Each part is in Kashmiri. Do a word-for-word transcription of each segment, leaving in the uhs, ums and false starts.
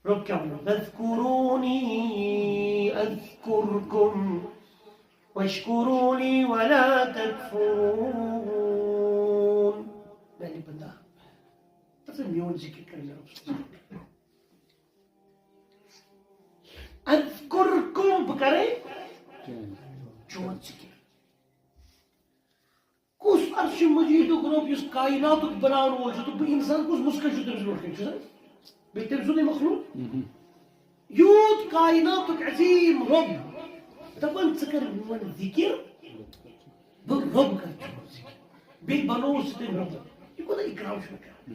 رب کیٛاہ وَنان؟ فاذكروني أذكركم واشكروا لي ولا تكفرون۔ میانہِ بندا، ژٕ میون ذکر کر، مےٚ رب سُنٛد ذکر۔ اذکرکم، بہٕ کرے چون ذکر۔ کُس عرش مجیدُک رب یُس کائناتُک بناون وول چھُ، تہٕ بہٕ انسان کُس مُسکت چھُ تٔمِس برونٛٹھ کَنہِ؟ چھُ سا بیٚیہِ تٔمۍ سُنٛدُے مخلوق؟ یوٗت کائناتُک عظیٖم رب دَپان، ژٕ کر میون ذکر، بہٕ رب کر چون ذکر۔ بیٚیہِ بنووُس ژٕ تٔمۍ رب۔ یہِ کوٗتاہ اِکرام چھُ مےٚ کران؟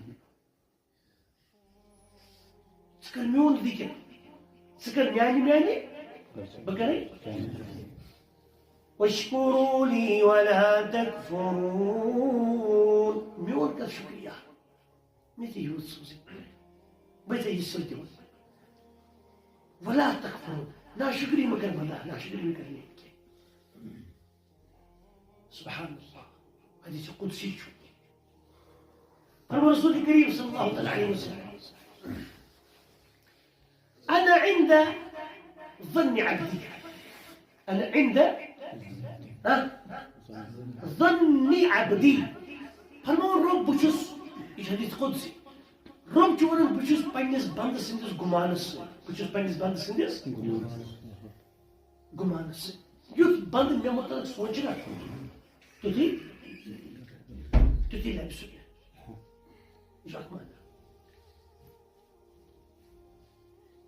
ژٕ کر میون ذکر، ژٕ کر میانہِ، میانہِ، بہٕ کرے۔ واشکروا لی ولا تکفرون۔ میون کر شکریہ، مےٚ ژےٚ یوٗت سوٗزِتھ، بہٕ ژےٚ یہِ سۭتۍ دِمُت۔ ولا تکفرون، ناشکری مہ کر بندا، ناشکری مہ کر نہٕ کینٛہہ۔ سبحان اللہ، حدیث قدسی چھُ۔ فرموو رسول کریم صلی اللہ تعالیٰ علیہ وسلم، انا عند ظن عبدی، انا عند، ہا؟ ظن عبدی۔ فرموو رب، بہٕ چھُس، یہِ چھُ حدیث قدسی، رب چھُ ونان، بہٕ چھُس پننِس بندٕ سٕنٛدِس گُمانس سۭتۍ، بہٕ چھُس پننِس بندٕ سٕنٛدِس گُمانس سۭتۍ۔ یُتھ بندٕ مےٚ مُتعلق سونٛچہِ نا، تیُتھُے، تیُتھُے لبہِ سُہ مےٚ۔ یہِ چھُ اکھ معنی۔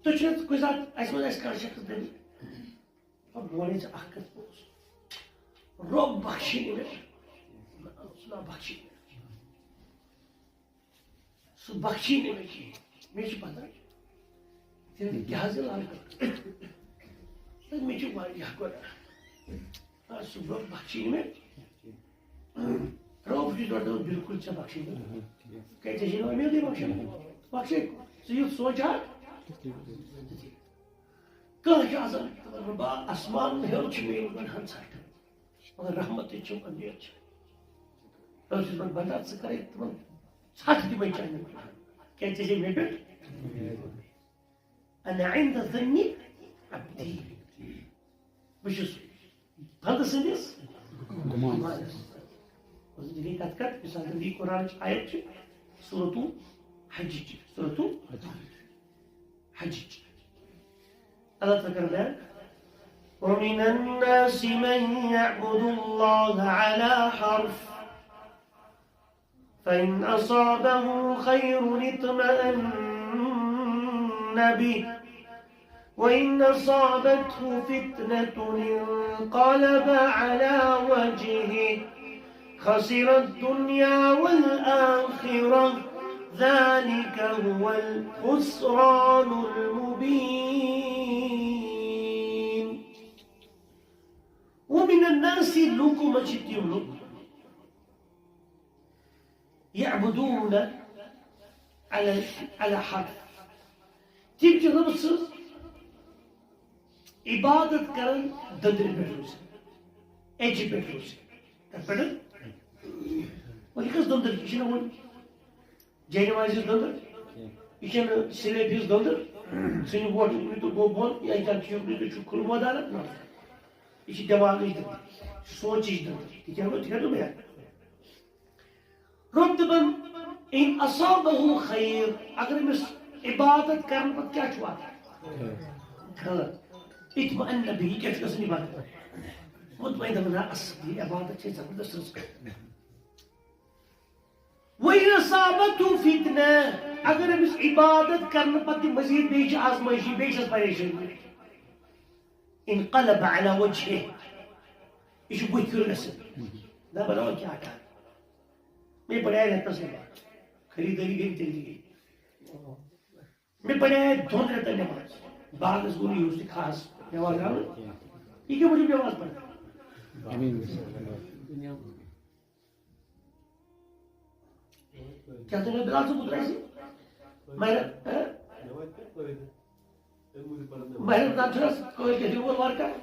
تُہۍ چھِو نہٕ کُنہِ ساتہٕ اَسہِ منٛز اَسہِ کانٛہہ شخص دٔپِتھ، "بہٕ وَنے ژےٚ اکھ کَتھ، رۄب بخشی نہٕ مےٚ، سُہ نا بخشی نہٕ مےٚ۔" سُہ بخشی نہٕ مےٚ کِہیٖنۍ۔ مےٚ چھِ پتہ۔ تیٚلہِ کیٛاہ حظ یہِ لڑکہٕ؟ تہٕ مےٚ چھِ واریاہ گۄڈٕ۔ آ، سُہ برونٛہہ بخشی نہٕ مےٚ۔ رۄب چھُ دَپان، بِلکُل ژےٚ بخشی نہٕ۔ کیٛازِ ژےٚ چھے نہٕ اُمیدٕے بخشن۔ بخشے، ژٕ یُتھ سونٛچ ہا۔ کانٛہہ چھُ آسان، دَپان، رۄبا، آسمان ہیوٚر چھُ مےٚ یِوان ہمسایہِ۔ مگر رحمت تہِ چھُم، اُمید چھِ۔ رب چھُس وَنان، بندا، ژٕ کَرَے تِمَن ژھَٹھ دِمَے چانٮ۪ن گۄناہَن۔ کیٛازِ ژےٚ چھے مےٚ پٮ۪ٹھ؟ انا عند ظن عبدی۔ بہٕ چھُس بنٛدٕ سٕنٛدِس گُمانَس۔ گُمانَس۔ یہِ گٔے کَتھ کَتھ، مثال کے لیے قرآنٕچ آیت چھِ، سورۃ الحجٕچ، سورۃ الحجٕچ۔ اللہ تعالیٰ کرن بیان۔ ومن الناس من يعبد الله على حرف، فإن أصابه خير اطمأن به، وإن أصابته فتنة انقلب على وجهه، خسر الدنيا والآخرة، ذلك هو الخسران المبين. ومن الناس، لوٗکو منٛز چھِ تِم لوٗکھ، يعبدون على، على حرف، تِم چھِ رۄبہٕ سٕنٛز عبادت کران دٔنٛدرِ پٮ۪ٹھ روزِتھ، اٮ۪جہِ پٮ۪ٹھ روزِتھ۔ کَتھ پٮ۪ٹھ؟ وۄنۍ یہِ کۄس دٔنٛدٕر چھِ؟ یہِ چھِنہٕ وۄنۍ جاے نمازِ ہِنٛز دٔنٛدٕر، یہِ چھَنہٕ سلیبہِ ہِنٛز دٔنٛدٕر۔ ژھٕنِو ووٹ، یہِ تہٕ گوٚو بۄن، یا کیٛاہ چھُ یہِ، یہِ چھُ کھُلہٕ مٲدانَس منٛز۔ یہِ چھِ دٮ۪ماغٕچ دٔنٛدٕر، سونٛچٕچ دٔنٛدٕر۔ تہِ کیٛاہ گوٚو؟ تہِ کیٛاہ گوٚو مےٚ؟ رۄب دَپان، "ان اصابہ خیر"، اگر أمِس عبادت کرنہٕ پتہٕ کیٛاہ چھُ واتان؟ خیر۔ اطمأن به، یہِ کیٛاہ چھُ گژھان عبادت؟ مطمئن دَپان، "نہ، اصل، یہِ عبادت چھِ زبردست رٕژ کٲم۔" وَإِنْ أَصَابَتْهُ فِتْنَةٌ، اگر أمِس عبادت کرنہٕ پتہٕ تہِ مزید بیٚیہِ چھِ آزمٲیشی، بیٚیہِ چھَس پریشٲنی، انقلب علی وجہہ، یہِ چھُ بُتھِ پھیُر گژھان۔ نہ بناو کیٛاہ کَرٕ؟ مےٚ پَرے رٮ۪تَس نٮ۪ماز، خریٖدٲری گٔے تیٚلہِ تہِ گٔے۔ مےٚ پَرے دۄن رٮ۪تَن نٮ۪ماز، باغَس گوٚو نہٕ یوٗز تہِ خاص نٮ۪ماز درٛاو نہٕ۔ یہِ کیٛاہ موٗجوٗب نٮ۪ماز پَران؟ کیٛاہ تُہۍ بِلال صٲب، کوٚت درٛایہِ؟ ماہِ رم-، ہہ؟ ماہِ رمضان چھُ حظ کٲلۍ کٮ۪تھ یِوان وارٕ کارٕ؟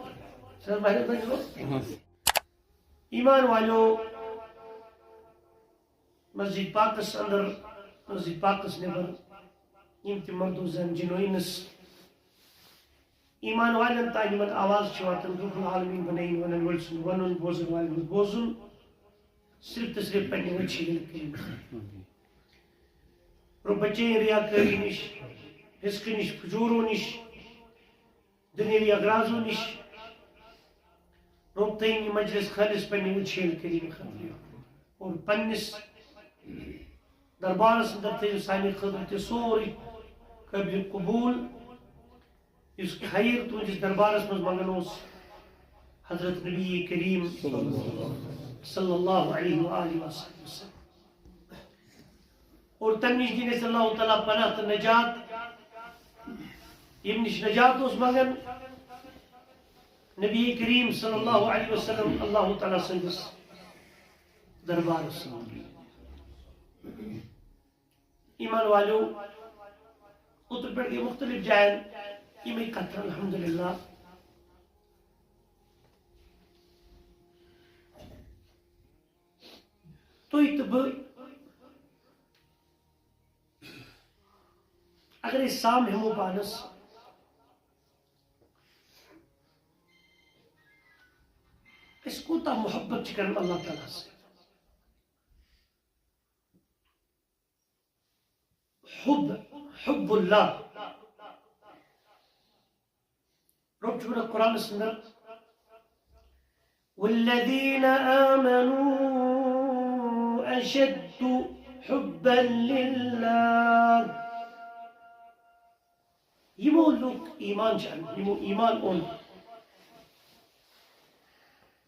چھُ حظ ماہِ رمضان یِوان؟ اہن۔ ایمان والیو، مسجد پاکس اندر، مسجد پاکس نٮ۪بر، یِم تہِ مردو زن جنوینس ایمان والٮ۪ن تام یِمن آواز چھِ واتان، رب العالمین بنٲیِن ونن وٲلۍ سُنٛد ونُن، بوزن والٮ۪ن ہُنٛد بوزُن، صرف تہٕ صرف پننہِ وجہہِ کریٖم خٲطرٕ۔ رب بچٲیِن ریاکٲری نِش، فسقہٕ نِش، فجوٗرو نِش، دُنیاوی اغراضو نِش۔ رب تھٲیِن یہِ مجلس خٲلص پننہِ وجہہِ کریٖم خٲطرٕ۔ اور پننِس دربارس اندر تھٲیِو سانہِ خٲطرٕ تہِ سورُے قٲبلِ قبوٗل، یُس خیر تُہنٛدِس دربارس منٛز منگان اوس حضرت نبی کریم صلی اللہ علیہ وآلہ وسلم۔ اور تمہِ نِش دِن اَسہِ اللہ تعالیٰ پناہ تہٕ نجات، ییٚمہِ نِش نجات اوس منگان نبی کریم صلی اللہ علیہ وسلم اللہ تعالیٰ سٕنٛدِس دربارس منٛز۔ ایمان والیو، اوترٕ پٮ۪ٹھ گٔے مُختٔلِف جاین یِمے کتھٕ، الحمدللہ۔ تُہۍ تہٕ بہٕ، اگر أسۍ سام ہٮ۪مو پانس، أسۍ کوٗتاہ محبت چھِ کران اللہ تعالیٰ ہس سۭتۍ۔ حب، حب اللہ۔ رب چھُ وَنان قرآنس اندر، والذين آمنوا أشد حبا لله۔ یِمو لوٗکھ ایمان چھِ اَنان، یِمو ایمان اوٚن،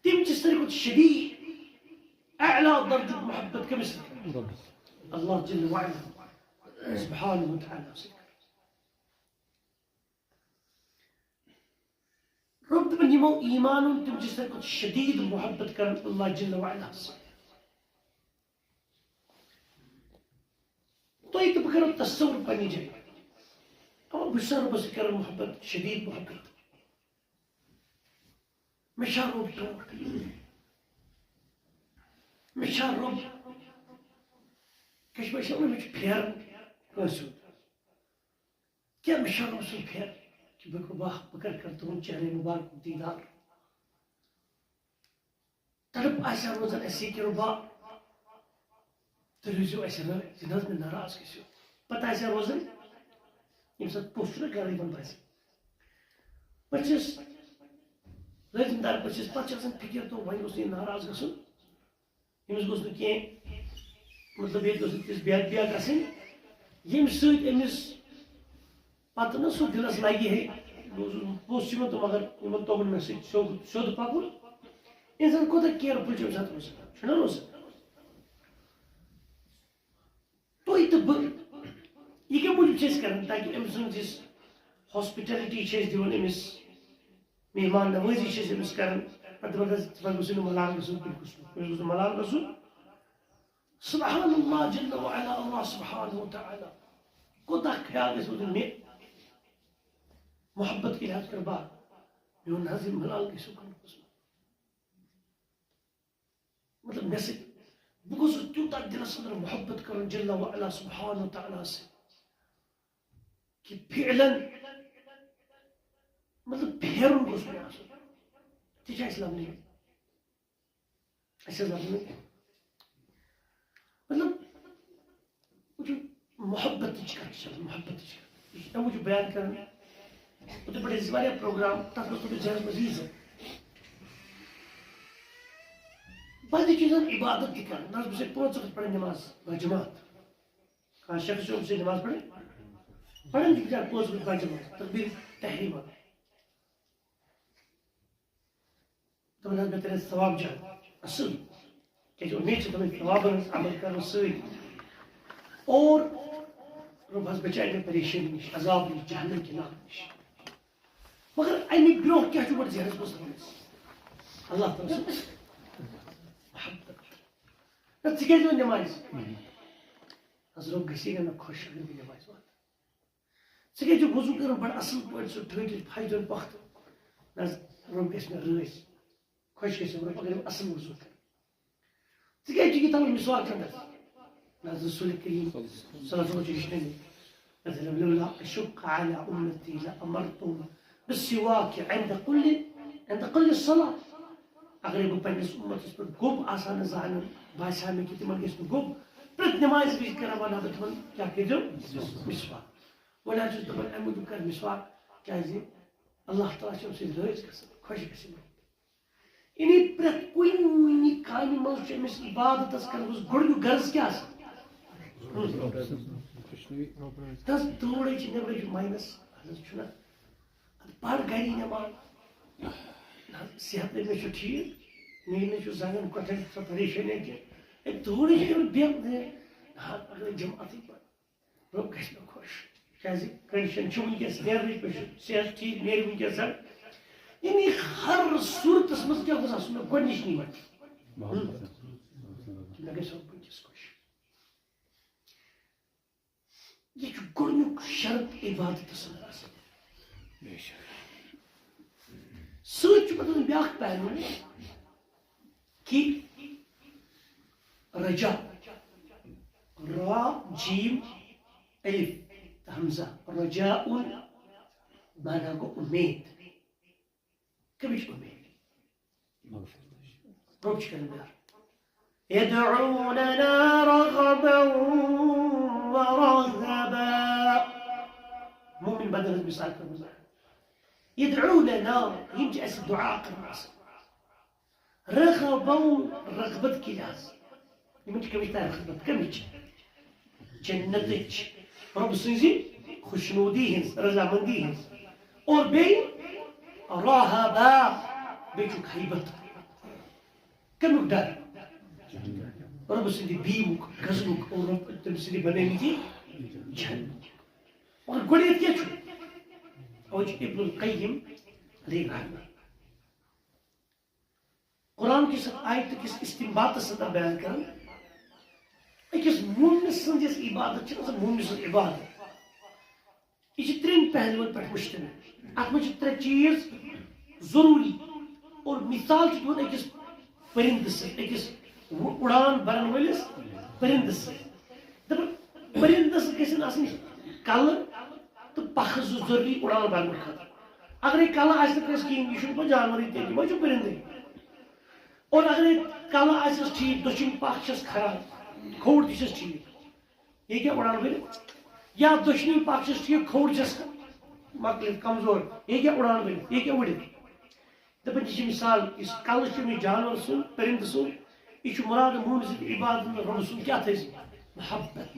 تِم چھِ ساروی کھۄتہٕ شدیٖد، اعلیٰ درجُک محبت کٔمِس سۭتۍ؟ اللہ جل وعلا سبحانہ و تعالیٰ سۭتۍ۔ رب دپان، یِمو ایمان اوٚن، تِم چھِ ساروی کھۄتہٕ شدیٖد محبت کران اللہ جل وعلا سۭتۍ۔ تُہۍ تہٕ بہٕ کرو تصور پننہِ جایہِ۔ اما بہٕ چھُس رۄبس سۭتۍ کران محبت، شدیٖد محبت۔ مےٚ چھا رۄب ٹوٹھ؟ مےٚ چھا رۄب؟ کشمیر چھِ وَنان، مےٚ چھُ پھیران کٲنٛسہِ ہُنٛد۔ کیٛاہ مےٚ چھا رۄب سُنٛد پھیران؟ کہِ بہٕ گوٚو واہ، بہٕ کر کر تُہُنٛد چہرے مُبارکُک دیٖدار؟ تڑپ آسہِ ہا روزان اَسہِ یہِ کہِ رۄبا، تُہۍ روٗزِو اَسہِ رٲضۍ، یہِ نہٕ حظ مےٚ ناراض گٔژھِو۔ پتہٕ آسہِ ہا روزان، ییٚمہِ ساتہٕ پوٚژھ چھُنہ گرٕ یِوان باسہِ۔ پتہٕ چھِس رٲضۍ دار، پتہٕ چھِس، پتہٕ چھِ آسان فِکر، تو وۄنۍ گوٚژھ نہٕ یہِ ناراض گژھُن، أمِس گوٚژھ نہٕ کینٛہہ، مطلب، ییٚتہِ گٔژھ نہٕ تِژھ بے ادبی گژھٕنۍ، ییٚمہِ سۭتۍ أمِس پتہٕ نہٕ سُہ دِلس لگہِ ہے۔ بہٕ اوسُس، بہٕ اوسُس یِمن تہٕ مگر یِمن توٚگ نہٕ مےٚ سۭتۍ سیوٚد، سیوٚد پکُن۔ انسان کوٗتاہ careful چھُ اَمہِ ساتہٕ روزان، چھُنہ روزان؟ تُہۍ تہٕ بہٕ، یہِ کَمہِ موٗجوٗب چھِ أسۍ کران؟ تاکہِ أمۍ سٕنٛز یُس hospitality چھِ أسۍ دِوان أمِس، مہمان نوٲزی چھِ أسۍ أمِس کران، پتہٕ دَپان حظ، ژٕ پَتہٕ گوٚژھ نہٕ ملال گژھُن، کُنہِ قٕسمُک، أمِس گوٚژھ نہٕ ملال گژھُن۔ سبحان اللہ جل وعلا، اللہ سبحانہ و تعالیٰ کوٗتاہ خیال گژھِ روزُن مےٚ، محبت کے لحاظ کر بات، میون نہ حظ یہِ ملال گژھِ کُنہِ قٕسمُک۔ مطلب، مےٚ سۭتۍ، بہٕ گوٚژھُس تیوٗتاہ دِلس اندر محبت کرُن جل وعلا سبحانہ و تعالیٰ سۭتۍ کہِ فعلاً، مطلب، پھیرُن گوٚژھ مےٚ آسُن۔ تہِ چھِ اَسہِ لبنہٕ یِوان۔ اَسہِ حظ لبنہٕ یِوان۔ مطلب، وٕچھِو، محبتٕچ کَتھ چھِ، محبتٕچ کَتھ۔ یہِ چھِ اَمہِ موٗجوٗب بیان کران۔ یِتھَے پٲٹھۍ ٲسۍ واریاہ پروگرام، تَتھ منٛز تھوٚو مےٚ ذہنَس منٛز یی زِ بَندٕ چھِ زَن عبادت تہِ کران۔ نہ حظ، بہٕ چھُس پانٛژھ وقت پَران نٮ۪ماز باجماعت۔ کانٛہہ شخص چھُ أمۍ سٕنٛز نٮ۪ماز پَران، پَران چھِ بِچارٕ پانٛژھ وقت باجماعت، تکبیٖر تحریٖمہ۔ دَپان حظ، مےٚ تَرِ ثواب زیادٕ اَصٕل، کیٛازِ اُمید چھِ تِمَن ثوابَن ہٕنٛز عمل کَرنہٕ سۭتۍ۔ اور رۄب حظ بَچایہِ مےٚ پریشٲنی نِش، عذاب نِش، جہنم کہِ نار نِش۔ مگر اَمہِ برٛونٛہہ کیٛاہ چھُ گۄڈٕ ذہنَس منٛز تھاوُن اَسہِ؟ اللہ تعالیٰ سُنٛد محبت۔ نہ، ژٕ کیٛازِ وَن نٮ۪مازِ؟ حض، رۄب گژھِ ہے نہ خۄش اگر بہٕ نٮ۪مازِ واتہٕ۔ ژٕ کیٛازِ چھُکھ وضوٗ کران بڑٕ اصٕل پٲٹھۍ، سُہ ٹھٔٹھۍ پھَش دِوان پۄختہٕ؟ نہ حظ، رۄب گژھِ مےٚ رٲضۍ، خۄش گژھِ مےٚ رۄب اگر بہٕ اصٕل وضوٗ کرٕ۔ ژٕ کیٛازِ چھُکھ یہِ تھاوان مسواک کھنٛڈس؟ نہ حظ، رسول کریم صلی اللہ علیہ وسلم چھُ ہیٚچھنٲومٕتۍ۔ مثلاً، لولا أشق على أمتي لأمرتهم بالسواك عند كل عند كل صلاة. اگرے بہٕ پننِس اُمتس پٮ۪ٹھ گوٚب آسہٕ ہا نہٕ زانان، باسہِ ہا مےٚ کہِ تِمن گژھِ نہٕ گوٚب، پرٛٮ۪تھ نٮ۪مازِ وِزِ کرٕ ہا ونان بہٕ تِمن، کیٛاہ کٔرۍزیو؟ مسواک۔ وۄنۍ حظ چھُس دپان، اَمہِ موٗجوٗب کر مسواک، کیٛازِ اللہ تعالیٰ چھُ اَمہِ سۭتۍ رٲضۍ گژھان، خۄش گژھان۔ یعنی پرٛٮ۪تھ کُنہِ کامہِ منٛز چھُ أمِس عبادتس کرنس گۄڈٕنیُک غرض کیٛاہ آسان؟ تس دوٗرے چھِ، نیبرے چھُ ماینس، حضرت چھُنہ، ادٕ پَر گری نٮ۪ماز۔ نہ حظ، صحت ہے مےٚ چھُ ٹھیٖک، مےٚ نہ چھُ زنٛگن کۄٹھٮ۪ن سۄ پریشٲنی کینٛہہ۔ ہے، دوٗرے چھِ نیبر بیٚہتھ، نہ حظ، اگر جماعتٕے پَرٕ۔ رۄب گژھِ مےٚ خۄش۔ کیٛازِ condition چھِ وٕنکیٚس نیرنٕچ، مےٚ چھُ صحت ٹھیٖک، نیرِ وٕنکیٚس زَن۔ یعنی ہر صوٗرتَس منٛز کیٛاہ گوٚژھ آسُن مےٚ گۄڈٕنِچ نعمت؟ محبت۔ مےٚ گژھِ رۄب وٕنکیٚس خۄش۔ یہِ چھُ گۄڈٕنیُک شرط عبادتَس اندر آسان۔ بے شک۔ سۭتۍ چھُ پَتہٕ بیٛاکھ پہلو کہِ رجا، را، جیم، الف، تہٕ ہمزہ، رجاء، معنی گوٚو اُمید۔ کَمِچ اُمید؟ رۄب چھُ کران پیار۔ يدعوننا رغبا ورهبا۔ مومن بندن ہٕنٛز مثال کٔرمٕژ۔ يدعوننا، یِم چھِ اَسہِ دُعا کران آسان۔ رغبا، رغبت کہِ لحاظ۔ یِمن چھِ کٔمِچ تام رغبت؟ کٔمِچ؟ جنتٕچ، رۄب سٕنٛزِ خۄشنودی ہٕنٛز، رضامندی ہٕنٛز۔ اور بیٚیہِ رہبا، بیٚیہِ چھُکھ ہیبت۔ کمیُک ڈر؟ رۄب سٕنٛدِ بیٖمُک، غضبُک، اور رۄب تٔمۍ سٕنٛدِ بنٲومٕتۍ جہنم۔ مگر گۄڈٕنیتھ کیٛاہ چھُ؟ اَوَے چھُ ابن القیم علیہ رحمہ قرآن کِس اَتھ آیتہٕ کِس استنباطس اندر بیان کران، أکِس مومنہٕ سٕنٛز یۄس عبادت چھِ آسان، مومنہٕ سٕنٛز عبادت، یہِ چھِ ترٛٮ۪ن پہلوَن پٮ۪ٹھ مشتمل۔ اَتھ منٛز چھِ ترٛےٚ چیٖز ضروٗری، اور مثال چھِ دِوان أکِس پٔرِندٕ سٕنٛز، أکِس وُ-، اُڑان بَرَن وٲلِس پٔرِندٕ سٕنٛز۔ دَپان، پٔرِندَس گژھن آسٕنۍ کَلہٕ تہٕ پَکھٕ زٕ ضروٗری اُڑان بَرنہٕ خٲطرٕ۔ اگرے کَلہٕ آسہِ نہٕ کٲنٛسہِ کِہیٖنۍ، یہِ چھُنہٕ پَتہٕ جانوَرٕے تیٚلہِ، یہِ ما چھُ پٔرِندٕے؟ اور اگرے کَلہٕ آسٮ۪س ٹھیٖک، دٔچھِنۍ پَکھ چھَس خراب، کھووُر تہِ چھَس ٹھیٖک، یہِ کیٛاہ اُڑان بٔرِتھ؟ یا دٔچھِنۍ پَکھ چھَس ٹھیٖک، کھووُر چھَس مۄکلِتھ، کمزور، یہِ کیٛاہ اُڑان بٔرِتھ؟ یہِ کیٛاہ اُڑِتھ؟ دَپان، یہِ چھِ مثال، یُس کَلہٕ چھُ أمِس جانوَر سُنٛد، پٔرِندٕ سُنٛد، یہِ چھُ مُراد مومنہٕ سٕنٛدِ عبادت منٛز رۄب سُنٛد کیٛاہ تھٲوِزِ؟ محبت۔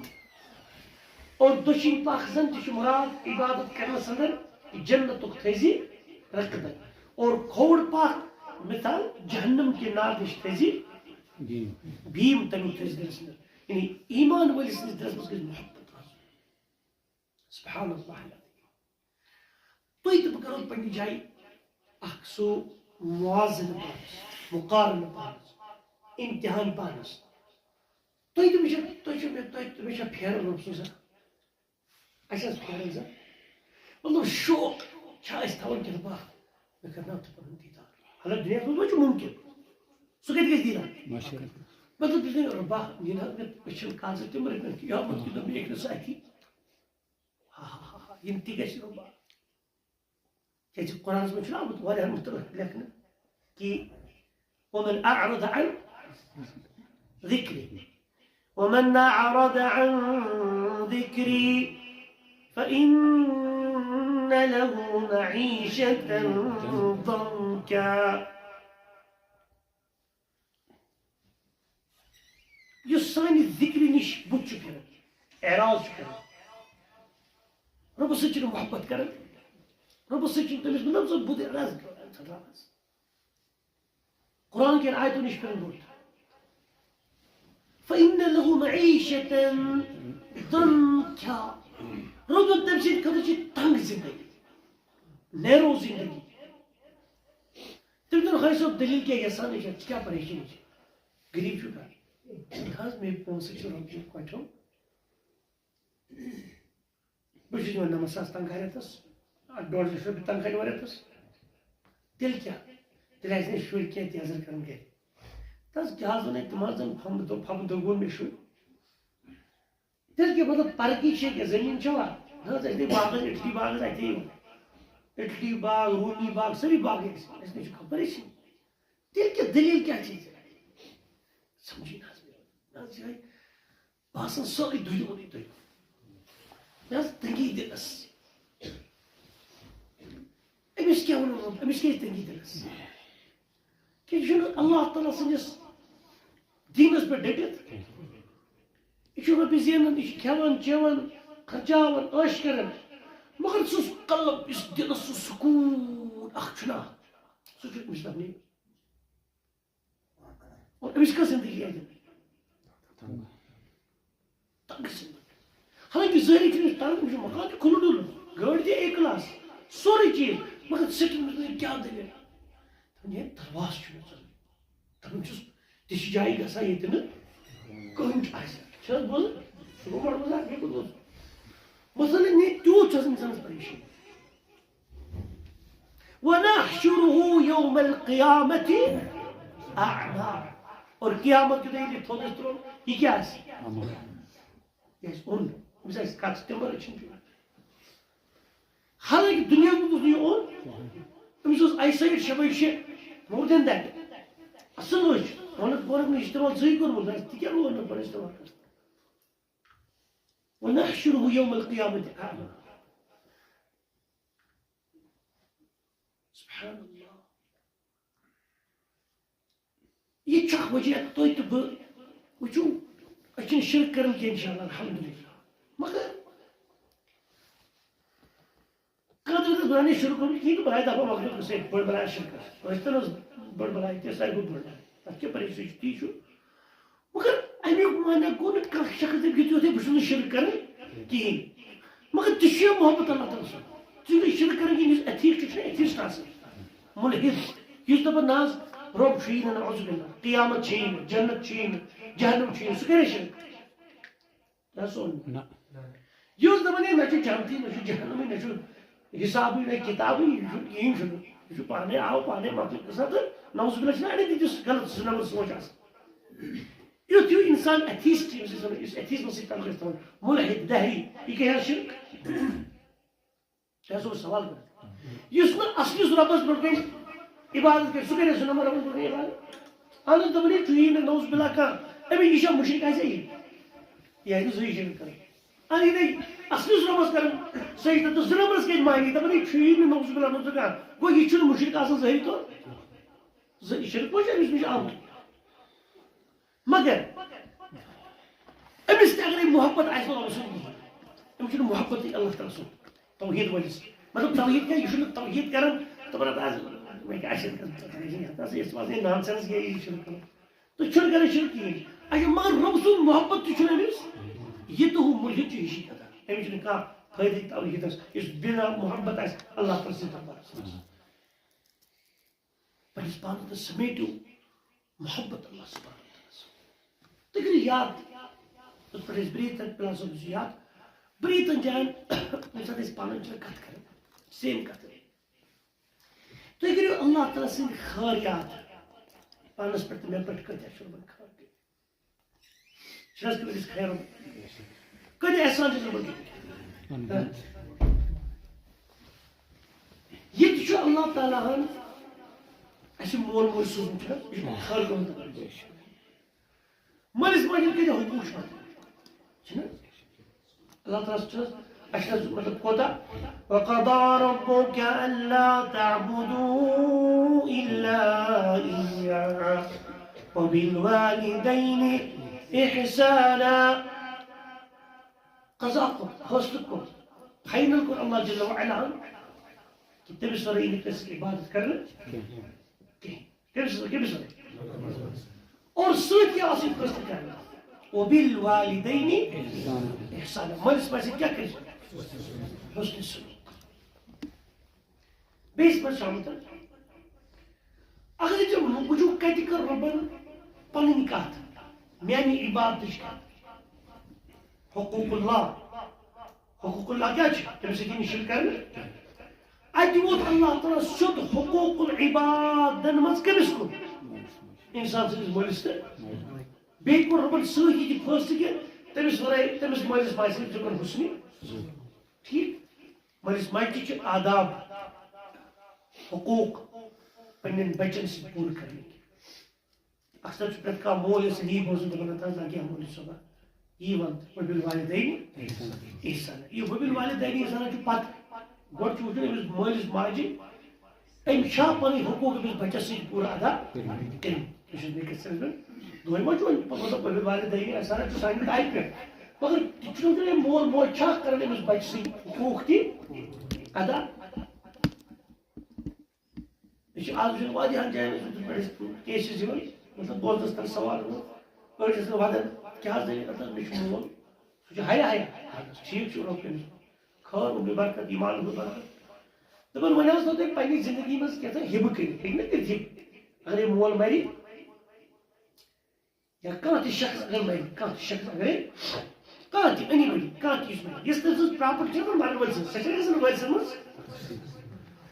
اور دٔچھِنۍ پَکھ زَن تہِ چھُ مُراد عبادت کرنَس اندر جنتُک تھٲوِزِ رغبت۔ اور کھووُر پَکھ مثال جہنم کہِ نارٕ نِش تھٲوِزِ بیٖم۔ بیٖم تَمیُک تھٲوِزِ دِلَس اندر۔ یعنی ایمان وٲلِس سٕنٛدِس دِلَس منٛز گژھِ محبت روزُن۔ سبحان اللہ العظیم۔ تُہۍ تہٕ بہٕ کرو پننہِ جایہِ اکھ سُہ موازنہٕ پانس، مقارنہٕ پانس، امتحان پانس۔ تُہۍ تہٕ مےٚ چھا، تُہۍ چھِو مےٚ، تُہۍ تہٕ مےٚ چھا پھیران رۄب سٕنٛز؟ اَسہِ حظ پھیران زن۔ مطلب، شوق چھا اَسہِ تھاوُن کِنہٕ بہٕ مےٚ کرناو تہٕ پنُن دیٖدار؟ حالانکہ دُنیاہس منٛز ما چھُ مُمکِن؟ سُہ کتہِ گژھِ دیٖدار؟ ماشاءاللہ۔ مطلب، یُس زن رۄبا، یہِ نہ حظ مےٚ أچھن کاژٕ تِم رٔٹۍ مےٚ قیامت کہِ دۄہ مےٚ ہیٚکہِ نہٕ سُہ اَتھِ۔ ہا ہا ہا ہا، یِم تہِ گژھِ رۄبا۔ کیازِ قرآنس منٛز چھُنہ آمُت واریاہن مُتعلق لیکھنہٕ کہِ ومن اعرض عن ذکری، ومن اعرض عن ذکری فإن له معیشة ضنکا۔ یُس سانہِ ذِکرِ نِش بُتھ چھُ پھِران، اعراض چھُ کران، رۄبَس سۭتۍ چھُنہٕ محبت کران، رۄبَس سۭتۍ چھُنہٕ تٔمِس، مطلب، سُہ بُتھ اعراض کران، قرآن کٮ۪ن آیتو نِش پھِران بُتھ۔ فإن له معيشة ضنكا۔ رۄبَن تٔمۍ سٕنٛدِ خٲطرٕ چھِ تنگ زندگی، نیرو زندگی۔ تٔمۍ دوٚپ، "ہے صٲب، دٔلیٖل کیٛاہ یَژھان چھِ؟ ژٕ کیٛاہ پریشٲنی چھِ؟ غریٖب چھُکھا؟" "نہ حظ، مےٚ پونٛسہٕ چھِ رۄپیہِ کۄٹھیو۔ بہٕ چھُس دِوان نَمَتھ ساس تنخواہ رٮ۪تَس، اَکھ ڈۄڈ لَچھ رۄپیہِ تنخواہ دِوان رٮ۪تَس۔ تیٚلہِ کیٛاہ؟ تیٚلہِ آسہِ نہٕ شُرۍ کینٛہہ تہِ حظ کران گرِ۔" تَس کیٛاہ حظ وَنَے تِم حظ زَن پھَمبہٕ دۄ-، پھَمبہٕ دوٚگُن مےٚ شُرۍ۔ تیٚلہِ کیٛاہ مطلب، پرٕ کی چھے کیٛاہ؟ زٔمیٖن چھوا؟ نہ حظ، اَسہِ گٔے باغ حظ، اِٹلی باغ حظ اَتے۔ اِٹلی باغ، رومی باغ، سٲری باغ ٲسۍ۔ اَسہِ نہ چھِ خبرٕے چھِ۔ تیٚلہِ کیٛاہ دٔلیٖل کیٛاہ چھِ ژےٚ؟ سمجھی نہ حظ مےٚ۔ نہ حظ، یِہوٚے باسان سورُے دُنیا ووٚنُے تۄہہِ۔ مےٚ حظ تنگی دِلس۔ أمِس کیٛاہ وَنو؟ أمِس کیٛازِ تنگی دِلس؟ کہِ یہِ چھُنہٕ اللہ تعالیٰ سٕنٛدِس دیٖنس پٮ۪ٹھ ڈٔٹِتھ۔ یہِ چھُ رۄپیہِ زینان، یہِ چھُ کھٮ۪وان، چٮ۪وان، خرچاوان، عٲش کران۔ مگر سُہ قلب، یُس دِلس سُہ سکوٗن اکھ چھُنہ، سُہ چھُ أمِس تَتھ نیٖرِتھ۔ اور أمِس کۄس زندگی آسہِ؟ تنگ زندگی۔ حالانکہ ظٲہری چھُ أمِس تنگ، أمِس چھُ مکان تہِ کھُلہٕ ڈُلہٕ، گٲڑۍ تہِ اے کلاس، سورُے چیٖز، مگر سٹرٛیٖمَس منٛز کیٛاہ دٔلیٖل؟ دوٚپُن، ہے، دروازٕ چھُ مےٚ ژَلُن۔ دَپان چھُس، تہِ چھِ جایہِ گژھان، ییٚتہِ نہٕ کٕہٕنۍ چھُ آسان۔ چھِ حظ بوزان؟ سُہ گوٚو بَڑٕ مزاق، یہِ کوٚت ووت؟ مثلاً، یہِ تیوٗت چھُ آسان اِنسانَس پریشٲنی۔ ونحشره یوم القیامة اعمی۔ اور قیامت کے دۄہ ییٚلہِ تھوٚد أسۍ ترٛوو، یہِ کیٛاہ آسہِ؟ یہِ آسہِ اوٚن۔ أمِس آسہِ کَتھ تہِ مگر أچھَن چھُ۔ حالانکہ دُنیاہَس منٛز اوس نہٕ یہِ اوٚن۔ أمِس اوس آی سایٹ شےٚ بَے شےٚ، more than that۔ اَصٕل أچھ۔ ووٚنُکھ، ووٚنُکھ نہٕ استعمال ژٕے کوٚرمُت، تہِ کیٛاہ گوٚو نہٕ پَتہٕ استعمال کَرُن؟ ونحشره یوم القیامة اعمی۔ سبحان اللہ۔ یہِ چھُ اکھ وجہ، تُہۍ تہٕ بہٕ وٕچھِو، أسۍ چھِنہٕ شرک کران کینٛہہ، انشاءاللہ، الحمدللہ۔ مگر کانٛہہ تہِ دَپہِ، بہٕ نے شرک کوٚرمُت کِہیٖنۍ، تہٕ بہٕ ہاے دَپہٕ، مۄکلیو قصے، بٔڑ بلاے شرکس۔ ٲسۍ تَن حظ بٔڑ بلاے، تہِ ساروی کھۄتہٕ بٔڑ بلاے۔ تَتھ کیٛاہ پریشٲنی چھِ، تی چھُ۔ مگر اَمیُک معنی گوٚو نہٕ کانٛہہ شخص دَپہِ، یُتھ یُتھُے بہٕ چھُس نہٕ شرک کران کِہیٖنۍ۔ مگر تہِ چھُ یہِ محبت اللہ تعالیٰ سُنٛد۔ ژٕ چھُکھ نہٕ شرک کران کِہیٖنۍ، یُس ایتھیٖسٹ چھُ، ایتھیٖسٹ آسان۔ مُلحِد، یُس دَپان، نہ حظ، رۄب چھُ یی نہٕ، نعوذ باللہ، قیامت چھِ یی نہٕ، جنت چھِ یی نہٕ، جہنم چھُ یی نہٕ، سُہ کرِ شرک؟ نہ سون۔ نہ۔ یُس دَپان، ہے، نہ چھُ جنتی، نہ چھُ جہنمی، نہ چھُ حسابٕے، نہ کِتابٕے، یہِ چھُ، یہِ چھُنہٕ۔ یہِ چھُ پانے آو، پانے مخلوق گژھان تہٕ نعوذ باللہ چھُنہٕ اَڑے تہِ تِژھ غلط زٕ نمبر سونٛچ آسان۔ یُتھ ہیوٗ اِنسان ایتھیسٹ، یُس اِنسان، یُس ایتھیزمَس سۭتۍ تعلق چھُ تھاوان، مُلحِد، دہری، یہِ کیٛاہ حظ چھُ؟ تۄہہِ حظ اوس سوال کٔرِتھ۔ یُس نہٕ اَصلِس رۄبَس برٛونٛٹھ کَنہِ عبادت کَرِ، سُہ کَرِ زٕ نمبر رۄبَس برٛونٛٹھ کَنہِ عبادت؟ اَہن حظ، دَپان، یہِ چھُ یی نہٕ، نعوذ باللہ، کانٛہہ۔ أمِس یہِ چھا مُشرِک آسہِ یہِ؟ یہِ آسہِ نہٕ زٕہٕے شِرک کَران۔ اَدٕ یہِ گٔے اَصلِس رۄبَس کَران سجدٕ تہٕ زٕ نمبرَس کَتہِ مانہِ؟ دَپان، یہِ چھُ یی نہٕ، نعوذ باللہ، نعوذ باللہ۔ گوٚو، یہِ چھُنہٕ مُشرِک آسان زٕہٕے طور۔ زٕ، یہِ شِرک ما چھُ أمِس نِش آمُت؟ مگر أمِس تہِ اگرے محبت آسہِ نہٕ رۄب سُنٛد کِہیٖنۍ، أمِس چھُنہٕ محبتٕے اللہ تعالیٰ سُنٛد توحیٖد وٲلِس۔ مطلب، توحیٖد کیٛاہ؟ یہِ چھُنہٕ توحیٖد کران، دَپان، اَدٕ حظ، مےٚ کیٛاہ چھِ کران؟ ژےٚ چھِ یَتھ حظ، یَتھ منٛز یہِ نان سینس گٔے، یہِ چھُنہٕ کران۔ تہٕ چھُنہٕ کران، چھُنہٕ کِہیٖنۍ۔ اچھا، مگر رۄب سُنٛد محبت تہِ چھُنہٕ أمِس، یہِ تہٕ ہُہ مُلحِد چھُ ہِشی کَتھا۔ أمِس چھُنہٕ کانٛہہ فٲیدٕ توحیٖدَس، یُس بِنا محبت آسہِ اللہ تعالیٰ سٕنٛدِ دربارَس منٛز۔ پننِس پانس منٛز سمیٹِو محبت اللہ سبحانہ و تعالیٰ سُنٛد۔ تُہۍ کٔرِو یاد، یِتھ پٲٹھۍ أسۍ برٛیٖتن پلاسن چھِ یاد، برٛیٖتن جاین، ییٚمہِ ساتہٕ أسۍ پانہٕ چھِ کتھ کران، سیم کتھ۔ تُہۍ کٔرِو اللہ تعالیٰ سٕنٛدۍ خٲر یاد، پانس پٮ۪ٹھ تہٕ مےٚ پٮ۪ٹھ کۭتیاہ چھِ یِمن خٲر کٔرِتھ۔ چھِ حظ کٔرِتھ خیر؟ کۭتیاہ احسان چھِ یِمن کٔرِتھ؟ یہِ تہِ چھُ اللہ تعالیٰ ہن اَسہِ مول موج سوٗزمُت، چھُنہ؟ یہِ چھُ خٲر گوٚمُت۔ مٲلِس ماجہِ ہٕنٛدۍ کۭتیٛاہ حقوٗق چھِ آسان؟ چھِنہ؟ اللہ تعالیٰ ہَس چھِ حظ، اَسہِ چھِ حظ مطلب کوٗتاہ؟ وَقَضَىٰ رَبُّكَ أَلَّا تَعْبُدُوا إِلَّا إِيَّاهُ وَبِالْوَالِدَيْنِ إِحْسَانًا۔ قضا کوٚر، فٲصلہٕ کوٚر، فاینل کوٚر اللہ جل وعلا ہَن کہِ تٔمِس ورٲے یی نہٕ کٲنٛسہِ عبادت کرنہٕ کینٛہہ۔ کٔمِس، کٔمِس وَنہِ؟ اور سۭتۍ کیٛاہ آسہِ فٲصلہٕ کرنہٕ؟ وَبِالْوَالِدَيْنِ إِحْسَانًا۔ مٲلِس ماجہِ سۭتۍ کیٛاہ کٔرِو؟ حُسنِ سلوٗک۔ بیٚیِس منٛز چھُ آمُت، اگر ژےٚ وٕچھِو کَتہِ کٔر رۄبَن پَنٕنۍ کَتھ، میٛانہِ عبادتٕچ کَتھ، حقوق اللہ۔ حقوق اللہ کیٛاہ چھِ؟ تٔمِس سۭتۍ یی نہٕ شِرک کرنہٕ۔ اَتہِ ووت اللہ تعالیٰ سیوٚد حقوق العبادن منٛز کٔمِس کُن؟ اِنسان سٕنٛدِس مٲلِس تہٕ بیٚیہِ کوٚر رۄبَن سۭتۍ یہِ تہِ فٲصلہٕ کہِ تٔمِس وَرٲے، تٔمِس مٲلِس ماجہِ سۭتۍ چھُ کُن حُسنِ۔ ٹھیٖک؟ مٲلِس ماجہِ تہِ چھِ آداب، حقوٗق پننٮ۪ن بچن سۭتۍ پوٗرٕ کرنٕکۍ۔ اکثر چھُ پرٛٮ۪تھ کانٛہہ مول یۄس نی بوزُن دَپان، "نہ حظ، نہ کینٛہہ مولوی صٲبہ، یی وَن تہٕ وَبِالوالِدینِ احسان۔" یہِ وَبِالوالِدینِ احسان چھُ پَتہٕ، گۄڈٕ چھُ وٕچھُن أمِس مٲلِس ماجہِ، أمۍ چھا پَنٕنۍ حقوٗق أمِس بَچَس سۭتۍ پوٗرٕ ادا کٔرمٕتۍ۔ یہِ چھُس بہٕ کَتھ سَمجھان۔ دۄہَے ما چھُ وۄنۍ مطلب وَبِالوالِدینِ احسان چھُ سانہِ دایہِ پٮ۪ٹھ، مگر تہِ چھُنہٕ وٕچھُن أمۍ مول موج چھا کَران أمِس بَچہِ سٕنٛدۍ حقوٗق تہِ ادا۔ یہِ چھُ آز وٕچھان واریاہَن جایَن اوس اوترٕ پٮ۪ٹھ اَسہِ cases یِوان، مطلب، بوزنَس تَل سوال یِوان، أڑۍ چھِ آسان وَدان، "کیٛاہ حظ دٔلیٖل؟ اَتھ حظ مےٚ چھُ مول، سُہ چھُ ہَیا ہَیا، ٹھیٖک چھُ، رۄب کٔرِنَس خٲر، عمرِ برکت، ایٖمان ہُنٛد برکت۔" دَپان، وۄنۍ حظ تھٲو تۄہہِ پنٛنہِ زِندگی منٛز کینٛژھا ہِبہٕ کٔرِتھ، ہیٚکہِ نہ کٔرِتھ ہِبہٕ؟ اگر یہِ مول مَرِ، یا کانٛہہ تہِ شخص اگر مَرِ، کانٛہہ تہِ شخص اگرے، کانٛہہ تہِ anybody، کانٛہہ تہِ یُس مَرِ، یُس تٔمۍ سٕنٛز property چھِ آسان مَرَن وٲلۍ سٕنٛز، سۄ چھےٚ گژھان وٲرثَن منٛز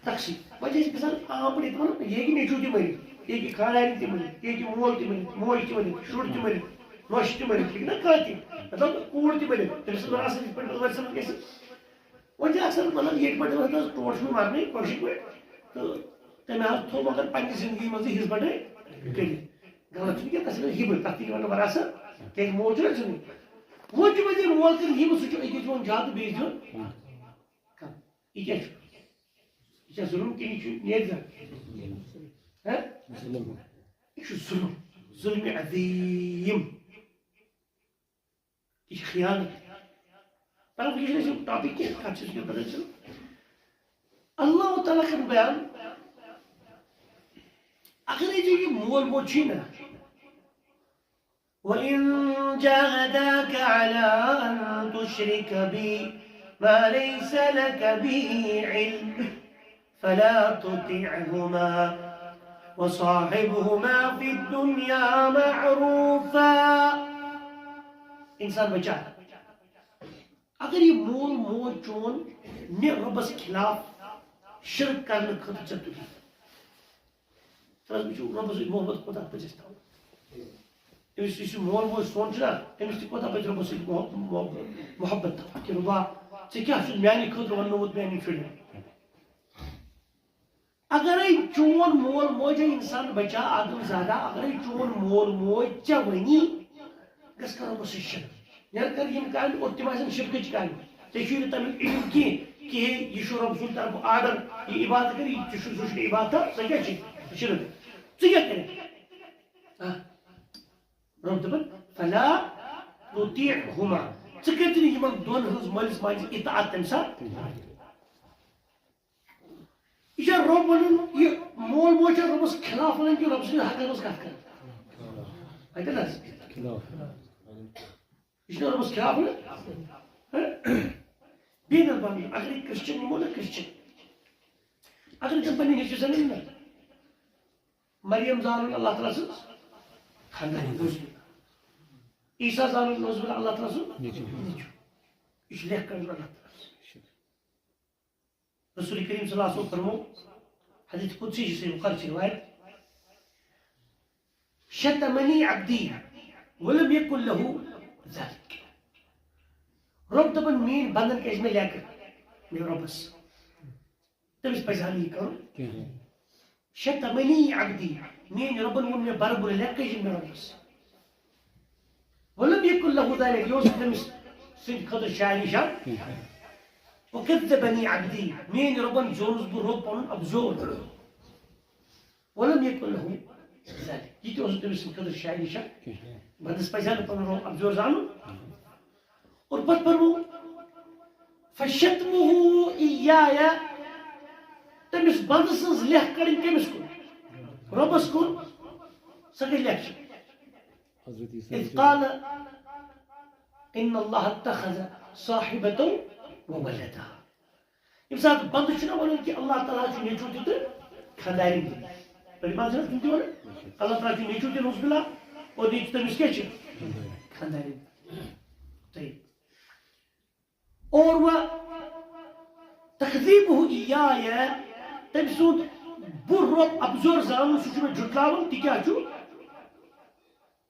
تقسیٖم۔ وۄنۍ چھِ أسۍ گژھان عام پٲٹھۍ دَپان، یہِ ہیٚکہِ نیٚچوٗ تہِ مٔرِتھ، یہِ ہیٚکہِ خانٛدارِنۍ تہِ مٔرِتھ، یہِ ہیٚکہِ مول تہِ مٔرِتھ، موج تہِ مٔرِتھ، شُر تہِ مٔرِتھ، نۄشہِ تہِ مٔرِتھ، ہیٚکہِ نہ کانٛہہ تہِ، مطلب کوٗر تہِ مٔرِتھ، تٔمۍ سٕنٛز وراثت یِتھ پٲٹھۍ وٲرثَن منٛز گژھِ۔ وۄنۍ چھِ اکثر مطلب ییٚتہِ پٮ۪ٹھ دَپان، حظ ٹوٹھ چھُ مَرنٕے کٲشِر پٲٹھۍ، تہٕ تٔمۍ حظ تھوٚو مگر پنٛنہِ زِندگی منٛزٕے حِصہٕ بَٹٲے کٔرِتھ۔ غلط چھُنہٕ کینٛہہ، تَتھ چھِ وَنان ہِبہٕ، تَتھ تہِ چھِ وَنان وراثت، کیٛازِ مول چھُنہٕ اَسہِ زیُنمُت۔ وۄنۍ چھُ وۄنۍ ییٚلہِ مول کٔرِتھ ہِبہٕ، سُہ چھُ أکِس دِوان زیادٕ، بیٚیِس دِوان کَم۔ یہِ کیٛاہ چھُ؟ یہِ چھا ظُلُم کِنہٕ یہِ چھُ نیرِ زَن؟ ہہ؟ یہِ چھُ ظُلُم، ظُلمِ عظیٖم۔ یہِ چھِ خیانت۔ مطلب، یہِ چھُنہٕ اَسہِ topic کینٛہہ، کَتھ چھِ أسۍ وٕنکٮ۪ن پَتہٕ چھِ۔ اللہ تعالیٰ کَرِ بیان، اگر أسۍ یہِ مول موج چھُے نہ، وَإِن جَاهَدَاكَ عَلَىٰ أَن تُشْرِكَ بِي مَا لَيْسَ لَكَ بِهِ عِلْمٌ فَلَا تُطِعْهُمَا وَصَاحِبْهُمَا فِي الدُّنْيَا مَعْرُوفًا۔ اِنسان بَچا، اگر یہِ مول موج چون مےٚ رۄبَس خلاف شرک کرنہٕ خٲطرٕ ژےٚ تُلہِ، تَس وٕچھِو رۄبَس سۭتۍ محبت کوٗتاہ پَزِ اَسہِ تھاوُن۔ أمِس یُس یہِ مول موج سون چھُنہ، أمِس تہِ کوٗتاہ پَزِ رۄبَس سۭتۍ محبت، محبت، محبت تھاوُن کہِ رۄبا، ژےٚ کیٛاہ چھُتھ میٛانہِ خٲطرٕ وَننومُت میٛانٮ۪ن شُرٮ۪ن؟ اگرے چون مول موج، اے انسان بچا آدم زادہ، اگرے چون مول موج ژےٚ ونی، گژھ کر رۄبس سۭتۍ شرک۔ نیرٕ کر یِم کامہِ اور تِم آسن شرکٕچ کامہِ۔ ژےٚ چھُے نہٕ تمیُک علم کینٛہہ، کہِ ہے، یہِ چھُ رۄب سُنٛد طرفہٕ order، یہِ عبادت کر، یہِ چھُ، سُہ چھُنہٕ عبادت، سۄ کیٛاہ چھِ؟ شرک۔ ژٕ کیٛاہ کَرکھ؟ آ۔ رۄب دَپان، "فلا تطیعہما"، ژٕ کٔرۍ زِ نہٕ یِمن دۄن ہٕنٛز مٲلِس ماجہِ اطاعت تَمہِ ساتہٕ۔ یہِ چھا رۄب وَنان، یہِ مول موج چھا رۄبَس خلاف وَنان کِنہٕ رۄب سٕنٛدِ حقَس منٛز کَتھ کَران؟ اَتٮ۪ن حظ۔ خلاف۔ یہِ چھُنہ رۄبَس خلاف وَنان؟ ہہ؟ بیٚیہِ نہ بَنُن، اگر یہِ Christian نِمو نہ Christian، اگر أسۍ پَنٕنۍ نیٚچوٗ زَنٕنۍ نہ، مریم زانُن اللہ تعالیٰ سٕنٛز خاندارِنۍ، نعوذ باللہ۔ عیسیٰ زانُن، نعوذ باللہ، اللہ تعالیٰ سُنٛد نیٚچوٗ۔ نیٚچوٗ۔ یہِ چھُ لیکھ کَڑُن اللہ تعالیٰ سُنٛد۔ رسول کریم صلی اللہ علیہ وسلم فرمو، حدیث قدسی چھِ صحیح بخاری چھِ روایت، "شتمنی عبدی ولم یکن لہ ذلک"۔ رۄب دَپان، میٛٲنۍ بندن کیٛازِ مےٚ لیکہٕ، مےٚ رۄبس، تٔمِس پَزِ ہا نہٕ یہِ کَرُن۔ کِہیٖنۍ۔ "شتمنی عبدی"، میٛٲنۍ رۄبن ووٚن مےٚ برٕ برٕ، لیکہٕ کیٛازِ مےٚ رۄبس۔ ولم یکن لہ ذلک، یہِ اوس نہٕ تٔمِس سٕنٛدِ خٲطرٕ شایَن نِشان۔ وکذبنی عبدی، میٛٲنۍ رۄبن زورُس بہٕ رۄب پنُن ابزور۔ ولم یکن لہ ذلک، یہِ تہِ اوس نہٕ تٔمِس سٕنٛدِ خٲطرٕ شایَن نِشان۔ بندس پزِ ہا نہٕ پنُن رۄب ابزور زانُن۔ اور پتہٕ فرمو، فشتمہ ایایا، تٔمِس بندٕ سٕنٛز لیکھ کڑٕنۍ کٔمِس کُن؟ رۄبس کُن۔ سۄ گٔے لیکھ چھِ۔ حضرت عیسیٰ اذ قال ان اللہ اتخذ صاحبة و ولدا۔ ییٚمہِ ساتہٕ بندٕ چھُنہ وَنان کہِ اللہ تعالیٰ چھُ نیٚچوٗ تہِ تہٕ خانٛدارِنۍ تہِ۔ پٔرِو ما چھِنہ تِم تہِ وَنان؟ اللہ تعالیٰ چھُ نیٚچوٗ تہِ، نعوذ باللہ، اور نیٚچوٗ تٔمِس کیٛاہ چھِ؟ خانٛدارِنۍ۔ طیب۔ اور و تکذیبہ ایایا، تٔمۍ سُنٛد بہٕ رۄب ابزور زانُن، سُہ چھُ مےٚ جھُٹلاوُن، تہِ کیٛاہ چھُ؟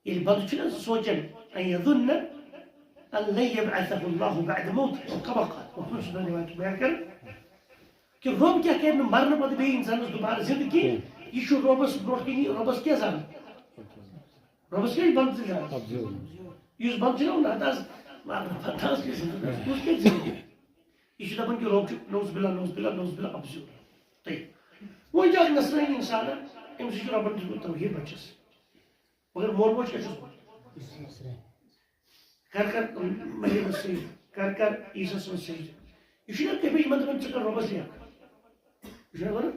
ییٚلہِ بندٕ چھُنہ سونٛچان، ان یظن، أن لن يبعثه الله بعد موته، أو كما قال، محمد صلى الله عليه وسلم بیان کران کہ رۄب کیٛاہ کرِ نہٕ مرنہٕ پتہٕ بیٚیہِ انسانس دوبارٕ زندٕ کینٛہہ۔ یہِ چھُ رۄبس برونٛٹھ کنہِ، رۄبس کیٛاہ زانان؟ رۄبس کیٛاہ چھُ بنٛدٕ زانان؟ یُس بنٛدٕ چھُ نہ ونان، ہتہٕ حظ مرنہٕ پتہٕ حظ کیٛاہ زندٕ؟ کُس کیٛاہ زندٕ؟ یہِ چھُ دپان کہِ رۄب چھُ، نعوذ باللہ، نعوذ باللہ، نعوذ باللہ، ابزیور۔ طیب۔ وۄنۍ چھُ اکھ نصرٲنی انسان، أمِس چھُ رۄبن دیُتمُت توحیٖد بچس۔ مگر مول موج کیٛاہ چھُس بنان؟ کر کر مریمس سۭتۍ، کر کر عیسیٰ سٕنٛز سۭتۍ۔ یہِ چھُنہ تٔمِس یِمن دپان، ژٕ کر رۄبس لیکھ۔ یہِ چھُنہ ونان؟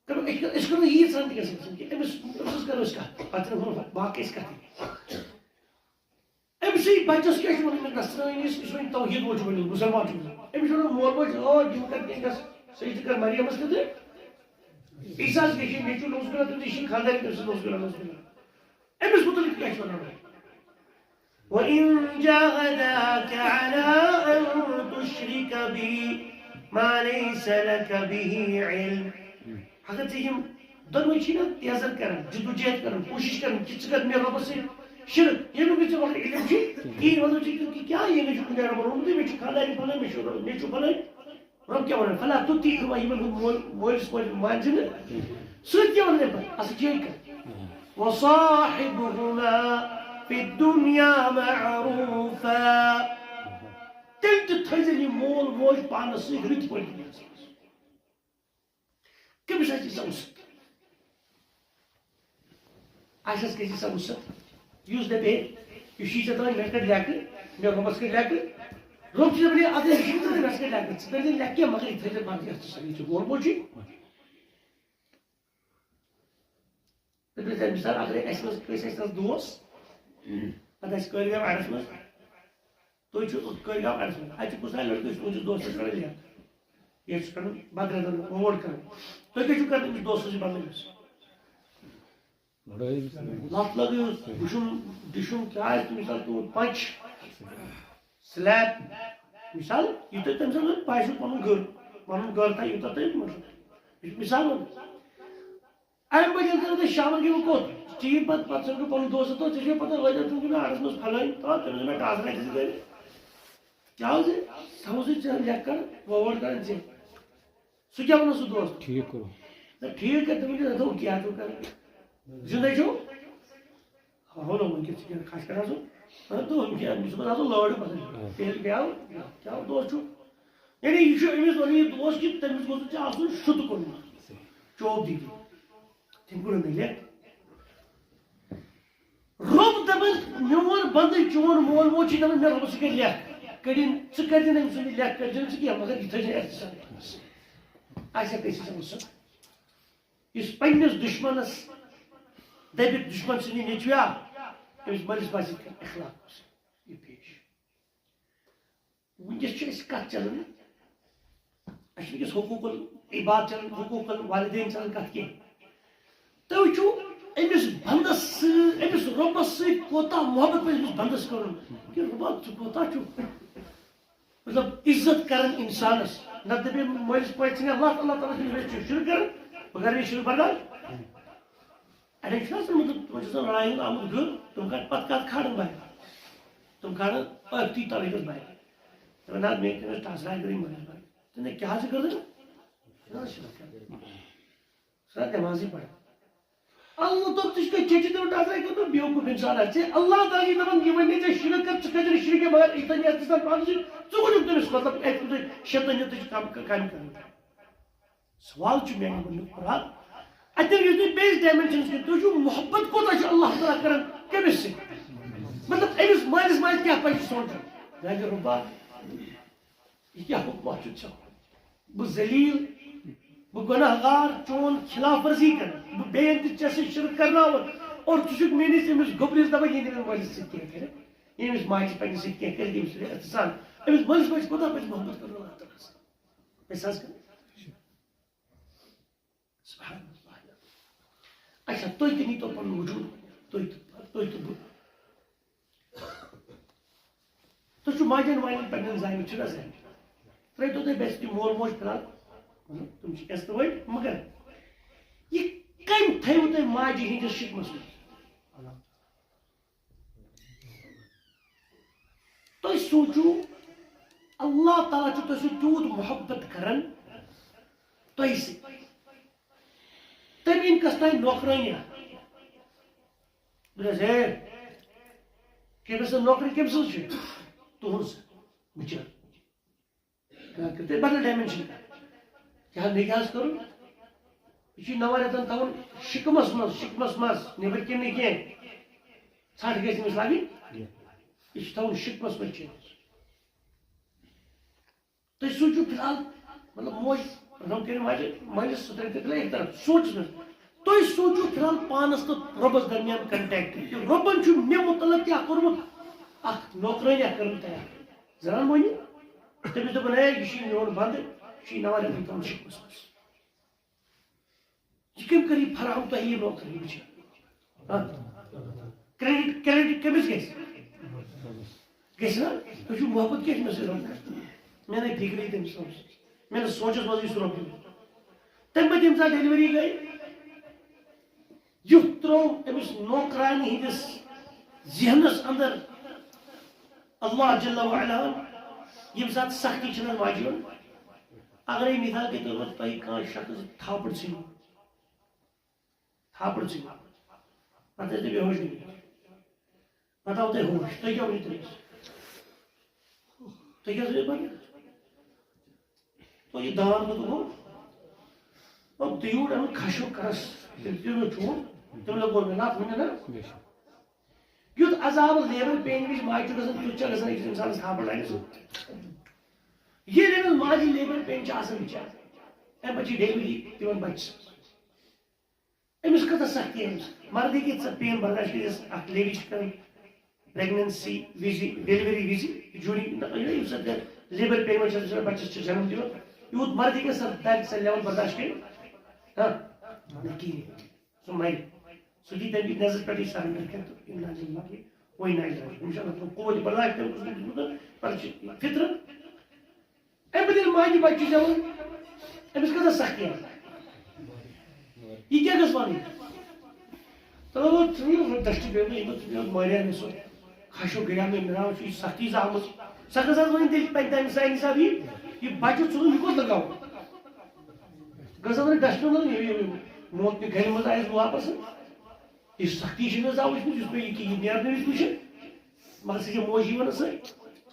دپان، أسۍ کر-، أسۍ کرو ییٖژ ہن تہِ گژھِ آسٕنۍ کہِ أمِس، أمِس سۭتۍ کرو أسۍ کتھ۔ پتہٕ چھِنہ ہُم باقٕے أسۍ کتھٕے۔ أمۍ سٕے بچس کیٛاہ چھُ ونان نصرٲنِس، یُس وۄنۍ توحیٖد وول چھُ بنیومُت، مُسلمان چھُ بنیومُت؟ أمِس چھُ ونان مول موج، آ، یِم کر کینٛہہ گژھ، سُہ یہِ تہِ کر مریمس تہِ تہٕ عیسیٰ ہس گژھِ یہِ نیٚچوٗ نوزبِلا تہٕ یہِ چھِنہٕ خانٛدارِنۍ تٔمۍ سٕنٛز نوزبِلا نوزبِلا۔ أمِس مُتعلق کیٛاہ چھُ ونان؟ وَإِن جَاهَدَاكَ عَلَىٰ أَن تُشْرِكَ بِي مَا لَيْسَ لَكَ بِهِ عِلْمٌ۔ اگر ژےٚ یِم دۄنوَے چھِی نا تیزر کران، جدوجہد کران، کوٗشِش کران کہِ ژٕ کر مےٚ رۄبَس سۭتۍ شِرک، ییٚمیُک نہٕ ژےٚ مطلب علم چھُے، کِہیٖنۍ، وَنان چھِ کہِ کیٛاہ ییٚمِس چھُ کُنہِ رۄبَن ووٚنمُتُے، مےٚ چھُ خانٛدارِنۍ پھلٲنۍ، مےٚ چھُ نیٚچوٗ پھلٲنۍ۔ رۄب کیٛاہ وَنان؟ فَلَا تُطِعْهُمَا، یِمَن ہُنٛد مول، مٲلِس ماجہِ مانہِ زِ نہٕ۔ سۭتۍ کیٛاہ وَنان اَمہِ پَتہٕ؟ اَصٕل چھِ یہِ کَتھ۔ وَصَاحِبْهُمَا فِي الدُّنْيَا مَعْرُوفًا۔ تیٚلہِ تہِ تھٲیزٮ۪ن یہِ مول موج پانَس سۭتۍ رٕتۍ پٲٹھۍ دُنیاہَس منٛز۔ کٔمِس آسہِ ییٖژاہ وُسعت؟ اَسہِ آسہِ کٲنٛسہِ ییٖژاہ وُسعت، یُس دَپہِ، ہے، یہِ چھُے ژےٚ تام، مےٚ کَتہِ لیکھٕ، مےٚ رۄبَس کَتہِ لیکھٕ؟ رۄب چھُ دَپان، ہے، اَدٕ یہِ چھُنہٕ ژےٚ مےٚ کَتہِ لیکھٕ، ژٕ کٔرۍ زِ لیکھ کینٛہہ، مگر یہِ تھٲیزِ پانَس یَتھ ژٕ سا، یہِ چھُ مول موجی۔ تہٕ بیٚیہِ تَمہِ ساتہٕ اَگرَے اَسہِ منٛز کٲنٛسہِ اَسہِ منٛز دوس، پَتہٕ آسہِ کٲرۍ گام اَڈَس منٛز، تُہۍ چھِو کٲرۍ گام اَڈَس منٛز، اَتہِ چھُ کُنہِ ساتہٕ لٔڑکہٕ، أسۍ چھِ تُہٕنٛدِس دوستَس کَران لیکھ۔ یہِ چھُ کَران بدرَدَن اوٹ کَران۔ تُہۍ کیٛاہ چھِو کَران أمِس دوستَس یہِ بدلٲوِتھ؟ لَتھ لَگٲوِتھ، بہٕ چھُم، ڈِشُم کیٛازِ تہٕ مِثال تُہُنٛد پَنٛچ، سلیب، مِثال، یہِ تۄہہِ تَمہِ ساتہٕ پَے چھُو پَنُن گٔر، پَنُن گٔر تۄہہِ یوٗتاہ تۄہہِ مطلب، یہِ چھُ مِثال وَنُن۔ اَمہِ پَتہٕ ییٚلہِ زَن تُہۍ شامَن گٔیوٕ کوٚت؟ ژیٖرۍ پَتہٕ، پَتہٕ ژھٕنکھ پَنُن دوست تہٕ ژےٚ چھُے پَتہ، وۄنۍ زَن تُہۍ گٔیوٕ اَڈَس منٛز پھَلٲنۍ، تہٕ تٔمِس دوٚپ ٹاسہٕ رَٹہِ زِ گَرِ۔ کیٛاہ حظ یہِ؟ سُہ اوسُے ژےٚ لیکھ کَران، وۄوَر کَران ژےٚ۔ سُہ کیٛاہ وَنان سُہ دوست؟ ٹھیٖک کوٚرُتھ۔ نہ، ٹھیٖک کَتہِ؟ تٔمِس دوٚپ، کیٛاہ چھُو کَران؟ زِندَے چھُو؟ ہا، ہُہ نہ وٕنکٮ۪س چھِ کینٛہہ خاص کَران سُہ۔ ہا، تہٕ ہُم کینٛہہ، أمِس چھُ پَتہٕ آسان لٲر پَتہٕ۔ آ۔ تیٚلہِ کیٛاہ، کیٛاہ دوست چھُ؟ یعنی یہِ چھُ أمِس وَنان یہِ دوست کہِ تٔمِس گوٚژھ نہٕ ژےٚ آسُن شُتہٕ کوٚرمُت۔ چوب دی دی۔ تٔمۍ کوٚر نہٕ لیکھ۔ رۄب دَپان، میون بندٕ، چون مول موج چھِ دَپان، مےٚ رۄبَس سۭتۍ کَرِ لیکھ۔ کٔڑِن، ژٕ کٔرۍ زِ نہٕ أمۍ سٕنٛدِ لیکھ، کٔرۍ زِ نہٕ ژٕ کینٛہہ، مگر یہِ تھٲے زِ احتساب۔ آسہِ ہا کٲنٛسہِ سۭتۍ وُسعت۔ یُس پنٛنِس دُشمَنَس دَپہِ، دُشمَن سٕنٛدِ نیٚچویا، أمِس مٲلِس ماجہِ سۭتۍ کَرِ اخلاق یہِ پیش۔ وٕنکیٚس چھِ أسۍ کَتھ چَلان، اَسہِ چھِ وٕنکیٚس حقوق العباد چَلان، حقوق الوالدین چَلان کَتھ کینٛہہ۔ تُہۍ وٕچھِو، أمِس بنٛدَس سۭتۍ، أمِس رۄبَس سۭتۍ کوٗتاہ محبت پَزِ أمِس بنٛدَس کَرُن۔ کہِ رۄبا، ژٕ کوٗتاہ چھُکھ، مطلب، عزت کَران اِنسانَس۔ نَتہٕ دَپہِ مٲلِس پٲٹھۍ ژھٕنہِ اللہ، اللہ تعالیٰ سٕنٛدِ رٔچھِ شُرۍ کَران، بہٕ کَرٕ یہِ شُرۍ برداش۔ اَڑٮ۪ن چھُنہ آسان، مطلب، تِمَن چھُ آسان لڑایہِ ہُنٛد آمُت گُر، تِم کَڑ-، پَتہٕ کَتھ کھالَن بَرِ؟ تِم کھالَن أتھی توحیٖدَس بَرِ۔ دَپان، نہ حظ، مےٚ کٔرۍ نہٕ ٹَس راے کٔرٕنۍ مَنَس بَرِ۔ ژےٚ نہ کیٛاہ حظ چھِ کٔرمٕژ؟ چھُنہ حظ شِرک کَران۔ سُہ نہ نٮ۪مازٕے پَران۔ اللہ تعالیٰ، ژٕ چھُکھ ژےٚ چھِ تِم ٹَس راے کٔرمٕژ، بیوقوٗف اِنسان آسہِ۔ ژےٚ اللہ تعالیٰ یی دَپان، یہِ وَنہِ نہٕ ژےٚ شِرک کَر، ژٕ کَتہِ چھُکھ شِرک کَران، مگر یہِ تَنہِ یَتھ ژٕ پانَس سۭتۍ، ژٕ کُنیُک تٔمِس مطلب، اَتہِ کوٗتاہ شیطٲنیت تہٕ چھِ کَم، کَمہِ کَران۔ سوال چھُ میانہِ ووٚنمُت قرآن۔ اَتٮ۪ن یُس تُہۍ بیٚیِس ڈایمینشنَس کُن، تُہۍ وٕچھِو محبت کوٗتاہ چھُ اللہ تعالیٰ کران کٔمِس سۭتۍ۔ مطلب أمِس مٲلِس ماجہِ کیٛاہ پَزِ سونٛچُن؟ میانہِ رۄبا، یہِ کیٛاہ حُکما چھُ ژےٚ؟ بہٕ ذلیل، بہٕ گۄناہ گار، چون خلاف ورزی کران، بہٕ بیٚیَن تہِ ژےٚ سۭتۍ شرک کرناوان، اور ژٕ چھُکھ میٲنِس أمِس گوٚبرِس دَپان، یہِ نہٕ مےٚ مٲلِس سۭتۍ کینٛہہ کرِ، یہِ أمِس ماجہِ پنٛنِس سۭتۍ کینٛہہ کرِ، ییٚمِس سۭتۍ احتسام، أمِس مٲلِس ماجہِ کوٗتاہ پَزِ محبت کرُن اللہ تعالیٰ ہَس؟ احساس کٔرِو۔ سبحان اللہ۔ اچھا، تُہۍ تہِ نیٖتو پنُن وجوٗد، تُہۍ تہٕ، تُہۍ تہٕ بہٕ۔ تُہۍ چھِو ماجن والٮ۪ن پننٮ۪ن زامٕتۍ، چھِو نہ زامٕتۍ؟ ترٛٲوۍتو تُہۍ بیٚیہِ سۭتۍ مول موج فی الحال، مطلب، تِم چھِ عزتہٕ وٲلۍ، مگر یہِ کٔمۍ تھٲیوٕ تۄہہِ ماجہِ ہٕنٛدِس شِکمس منٛز؟ تُہۍ سوٗنٛچِو، اللہ تعالیٰ چھُ تۄہہِ سۭتۍ تیوٗت محبت کران، تۄہہِ سۭتۍ۔ تٔمۍ أنۍ کَس تام نوکرٲنی اکھ۔ دوٚپنَس، "ہے، کٔمِس سۭتۍ نوکری کٔمۍ سٕنٛز چھِ؟" "تُہٕنٛز۔" بِچٲر۔ کیٛاہ کٔرِو تُہۍ بدل ڈایمینشن؟ کیٛاہ مےٚ کیٛاہ حظ کوٚرُن؟ یہِ چھُ نَوَن رٮ۪تَن تھاوُن شِکمَس منٛز، شِکمَس منٛز، نیٚبٕرۍ کِنۍ نہٕ کینٛہہ۔ ژھَٹھ گژھِ أمِس لَگٕنۍ۔ یہِ چھُ تھاوُن شِکمَس منٛز چٲنِس۔ تُہۍ سوٗنٛچِو فِلحال، مطلب، موج رحم کٔرِو ماجہِ، مٲلِس سُہ ترٛٲوِو تُہۍ فِلحال أکۍ طرف، سوٗنٛچِو نہٕ۔ تُہۍ سوٗنٛچِو فِلحال پانَس تہٕ رۄبَس درمیان کنٹیکٹ۔ کہِ رۄبَن چھُ مےٚ مُتعلِق کیٛاہ کوٚرمُت، اَکھ نوکرٲنی اَکھ کٔرمٕژ تیار۔ زَنان مۄہنیو، تٔمِس دوٚپُن، "ہے، یہِ چھُے میون بنٛدٕ، یہِ چھُے نَوَن رٮ۪تَن تھاوُن شِکمَس منٛز۔" یہِ کٔمۍ کٔر یہِ فراہم تۄہہِ یہِ نوکری وٕچھِو؟ ہاں؟ کریڈٹ، کریڈٹ کٔمِس گژھِ؟ گژھِ نا؟ تُہۍ چھِو محبت کیٛاہ چھِ مےٚ سۭتۍ رَٹان؟ مےٚ نَے فِکرٕے تٔمۍ سٕنٛز۔ مےٚ نہٕ سونٛچَس منٛزٕے سُہ رۄپیہِ۔ تَمہِ پَتہٕ ییٚمہِ ساتہٕ ڈیلؤری گٔے، یُتھ ترٛوو أمِس نوکرانی ہٕنٛدِس ذہنَس اندر اللہ جل وعلا، ییٚمہِ ساتہٕ سختی چھِ نہ واجبن، اگرے مثال کے طور پر تۄہہِ کانٛہہ شخص تھاپڑ ژھٕنِو، تھاپڑ ژھٕنِو، پتہٕ ٲسۍ تُہۍ بے ہوش گٔمٕتۍ، پتہٕ آو تۄہہِ ہوش، تُہۍ کیٛاہ ؤنِو تٔمِس؟ تُہۍ کیٛاہ ؤنِو پتہٕ؟ تو یہِ دان کوٚت گوٚو؟ او، تیوٗر اَمیُک خشوع کرس، تٔمۍ دیُت مےٚ چوب، تٔمۍ لگوو مےٚ لَتھ، وٕنہِ نہ۔ یُتھ عذاب لیبر پین وِزِ ماجہِ چھُ گژھان، تیُتھ چھا گژھان أکِس اِنسانَس تھاپڑ لَگہِ سُہ۔ ییٚلہِ أمِس ماجہِ لیبر پین چھِ آسان بِچارٕ، اَمہِ پَتہٕ چھِ ڈیلؤری دِوان بَچَس۔ أمِس کۭژاہ سختی آسہِ؟ مردٕے کہِ ژٕ پین برداشت کٔرِتھ، اَکھ لیڈی چھِ کَرٕنۍ پریگننسی وِزِ، ڈیلیوری وِزِ، جوٗری، نہ، ییٚمہِ ساتہٕ لیبر پین منٛز چھِ آسان، بَچَس چھِ جنم دِوان، یوٗت مردٕے کیٛاہ سۄ دَگ، سۄ لیول برداشت کٔرِتھ؟ ہاں؟ نہ کِہیٖنۍ۔ سُہ مَرِ۔ سُہ دی تَمہِ وِزِ نظرِ پٮ۪ٹھٕے سرنڈر کٔرِتھ، اِنا لِلّٰہِ و اِنا اِلَیہِ راجِعوٗن۔ اِنشاء اللہ، تِم قوتِ برداشت تٔمۍ اوس دیُتمُت، پَتہٕ چھِ فِطرت۔ اَمہِ پَتہٕ ییٚلہِ ماجہِ بَچہِ چھُ زٮ۪وان، أمِس کۭژاہ سختی آسہِ۔ یہِ کیٛاہ گٔژھ وَنٕنۍ؟ تہٕ وۄنۍ ژٕ یہِ دٔچھِ بیٚہمہٕ، یہِ گوٚو ژٕ یہِ مٲرِیا مےٚ سُہ خشوع گٔیاو مےٚ، مےٚ ناو چھُ یہِ سختی زامٕژ۔ سۄ گٔژھ حظ وَنٕنۍ تیٚلہِ پنٛنہِ تَمہِ سانہِ حساب یہِ، یہِ بَچہٕ ژھُنُن، یہِ کوٚت لَگاو؟ گٔژھ حظ وَنٕنۍ ڈسٹبِن منٛز، یہِ، یہِ، یہِ موت تہِ گَرِ منٛز آیَس بہٕ واپَس۔ یہِ سختی چھِ مےٚ زانٛہہ وٕچھمٕژ، یُس مےٚ یہِ کہِ یہِ نیرنہٕ وِزِ وٕچھِ۔ مگر سۄ چھےٚ موجی وَنان سۄ،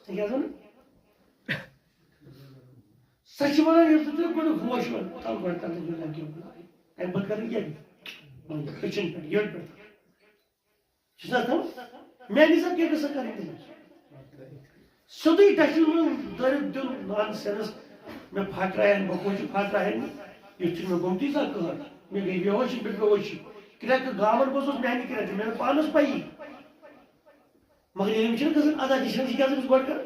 سۄ کیٛاہ وَنان؟ سۄ چھِ وَنان، ییٚلہِ ژٕ تۄہہِ گۄڈٕ ہوش وَن، تَلہٕ گۄڈٕ تَلہٕ تَلہٕ لَگیو۔ اَمہِ پَتہٕ کَرٕنۍ کیٛاہ؟ وۄنۍ أچھَن پٮ۪ٹھ، یٔڈ پٮ۪ٹھ۔ چھُس نہ تھاوُن؟ میٛانہِ حِساب کیٛاہ گٔژھ سۄ کَرٕنۍ تٔمِس؟ سیوٚدُے ڈَچھَن منٛز دٲرِتھ دیُن، نان سٮ۪نٕس۔ مےٚ پھاٹراوہَن، بہٕ کوٚت چھُ پھاٹراوہَن؟ یُتھ چھُنہٕ مےٚ گوٚمتُے زانٛہہ کٕہٕنۍ۔ مےٚ گٔے بے ہوشی پٮ۪ٹھ بے ہوشی۔ کرٛٮ۪کہٕ گامَن منٛز اوس میٛانہِ کرٛٮ۪کہٕ، مےٚ نہٕ پانَس پَیی۔ مگر ییٚلہِ أمِس چھِنہٕ گژھان عادت، یہِ چھِنہٕ یہِ کیٛازِ أمِس گۄڈٕ کران؟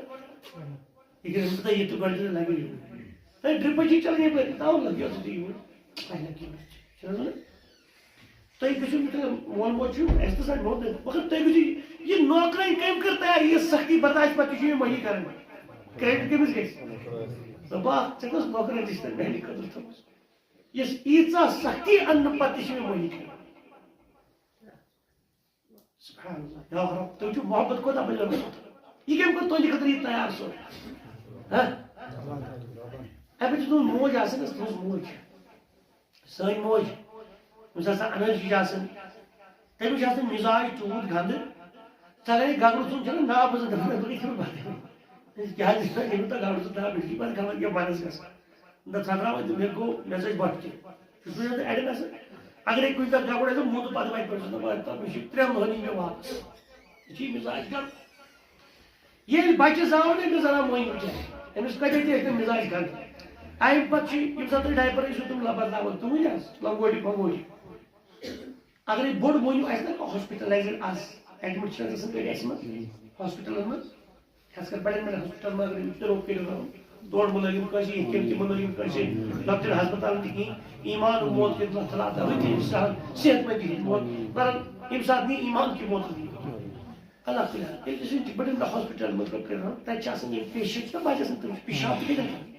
یہِ کیٛازِ أمِس کوٗتاہ ییٚتہِ گۄڈٕ چھِنہٕ لَگان یہِ۔ ہے، ڈرٛپٕچ چھِ چَلان یَپٲرۍ، تَوٕ لَگہِ یَتھ سۭتۍ یور۔ تۄہہِ لَگہِ یہِ۔ چھِنہٕ حظ وَنان؟ تُہۍ گٔژھِو یہِ تۄہہِ مول موج چھُ، اَسہِ تہِ سَمجھِ مول تہِ۔ مگر تُہۍ گٔژھِو یہِ نوکرٲنۍ کٔمۍ کٔر تیار، یہِ سختی برداشت پَتہٕ تہِ چھُ یہِ مٔہنی کران۔ کرٛیڈِٹ کٔمِس گژھِ؟ دوٚپُکھ، "ژےٚ کۄس نوکرٲنۍ تہِ چھِ تَتہِ میٛانہِ خٲطرٕ تھٲومٕژ؟" یُس ییٖژاہ سختی اَننہٕ پَتہٕ تہِ چھِ مےٚ مٔہنی کران۔ سبحان اللہ۔ یا رب، تُہۍ چھِو محبت کوٗتاہ بٔلۍ رۄبَس سۭتۍ۔ یہِ کٔمۍ کوٚر تُہٕنٛدِ خٲطرٕ یہِ تیار سُہ؟ ہہ؟ اَمہِ پَتہٕ چھِ تُہٕنٛز موج آسان، یۄس تُہٕنٛز موج چھِ۔ سٲنۍ موج، ییٚمِس آسان انرجی چھِ آسان، تٔمِس چھُ آسان مِزاج تیوٗت گنٛدٕ، ژٕ اَگَرے گگرٕ ژھُن چھُنہٕ ناو بوزان، دَپان، "بہٕ کیٛاہ کَرٕ بَتہٕ؟" کیٛازِ ییٚلہِ نہٕ تۄہہِ گگرٕ ژھُن ترٛاو، مےٚ چھِ پَتہٕ غلط یہِ بَنَس گژھان۔ نہ ژھۄٹراوان تہٕ مےٚ گوٚو، مےٚ ژٔج بۄچھِ۔ چھُس بہٕ یَتھ اَڑٮ۪ن آسان، اَگَرے کُنہِ دۄہ گگُر آسہِ موٗدمُت، پَتہٕ وَتہِ پٮ۪ٹھ چھُس نہٕ واتان، مےٚ چھِ ترٛٮ۪ن دۄہَن یی مےٚ واپَس۔ یہِ چھِ مِزاج گنٛدٕ۔ ییٚلہِ بَچہِ زاو نہٕ أمِس زَنان مۄہنیو چھِ، أمِس کَتہِ تہِ ٲسۍ تِم مِزاج گنٛدٕ۔ اَمہِ پَتہٕ چھِ ییٚمہِ ساتہٕ تُہۍ ڈایپَر ٲسِو تِم لَبَر ترٛاوان، تُہٕنٛدۍ حظ لنگوٹی پنگوٹی۔ اگر یہِ بوٚڑ مۄہنیو آسہِ نہ کانٛہہ ہاسپِٹلایزٕڈ آز، ایڈمِٹ چھِ آسان گَرِ اَسہِ منٛز، ہاسپِٹلَن منٛز، خاص کر بَڑٮ۪ن بَڑٮ۪ن ہاسپِٹلَن منٛز اگر أمِس تہِ روٚف کٔرِو رَنُن، تورٕ مہٕ لٲگِو کٲنٛسہِ، یِتھ کٔنۍ تہِ مہٕ لٲگِو کٲنٛسہِ، لۄکٹٮ۪ن ہَسپَتالَن تہِ کِہیٖنۍ، ایٖمان و موت کہِ اللہ تعالیٰ دَپان چھِ سہل، صحت مندی ہِنٛدۍ موت، مگر ییٚمہِ ساتہٕ نہٕ ایٖمان کہِ موت، اللہ تعالیٰ، ییٚلہِ أسۍ یِم بَڑٮ۪ن ہاسپِٹلَن منٛز پٮ۪ٹھ کٔرِو رَنُن، تَتہِ چھِ آسان یِم پیشنٹ چھِنہ بَچہِ آسان، تِم چھِ پِشاب تہِ کَران۔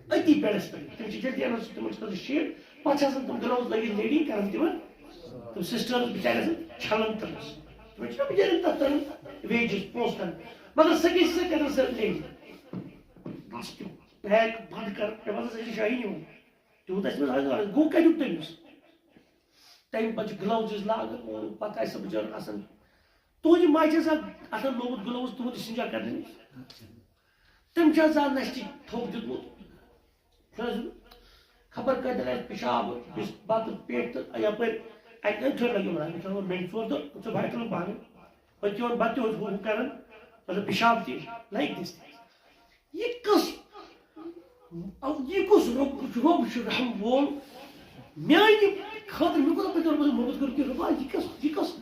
أتی بیڈَس پٮ۪ٹھ۔ تِم چھِ جلدی اَنان سُہ تِمَن چھِ تَتھ شیٖٹ۔ پَتہٕ چھِ آسان تِم گٕلَوٕز لٲگِتھ لیڈی کَران تِمَن۔ تِم سِسٹٲرٕز بِچارِ آسان چھَلان تَتھ۔ تِمَن چھِنہ بِچارٮ۪ن تَتھ تَران ویجِز، پونٛسہٕ تَران۔ مگر سۄ گٔے سۄ کَران سۄ لیڈی۔ بَس تہِ پیک بنٛد کَر، مےٚ باسان سۄ چھِ شاہی نِوان۔ تیوٗت آسہِ مےٚ آز آز گوٚو کَتیُک تٔمِس؟ تَمہِ پَتہٕ چھِ گٕلاوزٕز لاگان، اور پَتہٕ آسہِ سۄ بِچٲر آسان۔ تُہٕنٛدِ ماجہِ چھِ آسان اَتھَن لوگمُت گٕلاوُز تُہُنٛد سِنجا کَرنہٕ نِش۔ تٔمۍ چھِ آسان نَشہِ ٹھوٚپ دیُتمُت۔ چھُنہٕ حظ خبر کَتٮ۪ن آسہِ پِشاب، بِس-، بَتہٕ پیٹھ تہٕ یَپٲرۍ اَتہِ أتھۍ لَگہِ یِمَن، أمِس چھُ وَنان مِنٹ ژور تہٕ ژٕ وَتہِ تُلُن پانہٕ۔ پَتہٕ چھِ یِوان بَتہٕ تہِ اوس ہُہ ہُہ کَران، مطلب پِشاب تہِ، لایِک دِس تہِ۔ یہِ کُس، یہِ کُس رۄب، رۄب چھُ رحم وول؟ میٛانہِ خٲطرٕ، مےٚ کوٗتاہ پَتہٕ رۄبَس محبت کوٚر کہِ رۄبا، یہِ کُس، یہِ کُس؟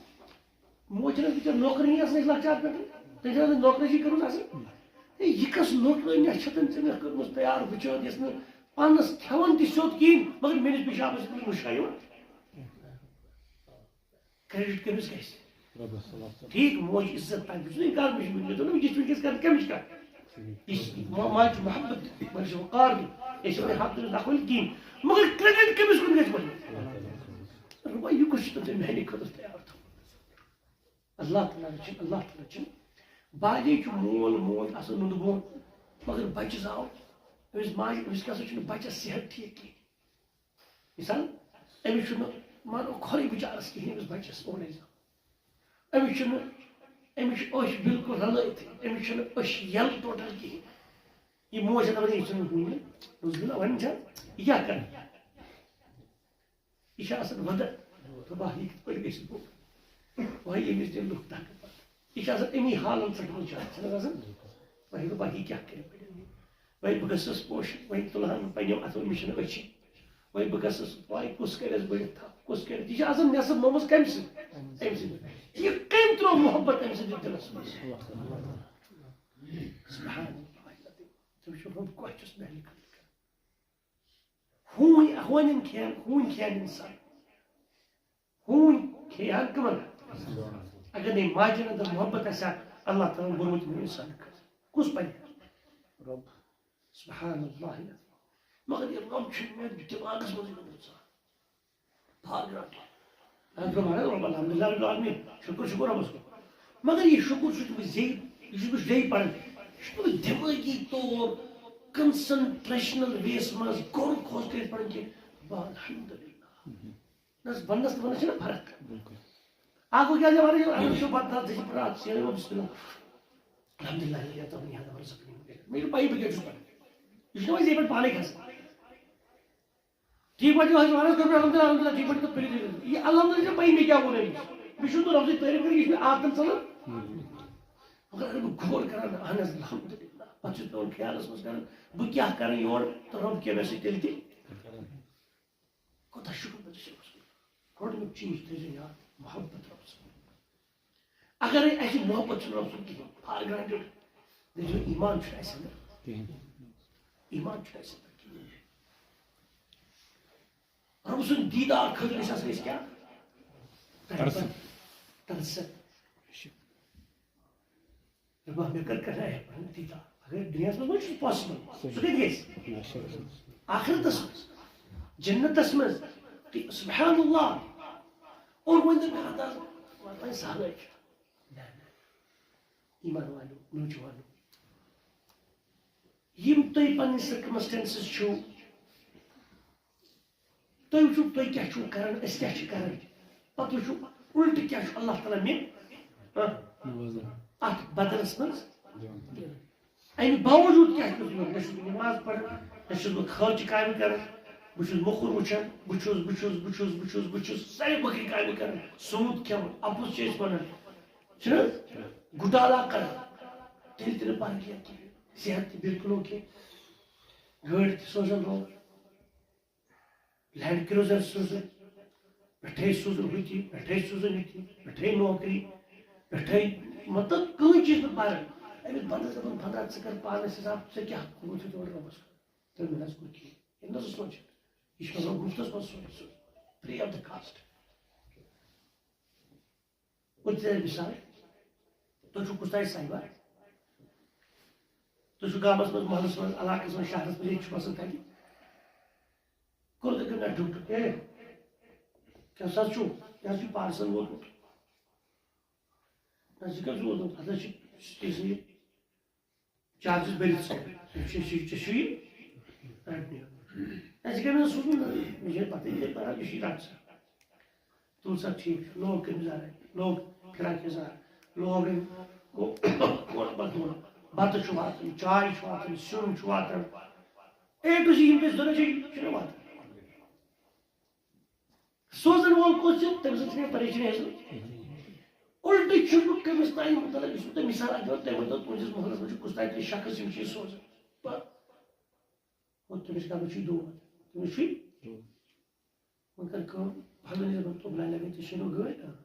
موج چھَنہٕ بِچٲر نوکرٲنی آسان اَسہِ لۄکچار پٮ۪ٹھٕے۔ تٔمۍ چھَنہٕ نوکرٲنی کٔرمٕژ آسان۔ ہے، یہِ کۄس نوکرٲنی چھےٚ تٔمۍ ژےٚ مےٚ کٔرمٕژ تیار بِچٲر، یۄس نہٕ پانَس کھٮ۪وان تہِ سیوٚد کِہیٖنۍ، مگر میٛٲنِس پِشابَس چھِ تٔمِس مُشکا یِوان۔ کرٛیڈِٹ کٔمِس گژھِ؟ رۄبَس صلی اللہ علیہ وسلم۔ ٹھیٖک، موج عزت تَتہِ چھُ اِنکار، مےٚ چھُ، مےٚ دوٚپ، یہِ چھُ وٕنکیٚس کران کَمِچ کَتھ؟ یہِ چھِ ما-، ماجہِ چھُ محبت، ماجہِ چھُ وقار دیُن۔ أسۍ چھِ وۄنۍ حق تٔمِس نقل کِہیٖنۍ، مگر کرٛیڈِٹ کٔمِس کُن گژھِ گۄڈٕ؟ رۄبا، یہِ کُس چھُ تۄہہِ میٛانہِ خٲطرٕ تیار تھوٚومُت؟ اللہ تعالیٰ رٔچھِن، اللہ تعالیٰ رٔچھِن۔ بعضے چھُ مول موج آسان نُنہٕ بوٚن، مگر بَچہٕ زاو، أمِس ماجہِ، أمِس کیٛاہ سا چھُنہٕ بَچَس صحت ٹھیٖک کِہیٖنۍ۔ مثال، أمِس چھُنہٕ، مانو، کھۄرٕے بِچارَس کِہیٖنۍ، أمِس بَچَس اورَے زاو۔ أمِس چھُنہٕ، أمِس چھِ أچھ بِلکُل رَلٲیتھٕے، أمِس چھُنہٕ أچھ یَلہٕ ٹوٹَل کِہیٖنۍ۔ یہِ موج چھےٚ دَپان، یہِ چھُنہٕ ہُہ، نعوذ باللہ، وۄنۍ چھا، یہِ کیٛاہ کَرٕ؟ یہِ چھِ آسان وَدٕ، دَپان، یہِ کِتھ پٲٹھۍ گژھِ بوٚڑ؟ وۄنۍ ییٚمِس دِن لُکھ دَکہٕ پَتہٕ۔ یہِ چھِ آسان اَمی حالَن پٮ۪ٹھ وٕچھان، چھِنہٕ حظ آسان؟ وۄنۍ دَپان، یہِ کیٛاہ کَرِ وۄنۍ؟ وۄنۍ بہٕ گژھٕ پوشہِ، وۄنۍ تُلہٕ ہَن پنٛنیو اَتھو، مےٚ چھِنہٕ أچھی۔ وۄنۍ بہٕ گژھٕ، وۄنۍ کُس کَرٮ۪س بٔڑِتھ تھپھ، کُس کَرِ؟ یہِ چھِ آسان نٮ۪صٕب مۄمٕژ کَمہِ سۭتۍ؟ أمۍ سۭتۍ۔ یہِ کٔمۍ ترٛوو محبت أمۍ سٕنٛدِس دِلَس منٛز؟ سبحان اللہ۔ تٔمِس چھُ رۄب کۄس چھُس میٛانہِ خٲطرٕ کران؟ ہوٗنۍ، ہوٗنٮ۪ن کھٮ۪ن، ہوٗنۍ کھٮ۪ن اِنسان۔ ہوٗنۍ کھیٚیہِ ہن کٕمن؟ اگر نے ماجہِ ہُنٛد محبت آسہِ ہا، اللہ تعالیٰ ہن بوٚرمُت یِمن اِنسانن خٲطرٕ۔ کُس پرِ؟ رۄب۔ سبحان اللہ۔ مگر یہِ رۄب چھُنہٕ مےٚ دٮ۪ماغس منٛزٕے گوٚمُت زانٛہہ۔ For granted. اَتھ گوٚو وَنان، رۄب الحمدللہ رب العالمین۔ شُکُر، شُکُر رۄبَس کُن۔ مگر یہِ شُکُر چھُس بہٕ زیٚیہِ، یہِ چھُس بہٕ زیٚیہِ پَران۔ یہِ چھُس نہٕ بہٕ دٮ۪مٲغی طور، کنسنٹریشنل ویس منٛز غور خوض کٔرِتھ پَران کینٛہہ۔ بہٕ الحمدللہ۔ نہ حظ، وَننَس تہٕ وَننَس چھَنہ فرق۔ بِلکُل۔ اَکھ گوٚو کیٛاہ، اَتھ چھُ پَتہٕ، اَتھ چھِ پَتہٕ، ژٕ یہِ پَران، ژٕ یہِ رۄب سُنٛد۔ الحمدللہ الذي أطعمني هذا ورزقني من غير، مےٚ چھُ پَیی بہٕ کیٛاہ چھُس پَران۔ یہِ چھُنہ وۄنۍ یِتھَے پٲٹھۍ پانَے کھسان۔ ٹھیٖک پٲٹھۍ چھُ حظ وَنان، کوٚر مےٚ الحمدللہ، الحمدللہ، ٹھیٖک پٲٹھۍ تہٕ پٔرِو تُہۍ۔ یہِ الحمدللہ چھُنہ پَیی مےٚ کیٛاہ ووٚن أمِس۔ مےٚ چھُنہٕ تۄہہِ رۄب سٕنٛز تعریٖف کَرٕنۍ، یہِ چھُ مےٚ عادتَن ژَلان۔ مگر اگر بہٕ غور کَران، اہن حظ، الحمدللہ، پَتہٕ چھُس پٮ۪وان خیالَس منٛز کَران، بہٕ کیٛاہ کَرٕ یورٕ تہٕ رۄب کیٛاہ مےٚ سۭتۍ تیٚلہِ تہِ۔ کوٗتاہ شُکُر بہٕ چھُس رۄبَس کُن۔ گۄڈٕنیُک چیٖز تھٲیزیو یاد، محبت رۄبَس کُن۔ اگرے اَسہِ محبت چھُنہٕ رۄبَس کُن کِہیٖنۍ، فار گرانٹڈ، دٔپۍزیو، ایمان چھُنہٕ اَسہِ اندر۔ کِہیٖنۍ۔ ایمان چھُنہٕ اَسہِ اندر کِہیٖنۍ۔ رۄب سُنٛد دیٖدار خٲطرٕ گژھِ آسٕنۍ أسۍ کیٛاہ؟ تڑپن۔ تڑسن۔ تڑسن۔ دَپان، مےٚ کٔر کَتھا ہے پَنُن دیٖدار۔ مگر دُنیاہَس منٛز ما چھُ پاسِبٕل؟ سُہ کَتہِ گژھِ؟ آخرتَس منٛز، جنتَس منٛز۔ تہٕ سبحان اللہ۔ اور وۄنۍ دوٚپ مےٚ، اَدٕ حظ، وۄنۍ سہلٕے چھُ۔ نہ، نہ۔ ایمان والو، نوجوانو، یِم تُہۍ پَنٕنۍ سرکمسٹینسز چھِو، تُہۍ وٕچھِو، تُہۍ کیٛاہ چھِو کران، أسۍ کیٛاہ چھِ کران۔ پَتہٕ وٕچھِو، اُلٹہٕ کیٛاہ چھُ اللہ تعالیٰ مےٚ، ہہ، نوزن۔ اَتھ بدلَس منٛز۔ اَمہِ باوجوٗد کیٛاہ چھُس بہٕ؟ نہ چھُس بہٕ نماز پَران، نہ چھُس بہٕ خٲرچہِ کامہِ کران، بہٕ چھُس موٚکُر وٕچھان، بہٕ چھُس، بہٕ چھُس، بہٕ چھُس، بہٕ چھُس، بہٕ چھُس سارے بٔکرِ کامہِ کران، سوٗد کھٮ۪وان، اَپُز چھِ أسۍ وَنان، چھِنہٕ حظ؟ گُٹالا کران، تیٚلہِ تہِ نہٕ پَرٕ کینٛہہ، صحت تہِ بِلکُل اوکے، گٲڑۍ تہِ سوزان روز۔ لینڈ کروزر سوزُن، پٮ۪ٹھَے سوزُن ہُتہِ، پٮ۪ٹھَے سوزُن یُتہِ، پٮ۪ٹھَے نوکری، پٮ۪ٹھَے، مطلب، کٕہٕنۍ چیٖز نہٕ پَران۔ أمِس بَندَس دَپان، "بَندا، ژٕ کَر پانَس حِساب، ژےٚ کیٛاہ کوٚرمُت چھُ تورٕ رۄبَس کُن؟" تہٕ مےٚ نہ حظ کوٚر کِہیٖنۍ۔ ییٚلہِ نہ سُہ سونٛچہِ، یہِ چھُ مطلب مُفتَس منٛز سونٛچہِ سُہ، free of the cost۔ بہٕ تہِ دِمہٕ مثال، تُہۍ چھِو کُس تام صاحبہ، تُہۍ چھِو گامَس منٛز، محلَس منٛز، علاقَس منٛز، شہرَس منٛز، ییٚتہِ چھُ بَسان تَتہِ۔ کوٚر تٔمۍ مےٚ ڈُپٹہٕ، "اے، کیٛاہ سا چھُو؟ یہِ حظ چھُ parcel ووتمُت۔" نہ، ژٕ کیٛاہ چھُکھ ووتمُت؟ اَتھ حظ چھِ تِژھٕے چارجز بٔرِتھ سۭتۍ۔ یہِ چھُ، یہِ چھُ، یہِ چھُ یہِ رٹنہِ۔ اَسہِ گٔے مےٚ سوٗزمُت، مےٚ چھےٚ پَتہٕ یہِ پَران، یہِ چھُ یہِ رَٹان۔ تُل سا، ٹھیٖک چھُ، لوگ کٔمِس زَرَے، لوگ فِراک یَزار، لوگ أمۍ، گوٚو، کوٚر پَتہٕ دۄن۔ بَتہٕ چھُ واتان، چاے چھُ واتان، سیُن چھُ واتان۔ اے ٹُو زی یِم تہِ أسۍ دۄن چھِ، یہِ چھُنہٕ واتان۔ سوزن وول کُس چھُ، تٔمِس سۭتۍ چھِ مےٚ پریشٲنی حٲصِل۔ الٹہٕ چھُس بہٕ کٔمِس تام مُتعلق، یُس بہٕ تۄہہِ مثال اکھ دِمو، تٔمۍ ووٚن، تُہنٛدِس محلس منٛز چھُ کُس تام تہِ شخص، یِم چھِ یہِ سوزان۔ پتہٕ گوٚو تٔمِس کَرُن چھُ یہِ دود، تٔمِس چھُ یہِ۔ وۄنۍ کر کٲم، فلٲنِس دَپان، "تو بلاے لگے ژےٚ چھے نہٕ گٲڑۍ کانٛہہ،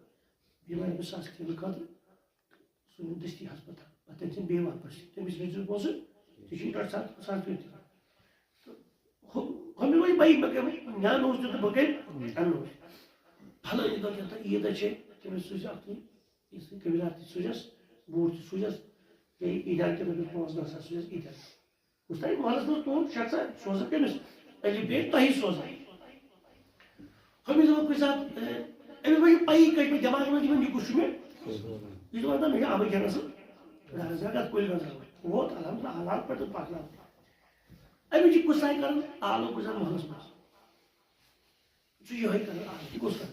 بیٚیہِ وَنہٕ بہٕ سَستہٕ تٔمِس خٲطرٕ۔" سُہ نیوٗ دٔستی ہسپتال۔ پتہٕ تٔمۍ سٕنٛدۍ بیٚیہِ واپس۔ تٔمِس ؤنۍ زِ پونٛسہٕ، ژےٚ چھُے ڈاکٹر صاحب، صاحب کیُتھ تہِ۔ تہٕ ہُہ، ہُمہِ وۄنۍ بَیہِ مےٚ کَرِ وۄنۍ، مےٚ اَننووُس تیُتھ بہٕ کَمہِ اَننووُس۔ فلٲنۍ دۄہ کیٛاہ تہٕ عیٖد حظ چھے، تٔمِس سوٗزِ اَکھ یہِ، یہِ سۭتۍ قبیٖلدار تہِ سوٗزٮ۪س، بوٗٹھ تہِ سوٗزٮ۪س، بیٚیہِ عیٖدیٛار تہِ رۄپیَس پانٛژھ دَہ ساس سوٗزٮ۪س عیٖدیٛار۔ وُچھ تۄہہِ محلس منٛز تُہُنٛد شخصا سوزان کٔمِس؟ علی بے تۄہہِ سوزان۔ ہُمِس دَپان کُنہِ ساتہٕ، اے، أمِس ما چھِ پَیی کٔژمہِ دٮ۪ماغس منٛز یِمن یہِ کُس چھُ مےٚ؟ یہِ چھُ وَنان، مےٚ چھُ آبٕے کھٮ۪نَس زَگَتھ کُلۍ گَنٛزراوٕنۍ۔ ووت الحمدللہ حالات پٮ۪ٹھ تہٕ پَکناو۔ أمِس چھِ کُس تام کَران آلو کُنہِ ساتہٕ محلس منٛز۔ یہِ چھُ یِہوٚے کَران آلو۔ یہِ کُس کَران؟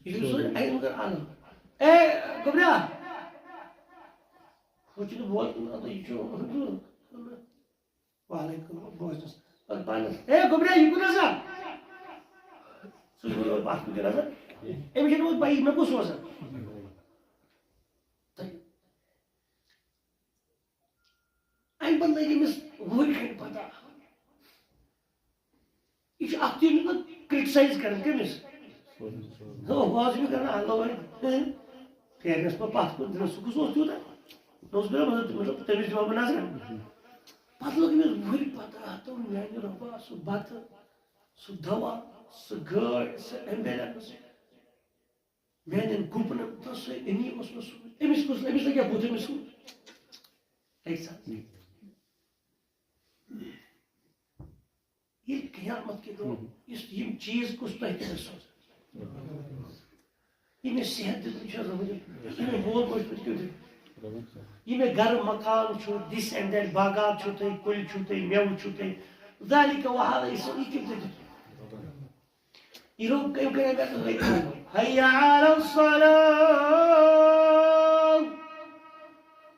یہِ چھُ سورُے اَمہِ کَران آلو۔ اے، گوٚبریا! ہُہ چھُنہٕ بوزان، اَدٕ یہِ چھُ وعلیکم بوزنس۔ پتہٕ پانس، "ہے گوٚبریا، یہِ کوٗتاہ سا؟" سُہ چھُ وَنان، "پَتھ کُن کٔرِو سا۔ أمِس چھَنہٕ وۄنۍ پَیی مےٚ کُس سوزان۔" تہٕ اَمہِ پَتہٕ لٔگۍ أمِس وُہٕرۍ کھنٛڈ پَتہ۔ یہِ چھُ اَکھ چیٖز مطلب criticize کَران کٔمِس؟ ہُہ، ہُہ حظ چھُ مےٚ کَران اللہ وَرِ، ہہ، پھیرنَس پَتہٕ پَتھ کُن دِنَس، سُہ کُس اوس تیوٗتاہ؟ نہ اوس مےٚ مطلب، مطلب تٔمِس دِوان بہٕ نظر۔ پَتہٕ لوٚگ أمِس وُہٕرۍ پَتہٕ، اَتھ دوٚپ، "میٛانہِ رۄبا، سُہ بَتہٕ، سُہ دَوا، سُہ گٲڑۍ، سُہ ambulance، میٛانٮ۪ن گُپنَن، تہٕ سُہ أمی اوس مےٚ سُہ، أمِس کُس، أمِس لَگہِ ہا بُتھ أمِس سُہ؟" اَکہِ ساتہٕ۔ ییٚلہِ قیامت کہِ دۄہ یُس یِم چیٖز کُس تۄہہِ تہِ ٲسۍ سوزان؟ یہِ مےٚ صحت دیُتمُت چھُ رۄبَن دیُتمُت، یہِ مےٚ مول موج پٮ۪ٹھ کیُتھ دیُتمُت، یہِ مےٚ گرٕ مکان چھُ، this and that، باغات چھُو تۄہہِ، کُلۍ چھُو تۄہہِ، مٮ۪وٕ چھُو تۄہہِ، ذالِکَ وَہَذَا، یہِ سورُے کٔمۍ دیُتمُت؟ یہِ روٚٹ کٔمۍ کٔرۍ اَتھ لٔگۍ؟ حَیَّ عَلَى الصَّلَاةِ۔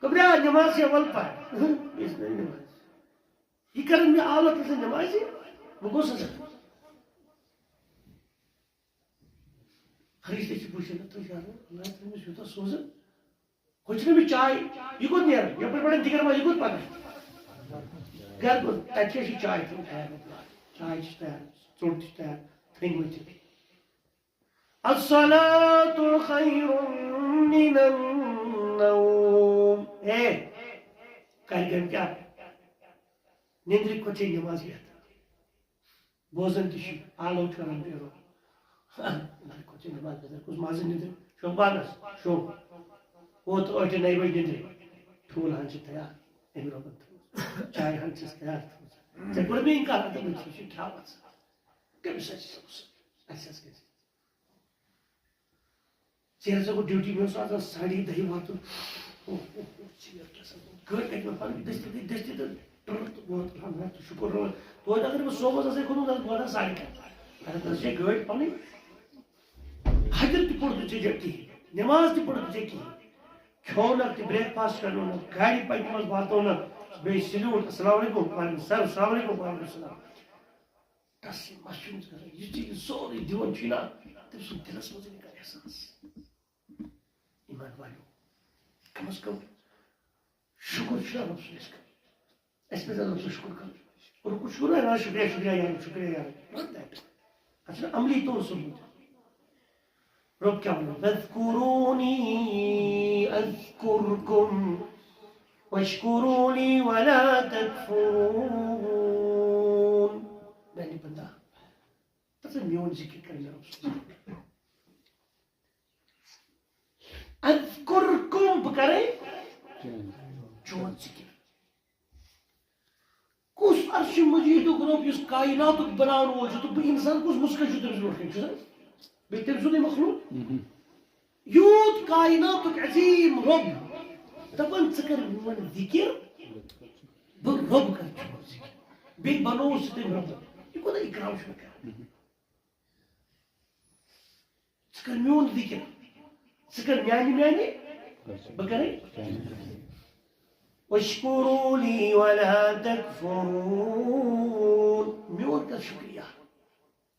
گوٚبریا، نٮ۪ماز چھےٚ، وَلہٕ پَر۔ یہِ چھِ نہٕ نٮ۪ماز۔ یہِ کَرَن مےٚ عادت گژھِ نٮ۪مازِ، بہٕ گوٚژھُس اَتھ۔ فرشتہٕ چھِ وٕچھان، تہٕ چھِ وَنان، "اللہ تعالیٰ، أمِس یوٗتاہ سوزُن، ہُہ چھُنہٕ أمِس چاے، یہِ کوٚت نیران؟ یَپٲرۍ پَران دِگر ما، یہِ کوٚت پَکان؟" گَرٕ کوٚت؟ تَتہِ کیٛاہ چھِ چاے تھٲومٕژ تیار؟ چاے چھِ تیار، ژوٚٹ تہِ چھِ تیار، تھٔنۍ ؤتھِتھ۔ الصلاة خیر من النوم۔ اے، کَرِ کٲم کیٛاہ؟ نِندرِ کھۄتہٕ چھے نٮ۪ماز بہتر۔ بوزان تہِ چھُ، آلو چھُ کران بیرو۔ نِندرِ کھۄتہٕ چھے نٮ۪ماز بہتر۔ کُس مازٕ نِندرِ؟ شوٚنٛگ پانس؟ شوٚنٛگ۔ ووت ٲٹھِ نَیہِ بجہِ نِندرِ۔ ٹھوٗل ہن چھِ تیار۔ أمۍ رۄبن تھٲومٕژ۔ چایہِ ہن چھِس تیار تھٲومٕژ۔ ژےٚ کوٚر مےٚ اِنکار، اَدٕ أمِس چھُ ٹھاوان۔ کٔمِس سۭتۍ چھِ سُہ؟ اَسہِ حظ کٔرِتھ۔ ژیر سا گوٚو ڈیوٹی، مےٚ اوس آسان ساڑے دَہہِ واتُن۔ اوہ، اوہ، اوہ، ژیر کیٛاہ سا گوٚو؟ گٲڑۍ کَتہِ مےٚ پَنٕنۍ دٔستی، دٔستی، دٔستی تہٕ ٹرٛک تہٕ ووت، الحمدللہ، تہٕ شُکُر رۄبَس۔ توتہِ اگر بہٕ صوبَس آسہٕ ہے کھوٚتمُت، آسہٕ بہٕ واتان ساڑے کَہہِ۔ اگر نہ حظ چھے گٲڑۍ پَنٕنۍ، حجر تہِ پوٚر نہٕ ژےٚ کِہیٖنۍ، نٮ۪ماز تہِ پٔرٕتھ ژےٚ کِہیٖنۍ، کھیوٚونَکھ تہِ، breakfast کَرنوونَکھ، گاڑِ پَنٛجہِ منٛز واتنوونَکھ، بیٚیہِ salute، السلام علیکم، وعلیکم السلام، السلام علیکم، وعلیکم السلام۔ تس یہِ مسجد منٛز گژھان، یُتھُے یہِ سورُے دِوان چھُ یہِ نا، تٔمۍ سُنٛد دِلس منٛز یی کانٛہہ احساس۔ ایمان والیو، کم از کم شُکر چھُ نا رۄب سُنٛد اَسہِ کرُن۔ اَسہِ پَزِ رۄب سُنٛد شُکر کرُن۔ رُکُن شُکر، نا، شُکریہ، شُکریہ یا رب، شُکریہ یا رب۔ Not that۔ اَتھ چھُنہٕ عملی طور سوٗنٛچمُت۔ رۄب کیٛاہ وَنان؟ "فاذکرونی اذکرکم واشکرو لی ولا تکفرون۔" میانہِ بندا، ژٕ میون ذِکِر کر مےٚ رۄب سُنٛد۔ اذکرکم، بہٕ کرے چون ذِکِر۔ کُس عرشِ مجیدُک رۄب یُس کائناتُک بناون وول چھُ تہٕ بہٕ انسان کُس مُسکت چھُ تٔمِس برونٛٹھ کَنہِ؟ چھُ سا بیٚیہِ تٔمۍ سُنٛدُے مخلوق؟ یوٗت کائناتُک عظیٖم رۄب، دَپان، ژٕ کر میون ذِکِر، بہٕ رۄب کر چون ذِکِر۔ بیٚیہِ بنووُس ژٕ تٔمۍ رۄب۔ یہِ کوٗتاہ اِکرام چھُ مےٚ کران۔ ژٕ کر میون ذِکِر۔ ژٕ کر میانہِ، میانہِ، بہٕ کرے۔ واشکروا لی ولا تکفرون۔ میون کر شُکریہ۔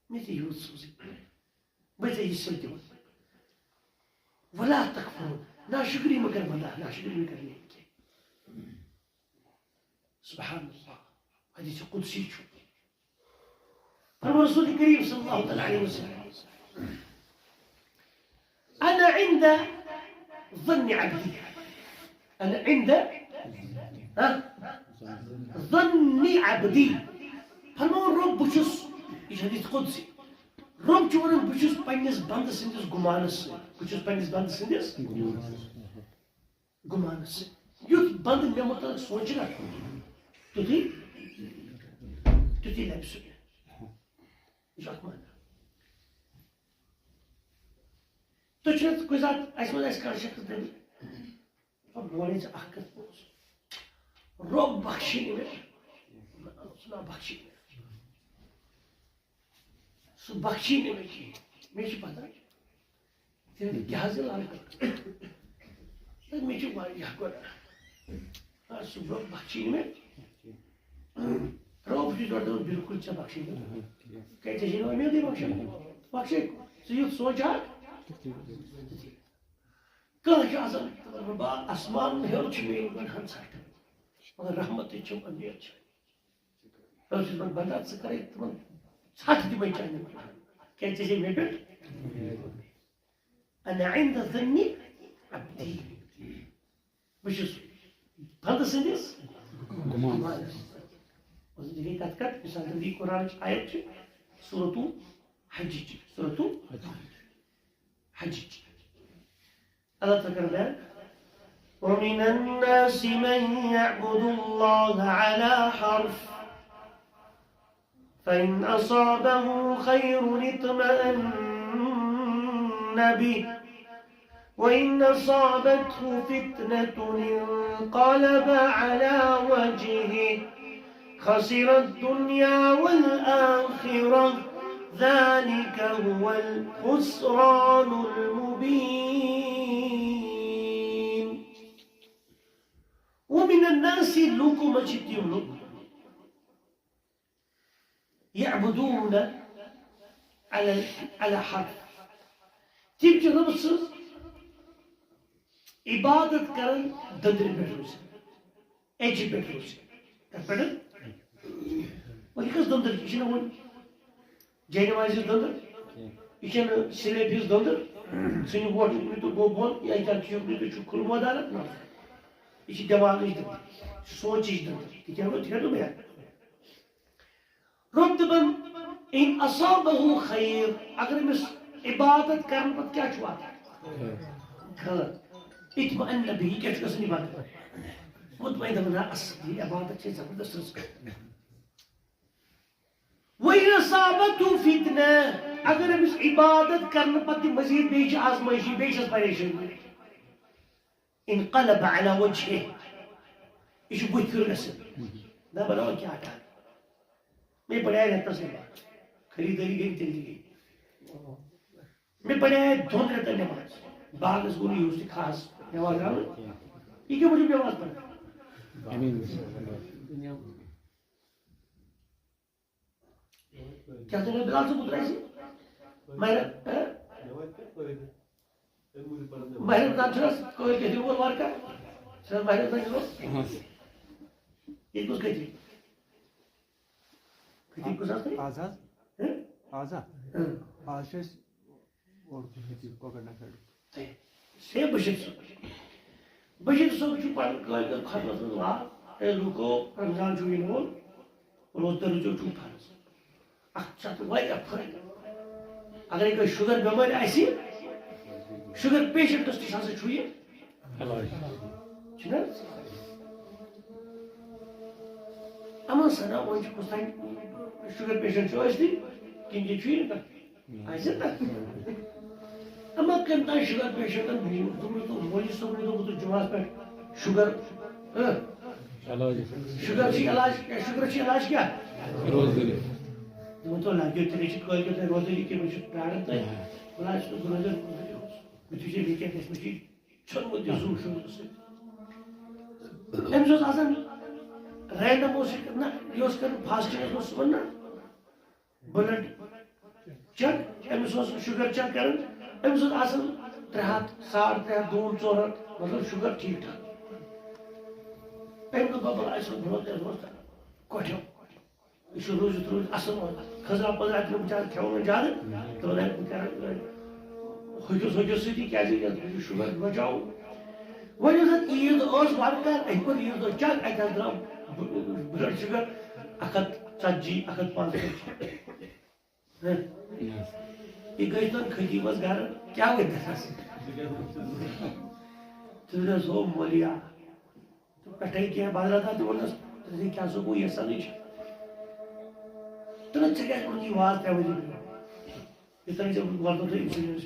مےٚ ژےٚ یوٗت سوٗزٕے۔ بہٕ ژےٚ یہِ سۭتۍ دِمہٕ۔ ولا تکفرون۔ ناشُکری مہ کر بندا، ناشُکری مہ کر نہٕ کینٛہہ۔ سبحان اللہ۔ حدیث قدسی چھُ۔ فرموو رسول کریم صلی اللہ تعالیٰ علیہ وسلم، انا عند ظن عبدی۔ انا عند، ہا؟ ظن عبدی۔ فرموو رۄب، بہٕ چھُس، یہِ چھُ حدیث قدسی۔ رۄب چھُ وَنان، بہٕ چھُس پننِس بندٕ سٕنٛدِس گُمانس سۭتۍ۔ بہٕ چھُس پننِس بندٕ سٕنٛدِس گُمانس سۭتۍ۔ یُتھ بندٕ مےٚ مُتعلق سونٛچہِ نا، تیُتھُے، تیُتھُے لبہِ سُہ مےٚ۔ یہِ چھُ اکھ معنی۔ تُہۍ چھِو کُنہِ ساتہٕ اَسہِ منٛز اَسہِ کانٛہہ شخص دٔپِتھ، "مولوی ژےٚ اکھ کتھ بوز، رۄب بخشی نہٕ مےٚ، سُہ نا بخشی نہٕ مےٚ۔" سُہ بخشی نہٕ مےٚ کِہیٖنۍ۔ مےٚ چھِ پتہ۔ تٔمۍ دوٚپ، "کیٛاہ حظ یہِ لڑکہٕ؟ تہٕ مےٚ چھِ واریاہ گۄناہ۔ آ، سُہ برونٛہہ بخشی نہٕ مےٚ۔" رۄب چھُ یورٕ دَپان، "بِلکُل ژےٚ بخشی نہٕ۔ کیٛازِ ژےٚ چھے نہٕ اُمیدٕے بخشن۔ بخشے، ژٕ یُتھ سونٛچہٕ ہاکھ۔" کانٛہہ چھُ آسان، دَپان، "رۄبا، آسمان ہیوٚر چھُ مےٚ یِوان ہن ژھٹھ، مگر رحمتٕچ چھَم اُمید چھِ۔" رۄب چھُس وَنان، "بندا، ژٕ کَرَے تِمَن ژھٹھ دِمَے چانہِ خٲطرٕ۔ کیٛازِ ژےٚ چھے مےٚ پٮ۪ٹھ انا عند ظن عبدی۔" بہٕ چھُس بنٛدٕ سٕنٛدِس گُمانَس۔ یہِ گٔے کَتھ کَتھ، مثال، یہِ قرآنٕچ آیت چھِ، سورۃ الحجٕچ، سورۃ الحجٕچ۔ اللہ تعالیٰ فرمایان، ومن الناس من يعبد الله على حرف فإن أصابه خير اطمأن به وإن أصابته فتنة انقلب على وجهه خسر الدنيا والآخرة ذلك هو الخسران المبين۔ ومن الناس، لوٗکو منٛز چھِ تِم لوٗکھ، يعبدون على، على حرف، تِم چھِ رۄبہٕ سٕنٛز عبادت کران دٔنٛدرِ پٮ۪ٹھ روٗزِتھ، اٮ۪جہِ پٮ۪ٹھ روٗزِتھ۔ کَتھ پٮ۪ٹھ؟ وۄنۍ یہِ کۄس دٔنٛدٕر چھِ؟ یہِ چھِنہٕ وۄنۍ جاینمازِ ہِنٛز دٔنٛدٕر، یہِ چھَنہٕ سِلیپہِ ہِنٛز دٔنٛدٕر، ژھٕنِو وۄٹھ یُکنُے تہٕ گوٚو بۄن، یا کیٛاہ چھُ یُکنُے تہٕ چھُ کھُلہٕ مٲدانَس منٛز۔ یہِ چھِ دٮ۪ماغٕچ دٔنٛدٕر، یہِ چھِ سونٛچِچ دٔنٛدٕر۔ تہِ کیٛاہ گوٚو؟ تہِ کیٛاہ دوٚپ مےٚ؟ رۄب دَپان، "ان اصابہ خیر"، اگر أمِس عبادت کرنہٕ پتہٕ کیٛاہ چھُ واتان؟ خٲر۔ اطمأن به، یہِ کیٛاہ چھُ گژھان عبادت؟ مطمئن دَپان، "نہ، اصل، یہِ عبادت چھِ زبردست رٕژ کٲم۔" وَإِنْ أَصَابَتْهُ فِتْنَةٌ، اگر أمِس عبادت کرنہٕ پتہٕ تہِ مزید بیٚیہِ چھِ آزمٲیشی، بیٚیہِ چھَس پریشٲنی۔ انقلب علی وجہہ۔ یہِ چھُ بُتھِ پھِرٕ گژھان۔ دَپان، "وۄنۍ کیٛاہ کَرٕ؟ مےٚ پَرے رٮ۪تَس نٮ۪ماز۔ خریٖدٲری گٔے، تیٚلہِ تہِ گٔے۔ مےٚ پَرے دۄن رٮ۪تَن نٮ۪ماز۔ باغَس گوٚو نہٕ یوٗز تہِ خاص نٮ۪ماز درٛاو نہٕ۔ یہِ کیٛاہ موٗجوٗب نٮ۪ماز پَران؟" کیٛاہ چھُ بِلال صٲب، کوٚت درٛایہِ؟ ماہِ رم-، ہہ؟ ماہِ رمضان چھُنہٕ حظ کٲلۍ کٮ۪تھ یِوان وارٕ کارٕ؟ چھُنہٕ حظ ماہِ رمضان یِوان؟ ییٚتہِ کُس کٔتِل؟ کٔتِل کُس حظ تۄہہِ؟ آز حظ؟ ہہ؟ آز ہا؟ ہہ۔ آز چھِ أسۍ اورکُے ییٚتہِ کۄکَر نَکھٕ اَڈٕ۔ ہے، سے بشیر صٲب۔ بشیر صٲب چھُ پَنُن کٲلۍ کٮ۪تھ خدمَس منٛز لاگان۔ ہے، لوٗکو، رمضان چھُ یِنہٕ وول، روزدَر روٗزِو، چھُ فرض۔ اَتھ چھُ اَتھ واریاہ فٲیدٕ۔ اگرے کٲنٛسہِ شُگر بٮ۪مٲرۍ آسہِ، شُگر پیشنٹَس تہِ چھُ آسان چھُ یہِ۔ علاج۔ چھُنہٕ حظ؟ اَما سَنا وۄنۍ چھُ کُس تام شُگر پیشنٹ چھُ ٲسۍتھٕے، کِنہٕ یہِ چھُ یہِ نہٕ کانٛہہ؟ آسہِ نا؟ اما کٔمۍ تام شُگر پیشنٹن دوٚپمُت، تہٕ مولوی صٲبنٕے دوٚپمُت، تہٕ جُمعس پٮ۪ٹھ شُگر، ہہ؟ شُگر چھُ علاج، شُگر چھُ علاج کیٛاہ؟ روزدٔری۔ دوٚپُن، تُہۍ لَگیو تیٚلہِ، یہِ چھِ کٲلۍ کٮ۪تھ تۄہہِ روزدٔری کٔرمٕژ، چھِ پرٛاران تُہۍ۔ وَلہٕ حظ، چھُس بہٕ روزدٔری، مےٚ تُج یہِ ویٖکٮ۪نٛڈ گژھِ مےٚ چھُ یہِ ژھیوٚنمُت یہِ زُو شُگرٕ سۭتۍ۔ أمِس اوس آسان random اوس یہِ، نہ، یہِ اوس کَران فاسٹِنٛگَس منٛز صُبحن نہ، بٕلڈ چیک، أمِس اوس شُگر چیک کران، أمِس اوس آسان ترٛےٚ ہَتھ، ساڑ ترٛےٚ ہَتھ، دوٗن ژور ہَتھ، مطلب شُگر ٹھیٖک ٹھاک۔ أمۍ دوٚپ، "بَبہٕ، اَسہِ اوس برونٛہہ تہِ اوس کران، کۄٹھیو۔ یہِ چھُ روٗزِتھ روٗزِتھ اَصٕل روزان۔ خٔزٕرا پٔزٕرا تہِ نہٕ بِچارٕ کھٮ۪وان وۄنۍ زیادٕ، تہٕ وۄنۍ ہٮ۪کہٕ بہٕ کران، وۄنۍ ہُکِس ہُکِس سۭتی، کیٛازِ یَتھ چھُ شُگر بَچاوُن۔" وۄنۍ یُس زَن عیٖد ٲس وارٕ کارٕ، أمۍ کوٚر عیٖد دۄہ چیک، اَتہِ حظ درٛاو بٕلڈ شُگر اَکھ ہَتھ ژَتجی، اَکھ ہَتھ پانٛژتٲجی۔ ہہ؟ یہِ گٔے تَن خطیٖبَس گَرٕ، کیٛاہ ؤنۍ دَپَس؟ ژٕ نہ حظ ہو مولیا۔ تہٕ پٮ۪ٹھَے کینٛہہ بدرَتھا تہِ ووٚننَس، دوٚپُن، "کیٛاہ سا گوٚو یَژھانٕے چھِ؟ تہٕ نہ ژےٚ کیٛازِ کوٚرُتھ یہِ واز ترٛےٚ ؤری برٛونٛہہ؟ یہِ ترٛٲے ژےٚ گۄڈٕ ترٛٲے أمۍ سٕنٛدِس۔"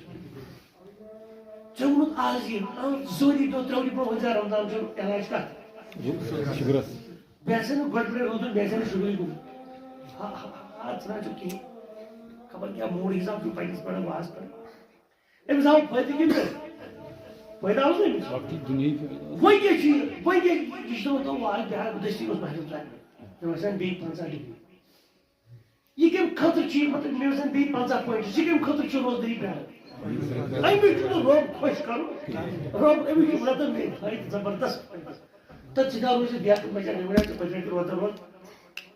ژےٚ ووٚنُتھ آز یہِ، آ، زٕ ؤری دۄہ، ترٛےٚ ؤری برٛونٛہہ ؤنۍ زِ رمضان چھُ علاج کَتھ؟ شُگرَس۔ مےٚ ہسا نہٕ گۄڈٕ پٮ۪ٹھَے روٗدمُت، مےٚ ہسا نہٕ شُگرٕے گوٚمُت۔ ہا، ہا، ہا، ژٕ نہ چھُکھ کِہیٖنۍ۔ خبر کیٛاہ موٗڈ حساب چھُ پنٛنِس پٮ۪ٹھ واز پٮ۪ٹھ۔ أمِس آو فٲیدٕ کِنہٕ نہٕ؟ فٲیدٕ آو نہٕ أمِس؟ وقتُک دُنیاہٕے فٲیدٕ آو۔ وۄنۍ کیٛاہ چھُ یہِ؟ وۄنۍ کیٛاہ؟ یہِ چھُ دَپان، دَپان، واے بیٛاکھ دٔستی اوس مہرازَس تَتہِ۔ مےٚ باسان بیٚیہِ پنٛژاہ ڈگری۔ یہِ کَمہِ خٲطرٕ چھُ یہِ؟ مطلب، مےٚ باسان بیٚیہِ پنٛژاہ پوینٹس، یہِ کَمہِ خٲطرٕ چھُ روزدٲری پرٛاران؟ أمِس چھُنہٕ رۄب خۄش کَرُن۔ رۄب، أمِس چھُ مطلب مےٚ فٲیدٕ زبردست فٲیدٕ۔ تہٕ ژٕ کیٛاہ روزِ بیٚیہِ کُنہِ بَجہِ، مےٚ وَنان ژٕ پٔتمہِ لَٹہِ روزدار روز۔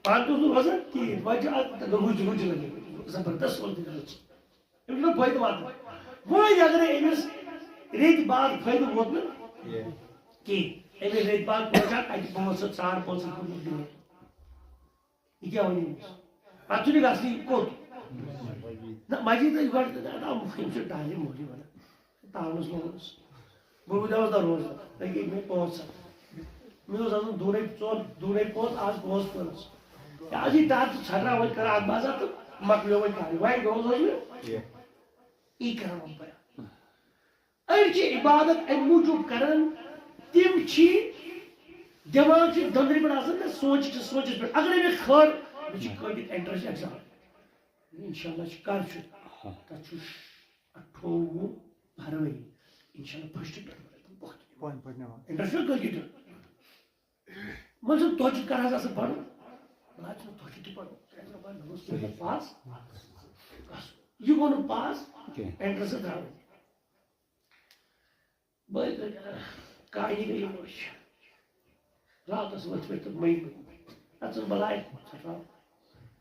پانہٕ تہِ اوس نہٕ روزان کِہیٖنۍ، وۄنۍ چھُ اَتھ لوٚگُج وُج لٔگِتھ۔ زبردست روزدٲری رٔژ۔ أمِس چھُنہٕ فٲیدٕ واتان۔ وۄنۍ اگرے أمِس ریٚتۍ بعد فٲیدٕ ووت نہٕ کِہیٖنۍ، أمِس ریٚتۍ بعد پہنٛچان اَتہِ پانٛژھ ہَتھ، ساڑ پانٛژھ ہَتھ رۄپیہِ دِوان۔ یہِ کیٛاہ وَنہِ أمِس؟ پَتہٕ چھُنہٕ گژھنٕے کوٚت؟ نہ، مَسجِد ٲسۍ گۄڈٕ، نہ، یِم چھِ ٹالہِ موجی وَنان۔ تاونَس منٛز اوس۔ بہٕ روٗدیٛاوُس نہ روزدار۔ أکہِ مےٚ پانٛژھ ہَتھ۔ مےٚ اوس آسان دوٗرے ژور، دوٗرے پانٛژھ، آز پانٛژھ پانٛژھ۔ یہِ آز یہِ دَر تہٕ ژھٹرا وۄنۍ کَران اَتھ بازار تہٕ مۄکلیو وۄنۍ کَرٕنۍ۔ وۄنۍ گوٚو حظ مےٚ یہِ۔ یی کَران وۄنۍ بہٕ۔ أڑۍ چھِ عبادت اَمہِ موٗجوٗب کران، تِم چھِ دٮ۪ماغ چھِ دٔنٛدرِ پٮ۪ٹھ آسان نہ، سونٛچہِ چھِ سونٛچَس پٮ۪ٹھ۔ اگر أمِس خٲر، مےٚ چھِ کٲلۍکٮ۪تھ entrance exam۔ اِنشاء اللہ چھُ، کر چھُ؟ تَتھ چھُ اَٹھووُہ فروری۔ اِنشاء اللہ first پٮ۪ٹھ وَنہٕ بہٕ۔ پوٚن پٲٹھۍ نِوان۔ Entrance چھُ کٲلۍکٮ۪تھ دیُن۔ مطلب، تۄہہِ چھُ کَران آسان پَرُن۔ مطلب، چھُنہٕ تۄہہِ چھُ تہِ پَرُن۔ مےٚ اوس پاس۔ یہِ گوٚو نہٕ پاس۔ کینٛہہ۔ Entrance درٛاو۔ بہٕ، کاہِنۍ گٔے یِم أچھ۔ راتَس ؤتھۍ ؤتھۍ تہٕ مٔنٛگۍ مٔنٛگۍ۔ اَتھ ژٕ بَلاے ژٕ ترٛاو۔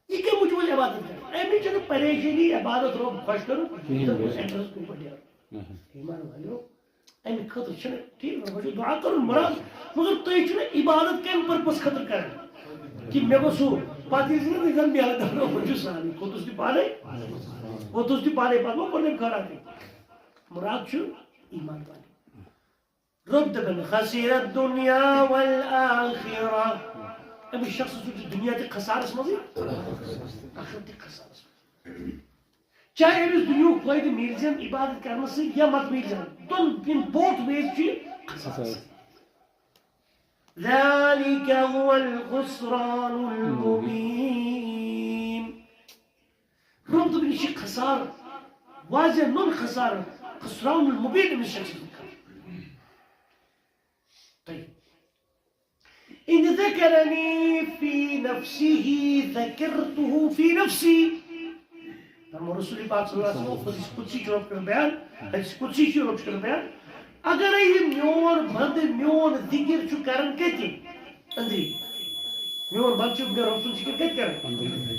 یہِ کَمہِ موٗجوٗب ٲس عبادت کران؟ أمِس چھَنہٕ پریشٲنی عبادت رۄب خۄش کَرُن۔ کِہیٖنۍ تہٕ نہٕ۔ Entrance کُن پَتہٕ نیرُن۔ اہم۔ ایمان والیو، اَمہِ خٲطرٕ چھِنہٕ ٹھیٖک، وۄنۍ چھُ دُعا کَرُن مُراد، مگر تُہۍ چھِو نہٕ عبادت کَمہِ purpose خٲطرٕ کران؟ کہِ مےٚ گوٚژھ ہُہ، پَتہٕ ییٚلہِ زَن زَن میلہٕ دَرو، وۄنۍ چھُ سانٕے، کھوٚتُس تہِ پانَے، ووٚتھُس تہِ پانَے، پَتہٕ وۄنۍ کوٚر تٔمۍ خٲراتٕے۔ مُراد چھُ ایمان والٕنۍ۔ رۄب دَپان، خسر الدنیا والآخرہ۔ أمِس شخصَس چھُ دُنیا تہِ خسارَس منٛزٕے، آخرت تہِ خسارَس منٛز۔ چاہے أمِس دُنیاہُک فٲیدٕ میلہِ زَن عبادت کرنہٕ سۭتۍ یا مت میلہِ زَن، دۄن، in both ways چھُ یہِ خسارَس۔ ذلك هو الخسران المبين۔ رۄب دوٚپُن، یہِ چھُ خسارٕ، واضح نوٚن خسارٕ، خسران المبین أمِس شخصَس خٲطرٕ۔ طيب۔ إن ذكرني في نفسه ذكرته في نفسي۔ فرمو رسول پاک صلی اللہ علیہ وسلم، حدیث قدسی چھُ رۄب کران بیان، حدیث قدسی چھُ رۄب کران بیان۔ اگرے یہِ میون بندٕ میون ذکر چھُ کران کتہِ؟ أنٛدری۔ میون بندٕ چھُ مےٚ رۄب سُنٛد ذکر کتہِ کران؟ أنٛدری۔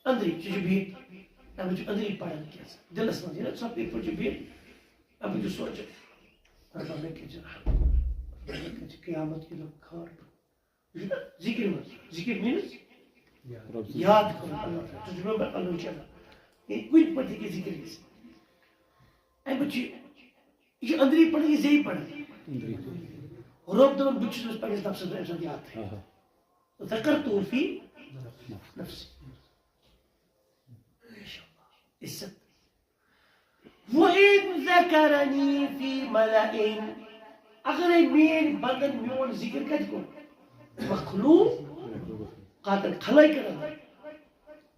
أنٛدری، ژٕ چھُ بِہِتھ۔ اَمہِ چھُ أنٛدری پران کینٛہہ۔ دِلس منٛز، ییٚلہِ ژٕ یِتھ پٲٹھۍ چھُ بِہِتھ، اَمہِ چھُ سونٛچان، رۄبا مےٚ کٔرۍ زِ رحم، رۄبا مےٚ کٔرۍ زِ قیامت کہِ دۄہ خٲر۔ یہِ چھُ نا ذِکرِ منٛز۔ ذِکر means رۄب سٕنٛز یاد کرُن اللہ تعالیٰ۔ ژٕ چھُکھ مےٚ پٮ۪ٹھ اللہ چھُ اللہ۔ یہِ کُنہِ پٲٹھۍ ہیٚکہِ ذِکر گٔژھِتھ۔ اَمہِ پَتہٕ چھُ، یہِ چھُ أنٛدری پَران، یہِ زیٚیہِ پَران۔ أنٛدری۔ رۄب دَپان، بہٕ چھُس أمِس پنٛنِس نفسَس منٛز أمۍ سُنٛد یاد تھٲیِتھ۔ آہا۔ ذکرته في نفسي۔ عزت۔ وإن ذكرني في ملأ اگرے میٲنۍ بندن میون ذکر کتہِ کوٚر؟ مخلوق قاتل خلٲقن اندر۔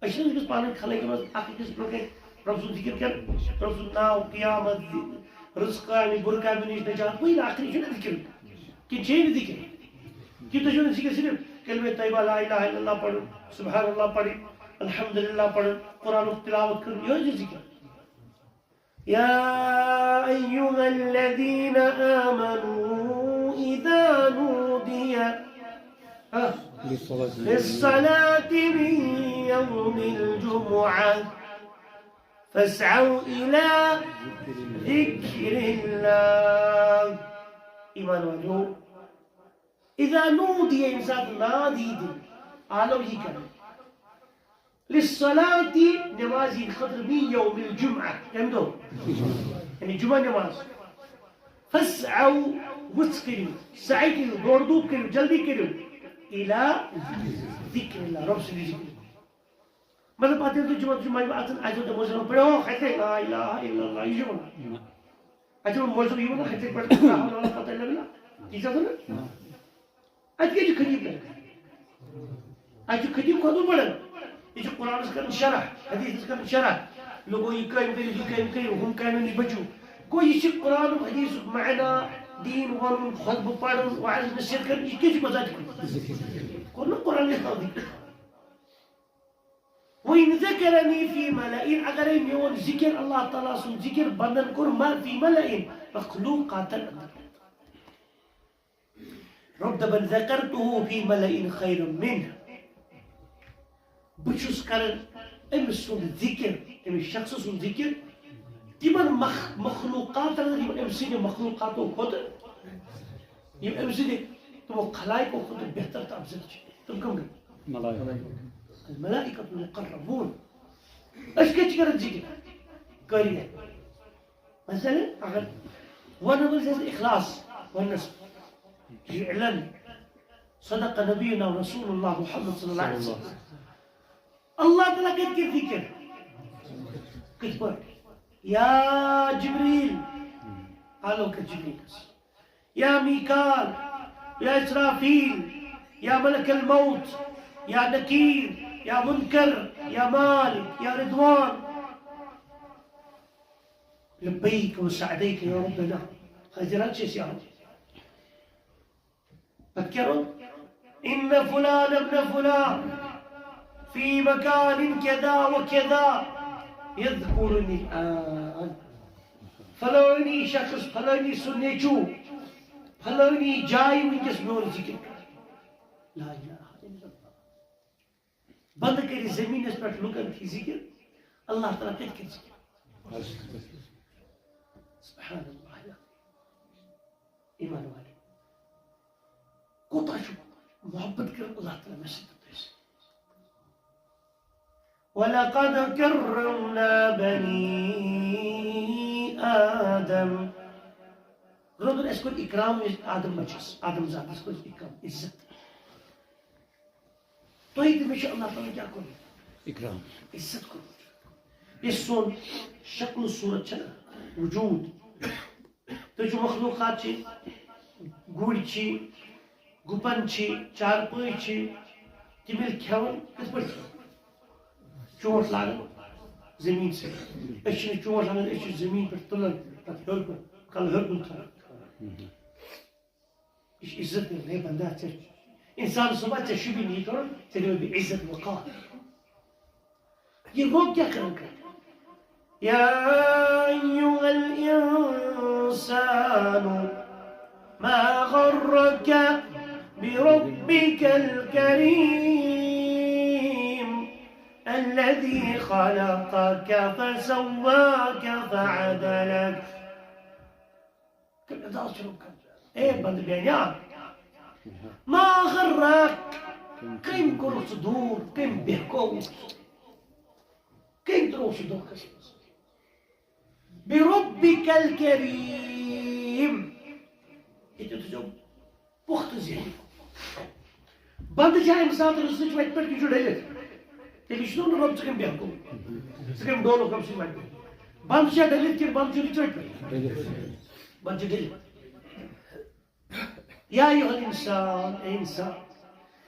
أسۍ چھِنہٕ أکِس پانہٕ ؤنۍ خلٲقن منٛز اکھ أکِس برونٛہہ کنہِ رۄب سُنٛد ذکر کران، رۄب سُنٛد ناو، قیامت، رٕژ کامہِ، بُرٕ کامہِ نِش نجات، وٕنہِ ٲخری چھُنہٕ ذکر۔ کِنہٕ چھے نہٕ ذکر؟ کہِ تُہۍ چھِو نہٕ ذکر صرف کلمہ طیبہ لا الہ الا اللہ پرُن، سبحان اللہ پرٕنۍ، الحمدللہ پرُن، قرآنُک تلاوت کرُن، یِہوٚے چھُ ذکر۔ يا أيها الذين آمنوا إذا نودي، ها، للصلاة من يوم الجمعة فاسعوا إلى ذكر الله۔ ایمان والو، اذا نودی، ییٚمہِ ساتہٕ ناد یی دِنہٕ، آلو یی کرنہٕ، للصلاة، نماز ہٕنٛدِ خٲطرٕ، من یوم الجمعہ، کمہِ دۄہ؟ یعنی جمعہ نماز۔ فاسعوا، وٕژھ کٔرِو، سعی کٔرِو، دورٕ دھوپ کٔرِو، جلدی کٔرِو، الی ذکر اللہ، رۄب سٕنٛدِ ذِکرِ۔ مطلب، پتہٕ ییٚلہِ تُہۍ جمعہ، جمعہ، جمعہ اژان، اَتہِ ووٚن تِمو، پڑھو، ہتے لا الہ الا اللہ، یہِ چھُ وَنان۔ اَتہِ ووٚن مولوی صٲب، یہِ وَنان، ہتے پڑھ، لا حول ولا قوة الا باللہ۔ یہِ چھا وَنان؟ اَتہِ کیٛاہ چھُ خطیب کران؟ اَتہِ چھُ خطیب خطبہٕ پران۔ یہِ چھُ قرآنَس کران شرح، حدیثس کران شرح۔ لوگو، یہِ کٲم کٔرِو، یہِ کٲم کٔرِو، ہُم کامٮ۪ن نِش بٔچِو۔ گوٚو، یہِ چھِ قرآنُک، حدیثُک معنی، دیٖن وَنُن، خطبہٕ پرُن، وعظ نصیحت کرُن، یہِ کیٛاہ چھُ مزاج کوٚرمُت؟ کوٚر نہٕ قرآنَس تَوْدیٖق۔ وَإِنْ ذَكَرَنِي فِي مَلَإٍ، اگرے میون ذکر، اللہ تعالیٰ سُنٛد ذکر بندن کوٚر، ما فی ملئن، مخلوقاتن اندر۔ رۄب دپان، ذکرتہ فی ملئ خیر منہ۔ بہٕ چھُس کران أمۍ سُنٛد ذکر، أمِس شخص سُنٛد ذکر تِمن مخ-، مخلوقاتن اندر، یِم أمۍ سٕنٛدِ مخلوقاتو کھۄتہٕ، یِم أمۍ سٕنٛدِ تِمو خلائقو کھۄتہٕ بہتر تہٕ افضل چھِ۔ تِم کٕم گٔے؟ ملائکہ۔ الملائکۃ المقربون۔ أسۍ کیٛاہ چھِ کران ذکر؟ قٲری۔ مثلاً، اگر ونہٕ وٲلۍ چھِ آسان اخلاص وننس، فعلاً صدق نبینا رسول اللہ محمد صلی اللہ علیہ وسلم۔ اللہ تعالیٰ کتہِ کٔرۍ ذکر؟ کِتھ پٲٹھۍ؟ یا جبریل، آلو کر جبریلس۔ یا میکال، یا اسرافیل، یا ملک الموت، یا نکیر، یا منکر، یا مالک، یا رضوان۔ لبیک و سعدیک یا ربنا۔ حاضرات چھِ أسۍ یا رب۔ پتہٕ کیٛاہ روٚٹ؟ ان فلان ابن فلان فی مکان کذا و کذا یذکرنی الآن۔ فلٲنی شخص، فلٲنی سُنٛد نیٚچوٗ، فلٲنی جایہِ وٕنکیٚس میون ذکر کران۔ لا الہ الا اللہ۔ بنٛد کٔرِتھ زٔمیٖنَس پٮ۪ٹھ لُکن تھی ذِکِر، اللہ تعالیٰ کَتہِ کَرِ ذِکِر؟ سبحان اللہ۔ ایمان والے، کوٗتاہ چھُ محبت کران اللہ تعالیٰ مےٚ سۭتۍ تہٕ تۄہہِ سۭتۍ؟ وَلَقَدْ كَرَّمْنَا بَنِي آدَمَ۔ رۄبن اَسہِ کوٚر اِکرام، یُس آدم بچس، آدم زادس کوٚر اِکرام، عزت۔ تۄہہِ تہِ مےٚ چھُ اللہ تعالیٰ کیٛاہ کوٚرمُت؟ اِکرام۔ عزت کوٚرمُت۔ یہِ سون شکل و صورت چھےٚ نا، وجوٗد۔ تُہۍ چھِو مخلوقات چھِ، گُرۍ چھِ، گُپن چھِ، چارپٲے چھِ، تِم ییٚلہِ کھٮ۪وان، کِتھ پٲٹھۍ کھٮ۪وان؟ چونٛٹھ لاگان زٔمیٖن سۭتۍ۔ أسۍ چھِنہٕ چونٛٹھ لاگان، أسۍ چھِ زٔمیٖن پٮ۪ٹھ تُلان، تَتھ ہیوٚر کُن، کَلہٕ ہیوٚر کُن تھاوان۔ یہِ چھِ عزت مِلان، ہے بندہ، ژےٚ، انسان صٲبا، ژےٚ چھُے مےٚ یہِ کرُن، ژےٚ دِمے بہٕ عزت وقار۔ یہِ رۄب کیٛاہ کران کران؟ یا ایھا الانسان ما غرک بربک الکریم الذی خلقک فسواک فعدلک۔ کٔمۍ انداز چھُ رۄب کران؟ اے بندٕ میانیا، ما غرک، کٔمۍ کوٚرُتھ ژٕ دوٗر، کٔمۍ بہکووُتھ ژٕ؟ کٔمۍ ترٛووُتھ ژٕ دھوکس منٛز؟ بربک الکریم۔ ییٚتہِ تھٲیزیو پُختہٕ ذہن۔ بندٕ چھا اَمہِ ساتہٕ رٕژٕچ وَتہِ پٮ۪ٹھ، یہِ چھُ ڈٔلِتھ۔ تٔمِس چھُ نہٕ رۄب ژٕ کٔمۍ بہکووُتھ؟ ژٕ کٔمۍ ڈولُکھ أمۍ سٕنٛدِ وَتہِ پٮ۪ٹھ؟ بندٕ چھا ڈٔلِتھ کِنہٕ بندٕ چھُ رٕژ وَتہِ پٮ۪ٹھ؟ بندٕ چھُ ڈٔلِتھ۔ یا ایھا الانسان، اے انسان،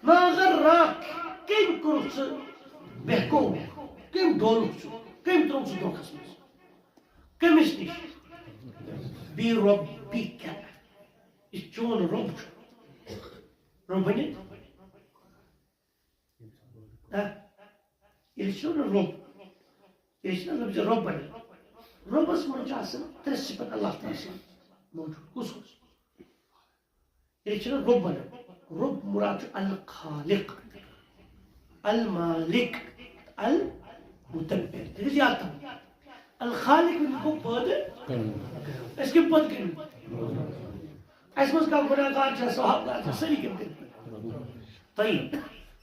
ما غرک، کٔمۍ کوٚرُتھ ژٕ بہکوف؟ کٔمۍ ڈولُکھ ژٕ؟ کٔمۍ ترٛووُتھ ژٕ دھوکھس منٛز؟ کٔمِس نِش؟ بربک، یُس چون رۄب چھُ۔ رۄب ؤنِتھ؟ ہہ؟ ییٚلہِ چھُ نہ رۄب، ییٚلہِ چھُ نہ لفظ رۄب بنان، رۄبس منٛز چھِ آسان ترٛےٚ صفت اللہ تعالیٰ سٕنٛدۍ موجود۔ کُس کُس؟ ییٚلہِ چھُ نہ رۄب بنان، رۄب مراد چھُ الخالق، المالک، المدبر۔ تُہۍ گٔژھِو یاد تھاوُن۔ الخالق ؤنِو گوٚو پٲدٕ۔ أسۍ کٔمۍ پٲدٕ کٔرِو؟ اَسہِ منٛز کانٛہہ گُناہ گار چھا، صاحب گار چھا، سٲری کٔمۍ کٔرِتھ؟ طیب۔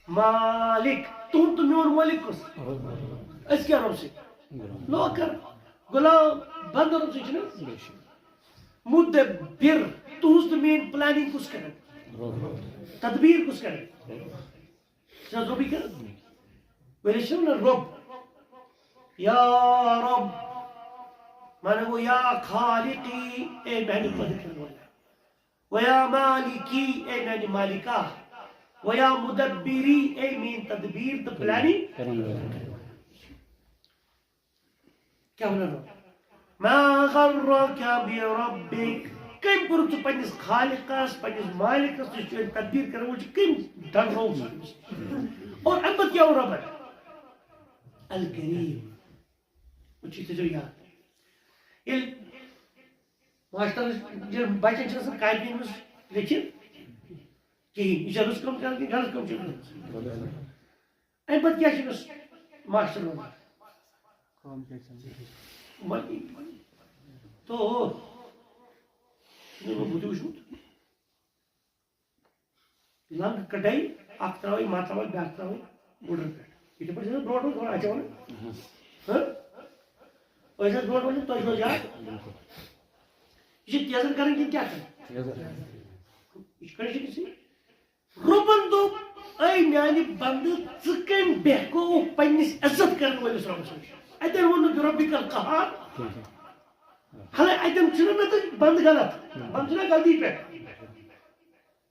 مالک، تُہُنٛد تہٕ میون مٲلِک کُس؟ أسۍ کیٛاہ رۄب سۭتۍ؟ نوکر، غلام، بندٕ رۄب سۭتۍ چھِنہٕ؟ مدبر، تُہٕنٛز تہٕ میٲنۍ پلاننگ کُس کرِ؟ تدبیر کُس کرِ؟ چھا رۄبٕے کران؟ ؤنِو چھِو نہ رۄب۔ یا رۄب، معنی گوٚو یا خالقی، اے میانہِ پٲدٕ کرن وٲلۍ۔ و یا مالکی، اے میانہِ مالکا۔ و یا مدبری، اے میٲنۍ تدبیر تہٕ پلاننگ۔ کیٛاہ وَنان رۄب؟ ما غرک بربک، کٔمۍ کوٚرُتھ ژٕ پننِس خالقس، پننِس مالکس، یُس چٲنۍ تدبیر کرن وول چھُ، کٔمۍ ڈنڈروو سُہ أمِس؟ اور اَمہِ پتہٕ کیٛاہ ووٚن رۄبن؟ الکریم۔ وۄنۍ چھُ یہِ تھٲیزیو یاد۔ ییٚلہِ ماسٹرس، ییٚلہِ بچن چھِ آسان کاپی منٛز لیکھِتھ کِہیٖنۍ، یہِ چھا رٕژ کٲم کران کِنہٕ غلط کٲم چھِ کران؟ اَمہِ پتہٕ کیٛاہ چھُ أمِس ماسٹر وَنان؟ کٲم کیٛاہ چھِ؟ وۄنۍ تو چھُنہٕ مےٚ بُتھِ وٕچھمُت۔ لنٛگ کَٹٲے، اَکھ ترٛاوٕنۍ، مَتھ ترٛاوٕنۍ، بیٛاکھ ترٛاوٕنۍ مُڈرٕ پٮ۪ٹھ۔ یِتھَے پٲٹھۍ چھِ أسۍ برونٛٹھ اوس گۄڈٕ اَچھا وَنان۔ ہہ؟ أسۍ ٲسۍ برونٛٹھ وَنان، تۄہہِ چھُوا یاد؟ یہِ چھِ تیزَر کَرٕنۍ کِنہٕ کیٛاہ کَرٕنۍ؟ تیزَر۔ یہِ چھِ کٲشِر کِژھٕے۔ رۄبن دوٚپ، اے میانہِ بندٕ، ژٕ کٔمۍ بیہکووُکھ پننِس عزت کرن وٲلِس رۄبس نِش؟ اتٮ۪ن ووٚن نہٕ بربک القہار۔ حالانکہ اتٮ۪ن چھُنہٕ مےٚ تہٕ بندٕ غلط، بندٕ چھُنہ غلطی پٮ۪ٹھ۔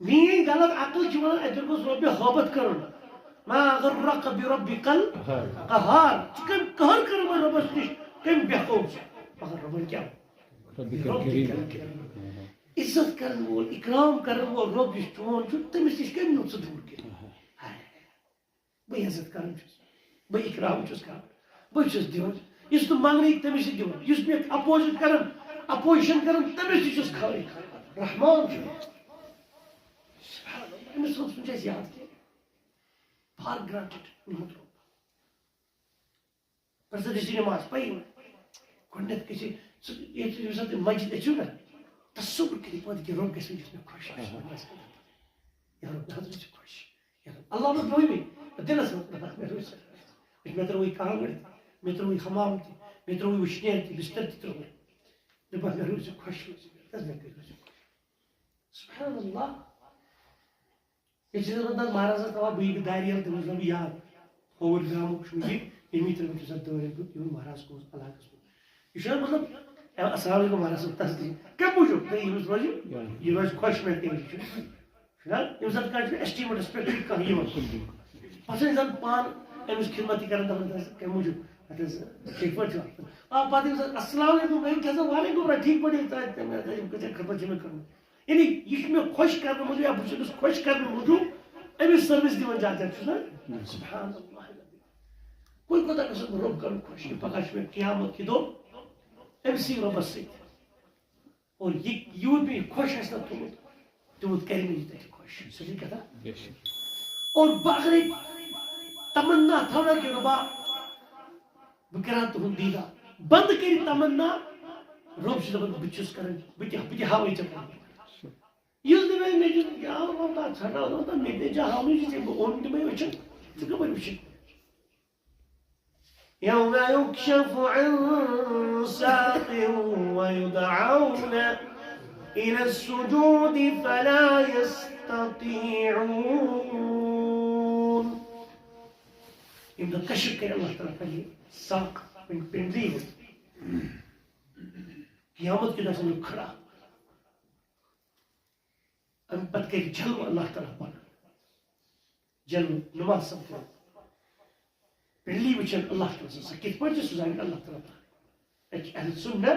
میٲنۍ غلط عقل چھِ ونان، اتٮ۪ن گوٚژھ رۄبِ ہٲبت کرُن۔ ما غرک بربک القہار۔ ژٕ کٔمۍ قہر کرن وٲلۍ رۄبس نِش، کٔمۍ بیہکووُکھ ژٕ؟ مگر رۄبن کیٛاہ ووٚن؟ ربک الکریم۔ عزت کرن وول، اکرام کرن وول رۄب یُس چون چھُ، تٔمِس نِش کٔمۍ نیوٗ ژٕ دوٗر کٔرِتھ؟ ہاے، بہٕ عزت کران چھُس، بہٕ اکرام چھُس کران، بہٕ چھُس دِوان۔ یُس نہٕ منٛگنٕے، تٔمِس چھُ دِوان۔ یُس مےٚ اپوزِٹ کران، اپوزِشن کران، تٔمِس تہِ چھُس خٲلی کران۔ رحمان چھُ۔ سبحان اللہ، أمِس اوس نہٕ اَسہِ یاد کینٛہہ۔ فار گرانٹڈ نِمُت رۄب۔ پرٛٮ۪تھ دۄہ چھِ نٮ۪ماز پَیی وۄنۍ۔ گۄڈٕنٮ۪تھ گژھِ سُہ، ییٚلہِ تُہۍ ییٚمہِ ساتہٕ تُہۍ مسجد أژِو نہ، تصوُر کٔرِو پَتہٕ کہِ رۄب گژھِ وٕنکیٚس مےٚ خۄش۔ آہا۔ یا رۄب، نہ حظ، مےٚ چھُ خۄش۔ یا رۄب، اللہ ما پیوٚوُے مےٚ دِلَس منٛز، نہ، مےٚ روٗز، مےٚ ترٛووُے کانٛگٕر تہِ، مےٚ ترٛووُے حمام تہِ، مےٚ ترٛووُے وٕشنیر تہِ، بِستَر تہِ ترٛووُے۔ دوٚپمَس، مےٚ روٗزِو خۄش، روٗزِو، مےٚ روٗزِو خۄش۔ سبحان اللہ۔ یہِ چھِ دَپان، تَتھ مہرازَس تھاوان بٕے بہٕ دارِ یَلہٕ، تٔمِس دَپان، یاد، کھووُر گامُک چھُ یہِ، ییٚمی ترٛٲومٕتۍ چھِ سۄ دٲرِتھ دیُت یِمَن مہراز کُس علاقَس منٛز۔ یہِ چھُنہ مطلب، اے، السلام علیکم مہراز صٲب، تصدیٖق۔ کَمہِ موٗجوٗب؟ تہٕ ییٚمِس روزِ، یہِ روزِ خۄش، مےٚ تہِ چھُ۔ چھُنہ؟ ییٚمہِ ساتہٕ کانٛہہ چھُنہ estimate پٮ۪ٹھ چھُنہٕ کانٛہہ یِوان۔ پَتہٕ چھُ اِنسان پانہٕ أمِس خدمت تہِ کَران، دَپان، "تَس کَمہِ موٗجوٗب؟ اَتھ حظ ٹھیٖک پٲٹھۍ چھُ اَتھ؟" آ، پَتہٕ ییٚمہِ ساتہٕ، "السلام علیکم"، وۄنۍ کیٛاہ سا، "وعلیکم السلام، ٹھیٖک پٲٹھۍ، تۄہہِ، تۄہہِ، تۄہہِ کۭژاہ خدمت چھِ مےٚ کٔرمٕژ؟" یعنی یہِ چھُ مےٚ خۄش کرنہٕ موٗجوٗب یا بہٕ چھُس أمِس خۄش کرنہٕ موٗجوٗب أمِس service دِوان زیادٕ زیادٕ، چھُس نہ؟ سبحان اللہ۔ وۄنۍ کوٗتاہ گژھن بہٕ رۄب کرُن خۄش کہِ پگاہ چھُ مےٚ قیامت کہِ دۄہ أمسٕے رۄبس سۭتۍ۔ اور یہِ یوٗت مےٚ یہِ خۄش آسہِ نہ تھوٚمُت، تیوٗت کرِ مےٚ یہِ تَتہِ خۄش۔ صحیح کتھا؟ بے شک۔ اور بہٕ اگرے تمنا تھاونا کہِ رۄبا، بہٕ کرٕ ہا تُہُنٛد دیٖدار۔ بنٛد کٔرِتھ تمنا، رۄب چھُ دَپان، بہٕ تہِ چھُس کران، بہٕ تہِ، بہٕ تہِ ہاوَے ژےٚ پَنُن۔ یُس نہٕ مےٚ، مےٚ چھُ، یا رۄب، تَتھ ژھٹاو، دَپان، مےٚ تہِ چھا ہاوُن، یہِ ژےٚ بہٕ اوٚن تہِ مےٚ وٕچھُن، ژٕ کَپٲرۍ وٕچھِکھ؟ يوم يكشف عن ساق ويدعون إلى السجود فلا يستطيعون۔ ییٚمہِ دۄہ کشف کرِ اللہ تعالیٰ پننہِ ساق، پننہِ پنڈلی ہُنٛد۔ قیامت کہِ دۄہ آسن یِم کھڑا۔ امہِ پتہٕ کرِ جلوٕ اللہ تعالیٰ پانہٕ۔ جلوٕ نماز سپدان۔ پہلی وٕچھن اللہ تعالیٰ سٕنٛز، سۄ کِتھ پٲٹھۍ چھِ سُہ زانہِ اللہ تعالیٰ پانہٕ۔ أسۍ چھِ اہل سنت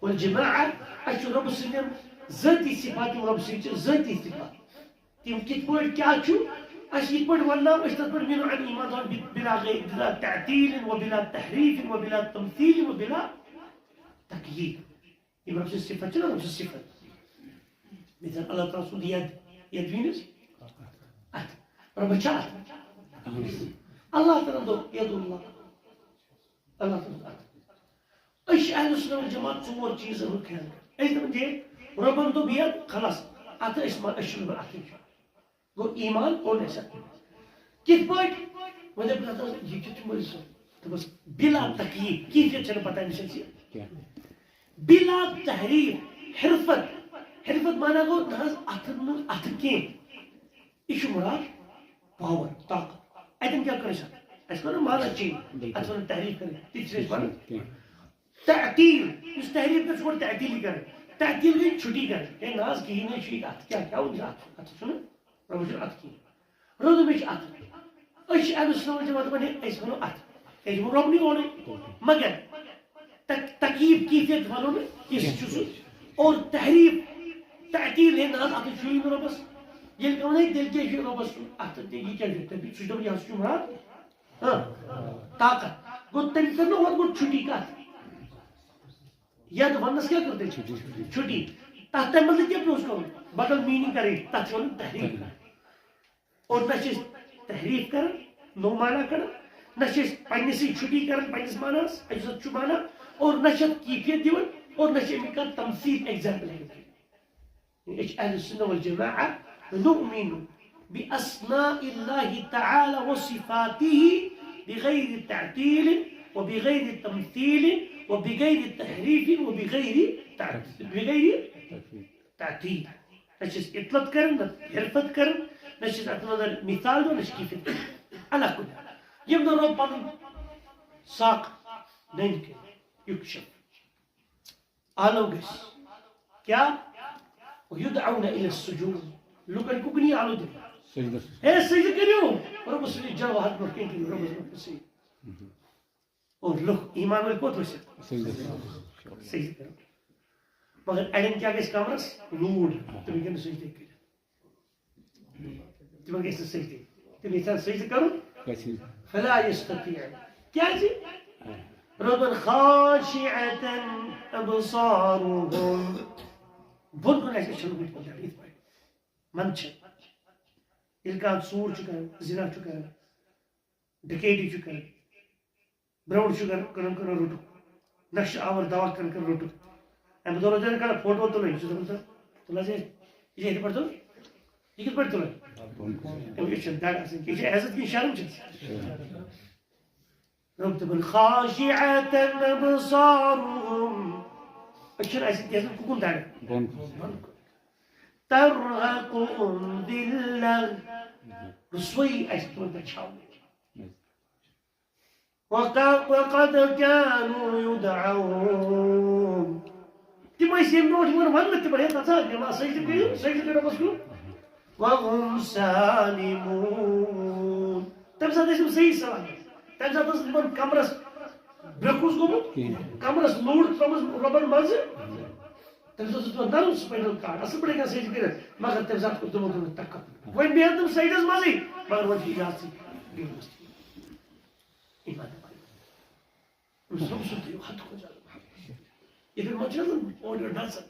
والجماعت، اَسہِ چھُ رۄبہٕ سٕنٛدٮ۪ن ذٲتی صفات، یِم رۄبہٕ سٕنٛدۍ چھِ ذٲتی صفات۔ تِم کِتھ پٲٹھۍ کیٛاہ چھُ، اَسہِ یِتھ پٲٹھۍ ونناو، أسۍ تَتھ پٲٹھۍ مِنو عن ایمان تھاوان، بلا غیر، بلا تعطیل و بلا تحریف و بلا تمثیل و بلا تقیید۔ یِم رۄبہٕ سٕنٛز صفت چھِ نہ، رۄبہٕ سٕنٛز صفت۔ مثال، اللہ تعالیٰ سُنٛد ید، ید means اَتھ۔ رۄبَس چھا اَتھ؟ اللہ تعالیٰ دوٚپ، ید اللہ۔ اللہ تعالیٰ سُنٛد اَتھ۔ أسۍ چھِ اہل سنت والجماعت ژور چیٖزن ہُنٛد خیال کران۔ أسۍ دَپان، ہے، رۄبَن دوٚپ ید، خلاص، اَتھ أسۍ ما-، أسۍ چھِنہٕ اَتھ۔ گوٚو ایمان اوٚن اَسہِ اَتھ۔ کِتھ پٲٹھۍ؟ وۄنۍ دَپہِ نہ حظ، یہِ کیُتھ چھُ مٔرۍ سُنٛد؟ دوٚپُس، بلا تقیید، کیفیت چھَنہٕ پَتہ أمِس چھےٚ ژےٚ۔ کینٛہہ۔ بلا تحریف، حرفت۔ حرفت معنی گوٚو نہ حظ، اَتھٕ نہٕ اَتھٕ کینٛہہ۔ یہِ چھُ مُراد power، طاقت۔ اَتٮ۪ن کیٛاہ کٔر اَسہِ؟ اَسہِ کوٚر نہٕ معنی change۔ بِلکُل۔ اَتھ وَنان تحریف کٔرِتھ، تِتہِ چھِنہٕ أسۍ پَران۔ کینٛہہ۔ تعطیل، یُس تحریف کٔر، سُہ گوٚو تعطیل کرٕنۍ۔ تعطیل گٔے چھُٹی کرٕنۍ۔ ہے نہ حظ، کِہیٖنۍ نہٕ چھُ یہِ اَتھ۔ کیٛاہ، کیٛاہ ووٚن ژےٚ اَتھ؟ اَتھ چھُنہٕ رۄبَس چھُنہٕ اَتھٕ کِہیٖنۍ۔ رۄبَس چھُ اَتھٕ۔ أسۍ چھِ اہل سنت والجماعت دَپان، ہے، أسۍ وَنو اَتھٕ۔ کیٛازِ ووٚن رۄبنٕے اورَے۔ مگر تک-، تکیٖف کیفیت وَنو نہٕ، یہِ چھُ سُہ۔ اور تحریف، تعطیل، ہے نہ حظ، اَتھٕ چھُے نہٕ رۄبَس۔ ییٚلہِ کانٛہہ وَنہِ، تیٚلہِ کیٛازِ چھُ رۄبَس سُہ اَتھٕ؟ تہٕ یہِ کیٛازِ چھُ؟ تَمہِ سُہ چھُ دَپان، یہِ حظ چھُ مُراد۔ ہاں، طاقت۔ گوٚو تٔمۍ کٔر نہٕ ہُتھ گوٚو چھُٹی کَتھ۔ یَتھ وَننَس کیٛاہ کٔر تٔمۍ؟ چھُٹی۔ تَتھ تَمہِ بدلہٕ کیٛاہ پیوٚس کَرُن؟ بدل meaning کَرٕنۍ، تَتھ چھِ وَنان تحریف۔ اور نہ چھِ أسۍ تحریف کَران، نوٚو معنہ کَران، نہ چھِ أسۍ پنٛنِسٕے چھُٹی کَران پنٛنِس معناہَس، اَسہِ چھُ سُہ چھُ معنہ، اور نہ چھِ اَتھ کیفیت دِوان، اور نہ چھِ أمِکۍ کانٛہہ تمثیل، example ہٮ۪کان کٔرِتھ۔ أسۍ چھِ اہل سنہ والجماعة نؤمن بأسماء الله تعالى وصفاته بغير تعطيل وبغير تمثيل وبغير تحريف وبغير تعطيل، بغير تعطيل۔ نہ چھِ أسۍ اطلت کران، نہ حرفت کران، نہ چھِ أسۍ اَتھ منٛز مثال دِوان، نہ چھِ کیفیت کران۔ علی کُلہِ حال۔ ییٚمہِ دۄہ رۄب پَنُن ساق نٔنۍ کٔرِتھ، یُکشف۔ آلو گژھِ۔ کیا؟ یدعون الی السجود۔ لوکن کُکنی آلو دِنہٕ۔ سجدس۔ ہے، سجدٕ کٔرِو۔ رۄبس سۭتۍ جواب برونٛہہ کِنۍ کٔرِو، رۄبس برونٛہہ کُن سجدٕ۔ اور لُکھ ایمان وٲلۍ کوٚت ؤسِتھ؟ سجدس۔ سجدٕ کٔرِو۔ مگر اَڑٮ۪ن کیٛاہ گژھِ کمرس؟ لوٗر۔ تِم ہیٚکن نہٕ سجدے کٔرِتھ۔ تِمن گژھِ نہٕ سجدٕ۔ تِم یژھان سجدٕ کرُن۔ گژھِ نہٕ۔ فلا یستطیع۔ کیازِ؟ ربن خاشعة ابصارهم۔ بۄن کُن آسہِ أچھن ہُنٛد پٲٹھۍ یِتھ پٲٹھۍ۔ منٛدچھان۔ ییٚلہِ کانٛہہ ژوٗر چھُ کران، زِنا چھُ کران، ڈکیتی چھُ کران، برٛونٛٹھ چھُ کران، کران، کران روٚٹُکھ۔ نشہٕ آور دوا کران، کران روٚٹُکھ۔ اَمہِ دۄہ روزان کران فوٹو تُلٕنۍ، یہِ چھُ دَپان، تُل، تُل حظ یہِ، یہِ چھِ یِتھ پٲٹھۍ تُل، یہِ کِتھ پٲٹھۍ تُلٕنۍ؟ أمِس چھَنہٕ دَگ آسان کینٛہہ، یہِ چھِ عزت کِنہٕ شرم چھَس؟ رۄب دَپان، خاشعة أبصارهم۔ أچھَن آسہِ کینٛہہ کُکُن دَگ۔ بۄن۔ ترهقهم ذلة۔ رسوٲیی آسہِ تِمَن پٮ۪ٹھ چھاونٕچ۔ وق-، وقد كانوا يدعون۔ تِم ٲسۍ ییٚمہِ برونٛٹھ یِوان وننہٕ، تِمن ہے نژان، نماز سجدٕ کٔرِو، سجدٕ کٔرِو رۄبس کُن۔ وهم سالمون۔ تَمہِ ساتہٕ ٲسۍ یِم صحیح سلامت۔ تَمہِ ساتہٕ ٲس نہٕ تِمن کمرس برٛکھ اوس گوٚمُت، کِہیٖنۍ۔ کمرس لوٗر ترٲومٕژ رۄبن منٛزٕ۔ تَمہِ ساتہٕ اوس تِمن نرم spinal cord، اَصٕل پٲٹھۍ ہٮ۪کان سجدٕ کٔرِتھ، مگر تَمہِ ساتہٕ اوس تِمن گوٚمُت تکبر۔ وۄنۍ بیٚہن تِم سجدس منٛزٕے، مگر وۄنۍ چھُ اجازتٕے۔ ایمان۔ أمِس رۄب سُنٛد تھٲیِو حد کھۄتہٕ زیادٕ محبت۔ یِتھ پٲٹھۍ منٛز چھِنہٕ آسان اورٕ یورٕ نژان۔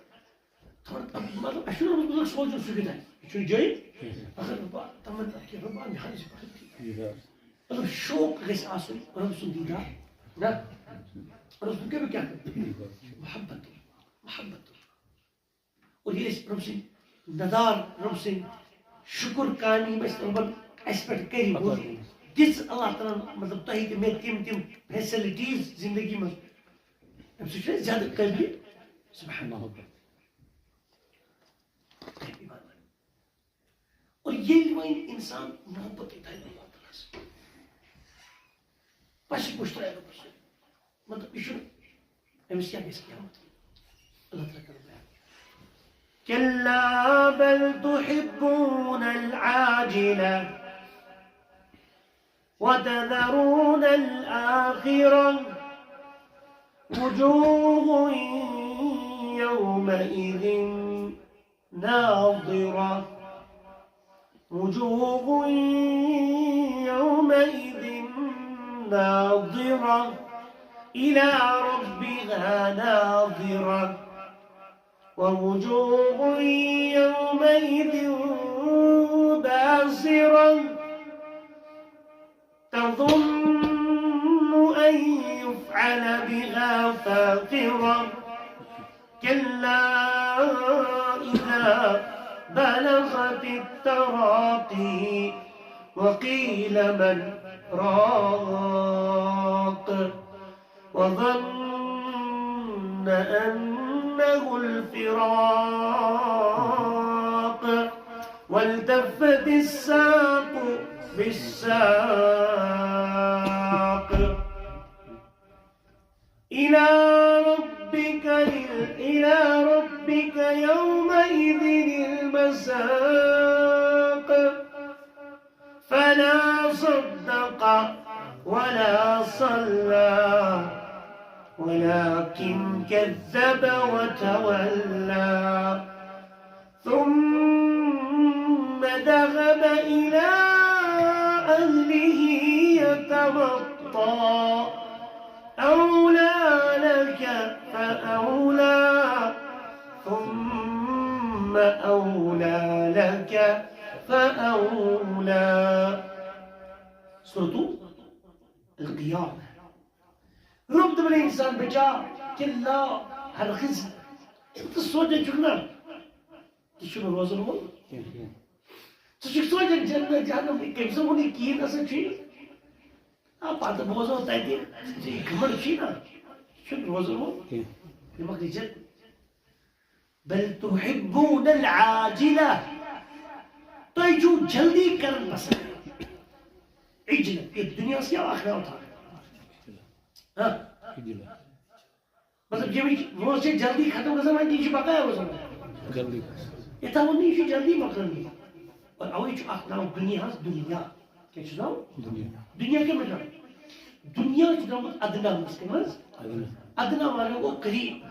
تھوڑا تَتھ مطلب، اَسہِ چھُنہٕ رۄبَس مُتعلِق سونٛچُن سُہ کیُتھ آسہِ۔ یہِ چھُنہٕ جٲیِز۔ مگر رۄبا، تمنا کہِ رۄبا، مےٚ حظ چھِ پَسنٛد ٹھیٖک۔ مطلب، شوق گژھِ آسُن رۄب سُنٛد دیٖدار۔ نہ؟ رۄب سُنٛد کیٛاہ، بہٕ کیٛاہ کَرٕ؟ محبت۔ محبت۔ اور ییٚلہِ أسۍ رۄب سٕنٛدۍ ندار، رۄب سٕنٛدۍ شُکر کامہِ یِم اَسہِ رۄبَن اَسہِ پٮ۪ٹھ کٔرۍ، دِژ اللہ تعالیٰ ہَن، مطلب، تۄہہِ تہِ مےٚ تِم تِم facilities زندگی منٛز، اَمہِ سۭتۍ چھُ اَسہِ زیادٕ قٲبلِ سبحان اللہ۔ اور ییٚلہِ وۄنۍ اِنسان محبت تھاوِ اللہ تعالیٰ ہَس، پَشہِ پوش ترٛایہِ رۄبَس سۭتۍ۔ مطلب، یہِ چھُنہٕ، أمِس کیٛاہ گژھِ قیامت؟ اللہ تعالیٰ کَرُن بیان۔ كلا بل تحبون العاجلة وتذرون الآخرة، وجوه يومئذ ناضرة، وجوه يومئذ ناضرة، إلى ربها ناظرة، ووجوه يومئذ باسرة، تظن أن يفعل بها فاقرة، كلا إذا بلغت التراقي، وقيل من راق، وظن أنه الفراق، والتفت الساق بالساق، إلى ربك، إلى ربك يومئذ المساق، فلا صدق ولا صلى، ولكن كذب وتولى، ثم ذهب إلى أهله يتمطى، أولى لك فأولى، ثم أولى لك فأولى. سورة القيامة. رب دپان، انسان بچا، کلا، ہرگز نہٕ۔ ژٕ سونٛچان چھُکھ نا، یہِ چھُنہٕ روزن وول۔ ژٕ چھُکھ سونٛچان جنت جہنم، کٔمۍ سُنٛد ووٚن یہِ کِہیٖنۍ نسا چھُے نہٕ۔ آ، پتہٕ بوزو تتہِ، ژےٚ یہِ گھمنڈ چھُے نا، یہِ چھُنہٕ روزن وول۔ یہِ مۄکلہِ جنت۔ بل تحبون العاجلة۔ تُہۍ چھِو جلدی کران پسند۔ عجلت، یہِ دُنیاہس کیٛاہ اکھ ناو تھاو؟ ہاں؟ مطلب، ییٚمِچ وٲنٛس چھِ جلدی ختم گژھان، وۄنۍ یہِ چھِ بقایا روزان۔ جلدی۔ یہِ تھاوُن نہٕ، یہِ چھُ جلدی مۄکلان یہِ۔ اور اَوَے چھُ اَتھ ناو دُنیاہَس دُنیا۔ کیٛاہ چھُ ناو؟ دُنیا۔ دُنیا کَمہِ منٛز درٛامُت؟ دُنیا چھُ درٛامُت اَدناہَس منٛز۔ اَدناہ۔ اَدناہ معنی گوٚو قریٖب۔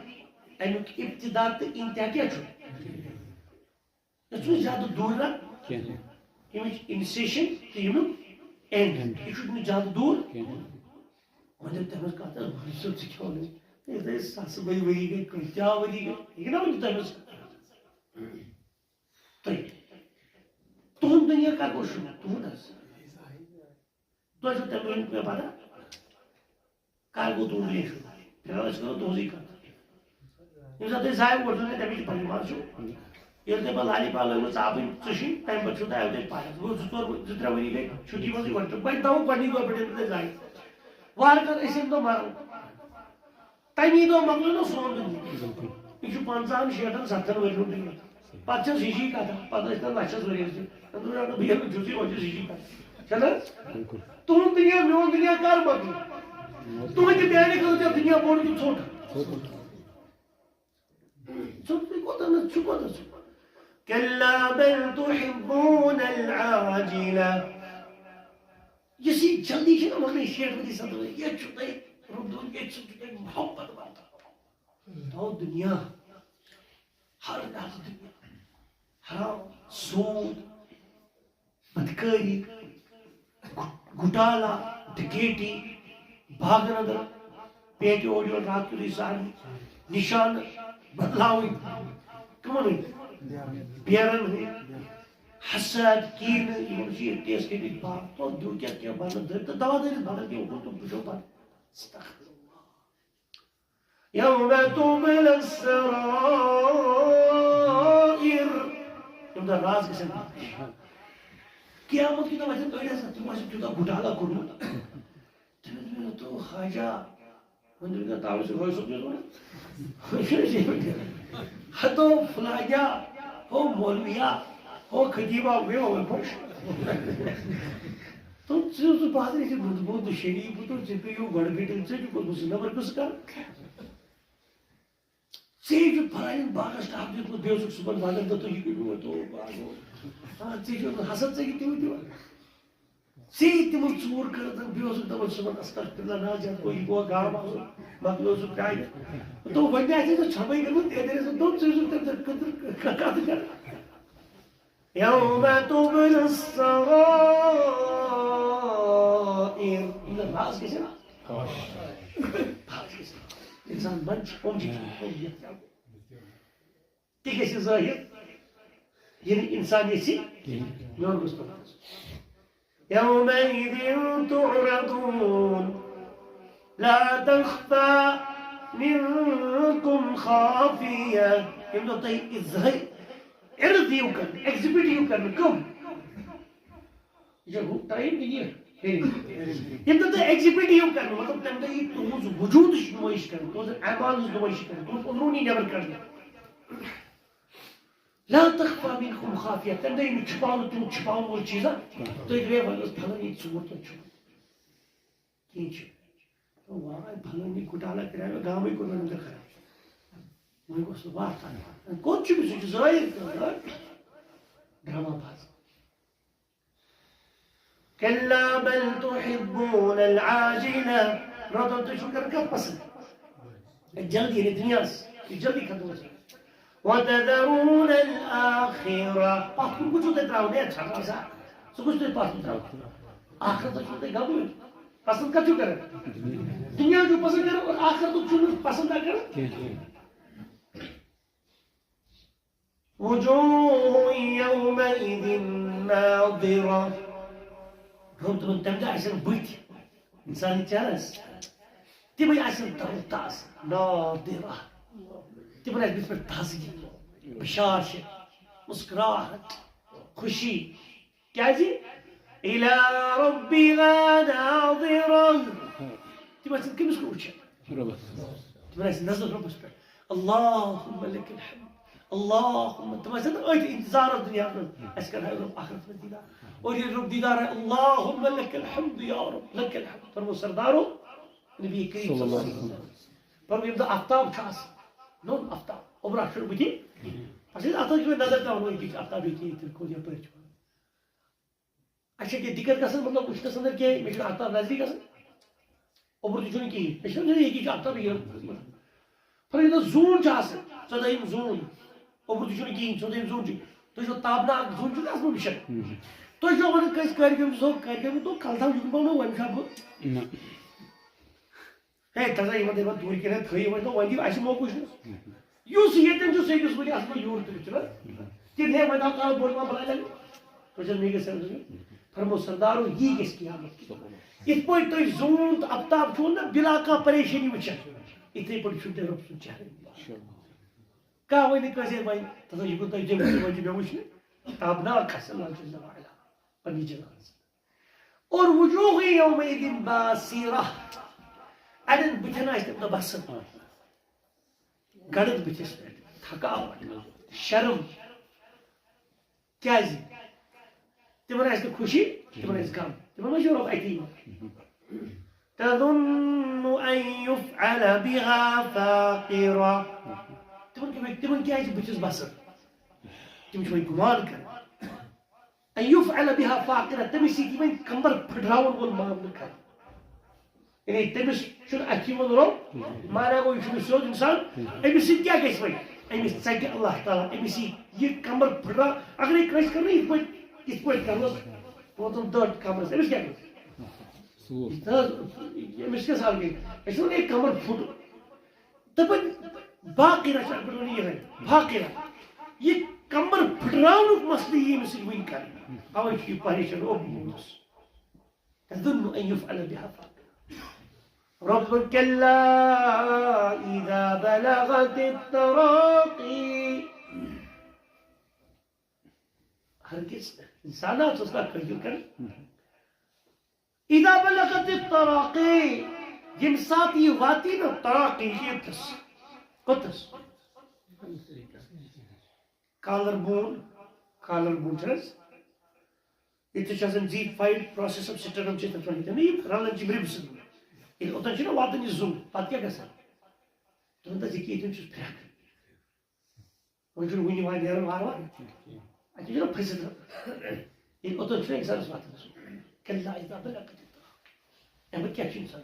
اَمیُک ابتدا تہٕ انتہا کیٛاہ چھُ؟ یہِ چھُنہٕ زیادٕ دوٗر نہ۔ کینٛہہ۔ ییٚمِچ initiation تہٕ ییٚمیُک end۔ End۔ یہِ چھُنہٕ زیادٕ دوٗر۔ کینٛہہ۔ وۄنۍ ییٚلہِ تٔمِس کَتھ ٲس، وۄنۍ چھُ ژٕ کھیوٚن۔ یہِ تھٲے ساسہٕ بٔدۍ ؤری گٔے، کۭتیٛاہ ؤری گٔے، یہِ چھُنہ وۄنۍ تٔمِس۔ تُہۍ، تُہُنٛد دُنیا کَر گوٚو شروٗع؟ تُہُنٛد حظ۔ تۄہہِ چھو تَمہِ برونٛہہ مےٚ پَتہ؟ کَر گوٚو تُہُنٛد دُنیا شروٗع؟ فِلحال أسۍ کَرو تُہٕنٛزٕے کَتھ۔ ییٚمہِ ساتہٕ تُہۍ زایہِ اوس نہٕ تَمِچ پَنٕنۍ مان چھُو۔ ییٚلہِ تۄہہِ پَتہٕ لالی پال لٲگِو ژاپٕنۍ ژٕشِنۍ، تَمہِ پَتہٕ چھُو تۄہہِ اَتہِ پَتہ۔ گوٚو زٕ ژور، زٕ ترٛےٚ ؤری گٔے چھُٹی منٛزٕے گۄڈٕ۔ تہٕ وۄنۍ دَوُکھ گۄڈٕنِکۍ دۄہ پٮ۪ٹھ ییٚلہِ تۄہہِ زایہِ۔ وارٕ کارٕ أسۍ ییٚمہِ دۄہ مَرو۔ تَمی دۄہ مۄکلیو نہ سون دُنیا۔ بِلکُل۔ یہِ چھُ پنٛژاہَن، شیٹھَن، سَتھَن ؤرۍ ہُنٛد دُنیا۔ پَتہٕ چھَس ہِشی کَتھا، پَتہٕ ٲسۍ تَن لَچھَس ؤرِیَس تہِ۔ اَدٕ وۄنۍ اَگر بہٕ ییٚلہِ چھُسٕے، وۄنۍ چھُس ہِشی کَتھا۔ چھَنہٕ حظ؟ بِلکُل۔ تُہُنٛد دُنیا، میون دُنیا کَر مۄکلہِ؟ تُہٕنٛدِ میٛانہِ خٲطرٕ چھا دُنیا بوٚڑ کِنہٕ ژھوٚٹ؟ ژھوٚٹُے۔ ژھوٚٹُے کوٗتاہ نہ چھُ، کوٗتاہ چھُ؟ كلا بل تحبون العاجلة۔ یُس یہِ جلدی چھِ نہ مۄکلان، شیٹھ ؤری، سَتَتھ ؤری، ییٚتہِ چھُ تۄہہِ رُت دِوان، ییٚتہِ چھُ تۄہہِ محبت واتان۔ تو دُنیا، ہر ناحیہٕ دُنیا، حرام، سود، بدکٲری، گُ-، گُٹالا، ڈکیتی، باغن اندر پیٹہِ اورٕ یورٕ راتھ کیُتھُے سارنٕے، نِشانہٕ بدلاوٕنۍ۔ کٕمن ہٕنٛدۍ؟ بیرن ہٕنٛدۍ۔ حسد، کینہٕ، یِمن چھِ یہِ ٹیس کٔرِتھ باغ۔ تو دیُت کیٛاہ کینٛہہ بدل دٲرِتھ تہٕ دوا دٲرِتھ بدل کینٛہہ اوٚنمُت تہٕ وٕچھو پتہٕ۔ استغفر اللہ۔ يوم تبلى السرائر۔ ییٚمہِ دۄہ راز گژھن پاش۔ قیامت کہِ دۄہ وۄتھن أڑۍ آسن، تِمو آسہِ تیوٗتاہ گُٹالا کوٚرمُت۔ تٔمِس دوٚپ، "تو خواجہ"، وۄنۍ دوٚپ مےٚ، "تاوٕ چھُ روے صٲب تہِ اوس وَنان۔" "ہتو فلانیا، ہو مولویا، ہو خطیبا، گٔے وۄنۍ خۄش۔" تہٕ ژٕ اوسُکھ بازرٕ یِتھُے بُدھ بُدھ شریٖف، بہٕ تہٕ ژےٚ پیٚیو گۄڈٕ گٔٹِل، ژےٚ تہِ کوٚرمُت سُہ نمبر قٕصہٕ کَرُن۔ ژےٚ چھُ فلٲنۍ باغس ٹب دیُتمُت، بیٚیہِ اوسُکھ صُبحن ونان، دوٚپُن، "یہِ کیٛاہ میون دوٚو باغ اوس؟ آ، ژےٚ چھُ حسد، ژےٚ کیٛاہ تِمو دِوان؟ ژےٚ تِمن ژوٗر کٔرٕتھ، بیٚیہِ اوسُکھ دَپان صُبحن، استغفر اللہ، نہ حظ، یَتھ گوٚو، یہِ گوٚو گام آسُن، مۄکلیو سُہ پرٛانہِ۔" دوٚپ، "وۄنۍ تہِ آسہِ ژےٚ ژھۄپَے کٔرمٕژ، تیٚلہِ ٲسۍ نہٕ دوٚپ، ژٕ ٲسِکھ تَمہِ ساتہٕ کٔژٕر کَتھ کَران۔" يوم تبلى السرائر۔ ییٚلہِ راز گژھِ نا؟ راز گژھِ۔ اِنسان منٛز چھُ، یِم چھِ، یِم چھِ۔ تہِ گژھِ ظٲہِر، ییٚلہِ اِنسان یژھِ، میون گوٚژھ پَتہ آسُن۔ يومئذ تعرضون لا تخفى منكم خافية۔ ییٚمہِ دۄہ تۄہہِ یہِ ظٲہِر، عرض یِیِو کرنہٕ، exhibit یِیِو کرنہٕ، کٕم؟ یہِ چھا ہُہ time کِنہٕ یہِ؟ ییٚمہِ دۄہ تۄہہِ exhibit یِیِو کرنہٕ، مطلب، تَمہِ دۄہ یی تُہٕنٛز وجوٗدٕچ نُمٲیِش کرنہٕ، تُہٕنٛز اعمالٕچ نُمٲیِش کرنہٕ، تُہُنٛد اندروٗنی نٮ۪بر کڑنہٕ۔ لا تخفى منكم خافية، تَمہِ دۄہ یی نہٕ چھُپاونہٕ، تُہُنٛد چھُپاونہٕ وول چیٖزا۔ تُہۍ دَپِو، "ہے، وَلہٕ حظ، فلٲنی ژوٗر تہٕ چھُ۔" کِہیٖنۍ چھُ۔ واے، فلٲنی گُٹالا کریو مےٚ، گامٕے کوٚر مےٚ خراب۔ وۄنۍ گوٚژھ نہٕ واتھ تام واتُن۔ کوٚت چھُ سُہ چھُ ظٲہِر کران۔ ڈرامہ باز۔ كلا بل تحبون العاجلة۔ برادر، تُہۍ چھِو کران کَتھ پسنٛد؟ جلدی، یعنی دُنیاہَس، یہِ جلدی ختم گژھِ۔ وتذرون الآخرة۔ پتھ کُن کُس چھُو تُہۍ ترٛاوان؟ ہے، ژھٮ۪نہٕ سا۔ سُہ کُس چھُو تُہۍ پتھ کُن ترٛاوان؟ آخرتَس چھُو تُہۍ غمٕے۔ پسنٛد کَتھ چھُو کران؟ دُنیا چھُو پسنٛد کران اور آخرتُک چھُو نہٕ پسنٛد کران؟ وجوه يومئذ ناضرة۔ گوٚو تِمن تَمہِ دۄہ آسن بٕتھۍ اِنسان چہرس، تِمے آسن تر و تازٕ، ناضرة۔ تِمن آسہِ بٕتھِ پٮ۪ٹھ تازگی، بشاشت، مسکراہٹ، خوشی۔ کیازِ؟ إلى ربها ناظرة۔ تِم آسن کٔمِس کُن وٕچھان؟ رۄبَس۔ تِمن آسہِ نظر رۄبَس پٮ۪ٹھ۔ اللهم لك الحمد۔ اللهم، تِم آسن أتھۍ انتظارس دُنیاہَس منٛز۔ اَسہِ کَرِ ہا رۄب آخرت منٛز دیٖدار۔ اور ییٚلہِ رۄب دیٖدار آے، اللهم لك الحمد يا رب، لك الحمد۔ فرمو سردارو، نبی کریم صلی اللہ علیہ وسلم۔ فرمو ییٚمہِ دۄہ آفتاب چھُ آسان، نوٚن آفتاب، اوٚبرا چھُنہٕ بٕتھِ۔ اَسہِ ٲسۍ اَتھ أکۍ نظر ترٛاوان، أکۍ چھُ آفتاب ییٚتہِ، ییٚتہِ، کوٚت یَپٲرۍ چھُ۔ اَسہِ چھےٚ کینٛہہ دِقت گژھان، مطلب، وٕچھنَس اندر کینٛہہ، مےٚ چھُنہٕ آفتاب نزدیٖک گژھان۔ اوٚبُر تہِ چھُنہٕ کِہیٖنۍ۔ مےٚ چھُنہٕ ییٚتی چھُ آفتاب یہِ۔ فرق یوٗتاہ زوٗن چھُ آسان، ژۄدٲہِم زوٗن۔ اوٚبُر تہِ چھُنہٕ کِہیٖنۍ، ژۄدٲہِم زوٗن چھُ۔ تُہۍ چھِو تابناک زوٗن چھُنہٕ آسان وٕچھان۔ تُہۍ چھِو وَنان کٲنٛسہِ کٲرۍ گٔمٕتۍ سُہ کٲرۍ گٔمٕتۍ دوٚپ، کَلہٕ تھاو یُکُن پَہَن، وۄنۍ وٕچھِ ہا بہٕ۔ نہ۔ ہے، تَتھ ہا یِمَن دَپان دوٗرِ کِنۍ ہے تھٲیِو وۄنۍ، دوٚپ، وۄنۍ دِیِو اَسہِ موقعہٕ وٕچھنَس۔ یُس ییٚتٮ۪ن چھُ، سُہ ہیٚکہِ سُہ ؤنِتھ، اَصٕل پٲٹھۍ یوٗر تُلِتھ، چھُنہ؟ کِنہٕ ہے، وۄنۍ تھاو کانٛہہ بوٚڑ ما بَلاے لَگہِ؟ وۄنۍ چھَس مےٚ گژھِ سَمجھ۔ فرمو سردارو، یی گژھِ قیامت۔ یِتھ پٲٹھۍ تۄہہِ زوٗن تہٕ افتاب چھُو نہ بِلا کانٛہہ پریشٲنی وٕچھان، یِتھَے پٲٹھۍ چھُو تۄہہِ رۄب سُنٛد چہرٕ۔ کانٛہہ وَنہِ کٲنٛسہِ، ہے، وۄنۍ تَتھ ہا یہِ کوٚر تۄہہِ جٔمِس، وۄنۍ چھِ مےٚ وٕچھنہٕ۔ تابناک آسہِ اللہ جل وعلا پنٛنہِ جلالہٕ سۭتۍ۔ اور وجوہ یومئذ باسرہ، اَڑٮ۪ن بٕتھٮ۪ن آسہِ تَمہِ دۄہ بَسَر، گڑد بٕتھِس پٮ۪ٹھ، تھکاوٹ، شرم۔ کیٛازِ؟ تِمن آسہِ نہٕ خوشی، تِمن آسہِ غم۔ تِمن ما چھُ رۄب اَتی؟ تظن أن يفعل بها فاقرة۔ تِمن کیٛاہ، تِمن کیٛازِ بٕتھِس بَسَر؟ تِم چھِ وۄنۍ گُمان کران۔ أن يفعل بها فاقرة، تٔمِس سۭتۍ یِوان کمبر پھٕٹراوَن وول معاملہٕ کرنہٕ۔ یعنی تٔمِس چھُنہٕ اَتھِ یِوان رۄب، مانا گوٚو، یہِ چھُنہٕ سیوٚد اِنسان، أمِس سۭتۍ کیٛاہ گژھِ وۄنۍ؟ أمِس ژَٹہِ اللہ تعالیٰ، أمِس یی یہِ کمبر پھٕٹراو، اگرے کٲنٛسہِ کرنہٕ یِتھ پٲٹھۍ، یِتھ پٲٹھۍ کرنَس، ووتُن دٔٹ کمرَس، أمِس کیٛاہ گژھِ؟ سوٗر۔ یہِ تہِ حظ، أمِس کیٛاہ سال گٔے؟ أسۍ چھِ وَنان، ہے، کمبر پھُٹ۔ دَپان، باقٕے رَچھِ اَتھ پٮ۪ٹھ وَنان یِہوٚے، باقٕے رَچھِ۔ یہِ کمبر پھٕٹراونُک مسلہٕ یی أمِس سۭتۍ وٕنہِ کرنہٕ۔ اَوَے چھُ یہِ پریشان، او بہٕ موٗدُس۔ تظن أن يفعل بها فاقرة۔ رب كلا إذا بلغت التراقي۔ ہرگز انسان آسُس نہ کٲفِر کران۔ إذا بلغت التراقي، ییٚمہِ ساتہٕ یہِ واتی نہ تراقی ییٚتس، کوٚتس؟ کالر بون، کالر بون چھِ حظ؟ ییٚتہِ چھِ آسان زی فایِو پروسیس آف سٹرنم چھِ تَتھ وَنان، یِم رَلان چھِ رِبسَن۔ ییٚلہِ اوٚتَن چھُنہ واتان یہِ زُو، پَتہٕ کیٛاہ گژھان؟ تِمَن دَپہِ ییٚکیٛاہ ییٚتٮ۪ن چھُس پھرٛکھ۔ وۄنۍ چھُنہٕ وُنہِ یِوان نیرُن وارٕ وارٕ۔ اَتہِ چھُنہ پھٔسِتھ۔ ییٚلہِ اوٚتَن چھُنہ اِنسانَس واتان سُہ۔ کَلّا اِذا بَلَغَتِ التَّرَاقِی۔ اَمہِ پَتہٕ کیٛاہ چھُ اِنسان؟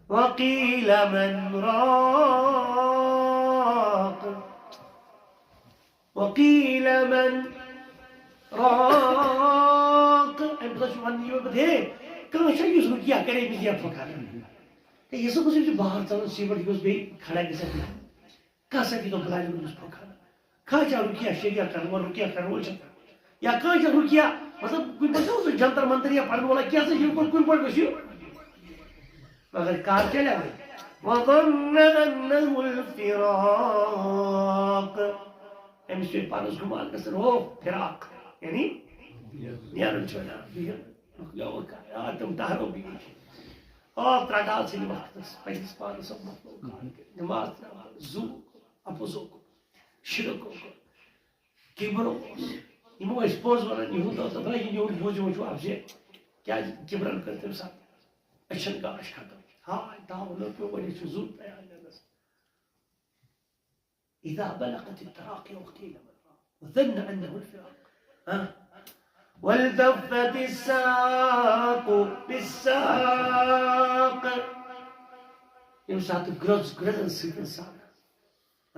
وَقِيلَ مَنْ رَاقٍ۔ وَقِيلَ مَنْ رَاقٍ۔ اَمہِ پَتہٕ چھُ وَنان یِمَن پَتہٕ، ہے، کانٛہہ چھا یُس رُقیہ کَرِ أمِس یَتھ پھۄکھان؟ ہے، یہِ ہسا گوٚژھ أمِس بار ژَلُن، سیٖمَٹھ گوٚژھ بیٚیہِ کھڑا گٔژھِتھ۔ کانٛہہ سا دیٖتو بُلایہِ لوٚگمُت پھۄکھان۔ کانٛہہ چھا رُقیہ شریعہ کَرَن وول، رُقیہ کَرَن وول چھا؟ یا کانٛہہ چھا رُقیہ، مطلب، کُنہِ پٲٹھۍ چھا اوس جنتر منتر یا پَرَن وولا، کینٛہہ سا یہِ کوٚر، کُنہِ پٲٹھۍ گوٚژھ یہِ۔ مگر کار چلیو وۄنۍ۔ وَظَنَّ أَنَّهُ الْفِرَاقُ۔ أمِس چھُ پانَس گُمان گژھان، ہو، فِراق، یعنی نیرُن چھُ وَنان، بِہِتھ، مۄکلیو کار، آ، تِم ٹہرو بِہِتھ۔ آ، ترٛٹاو ژھٕنہِ وقتَس، پنٛنِس پانَس سۭتۍ مۄکلو کار کٔرِتھ، نٮ۪ماز تہِ نٮ۪ماز، زُو، اَپُز اوکُن، شِرک اوکُن، کِبر اوس۔ یِمو ٲسۍ پوٚز وَنان، یِہُنٛد اوس دَپان، یہِ یِہُنٛد بوٗزِو وٕچھِو اَپزِ، کیٛازِ کِبرَن کٔر تَمہِ ساتہٕ أچھَن گاش ختم۔ ہاے، تاوَن پیوٚو، وۄنۍ چھُ زُو تیار نٮ۪نَس۔ إذا بلغت التراقي وقيل من راق وظن أنه الفراق۔ ہاں؟ والتفت الساق بالساق۔ ییٚمہِ ساتہٕ گرٛۄز گرٛۄزَن سۭتۍ اِنسان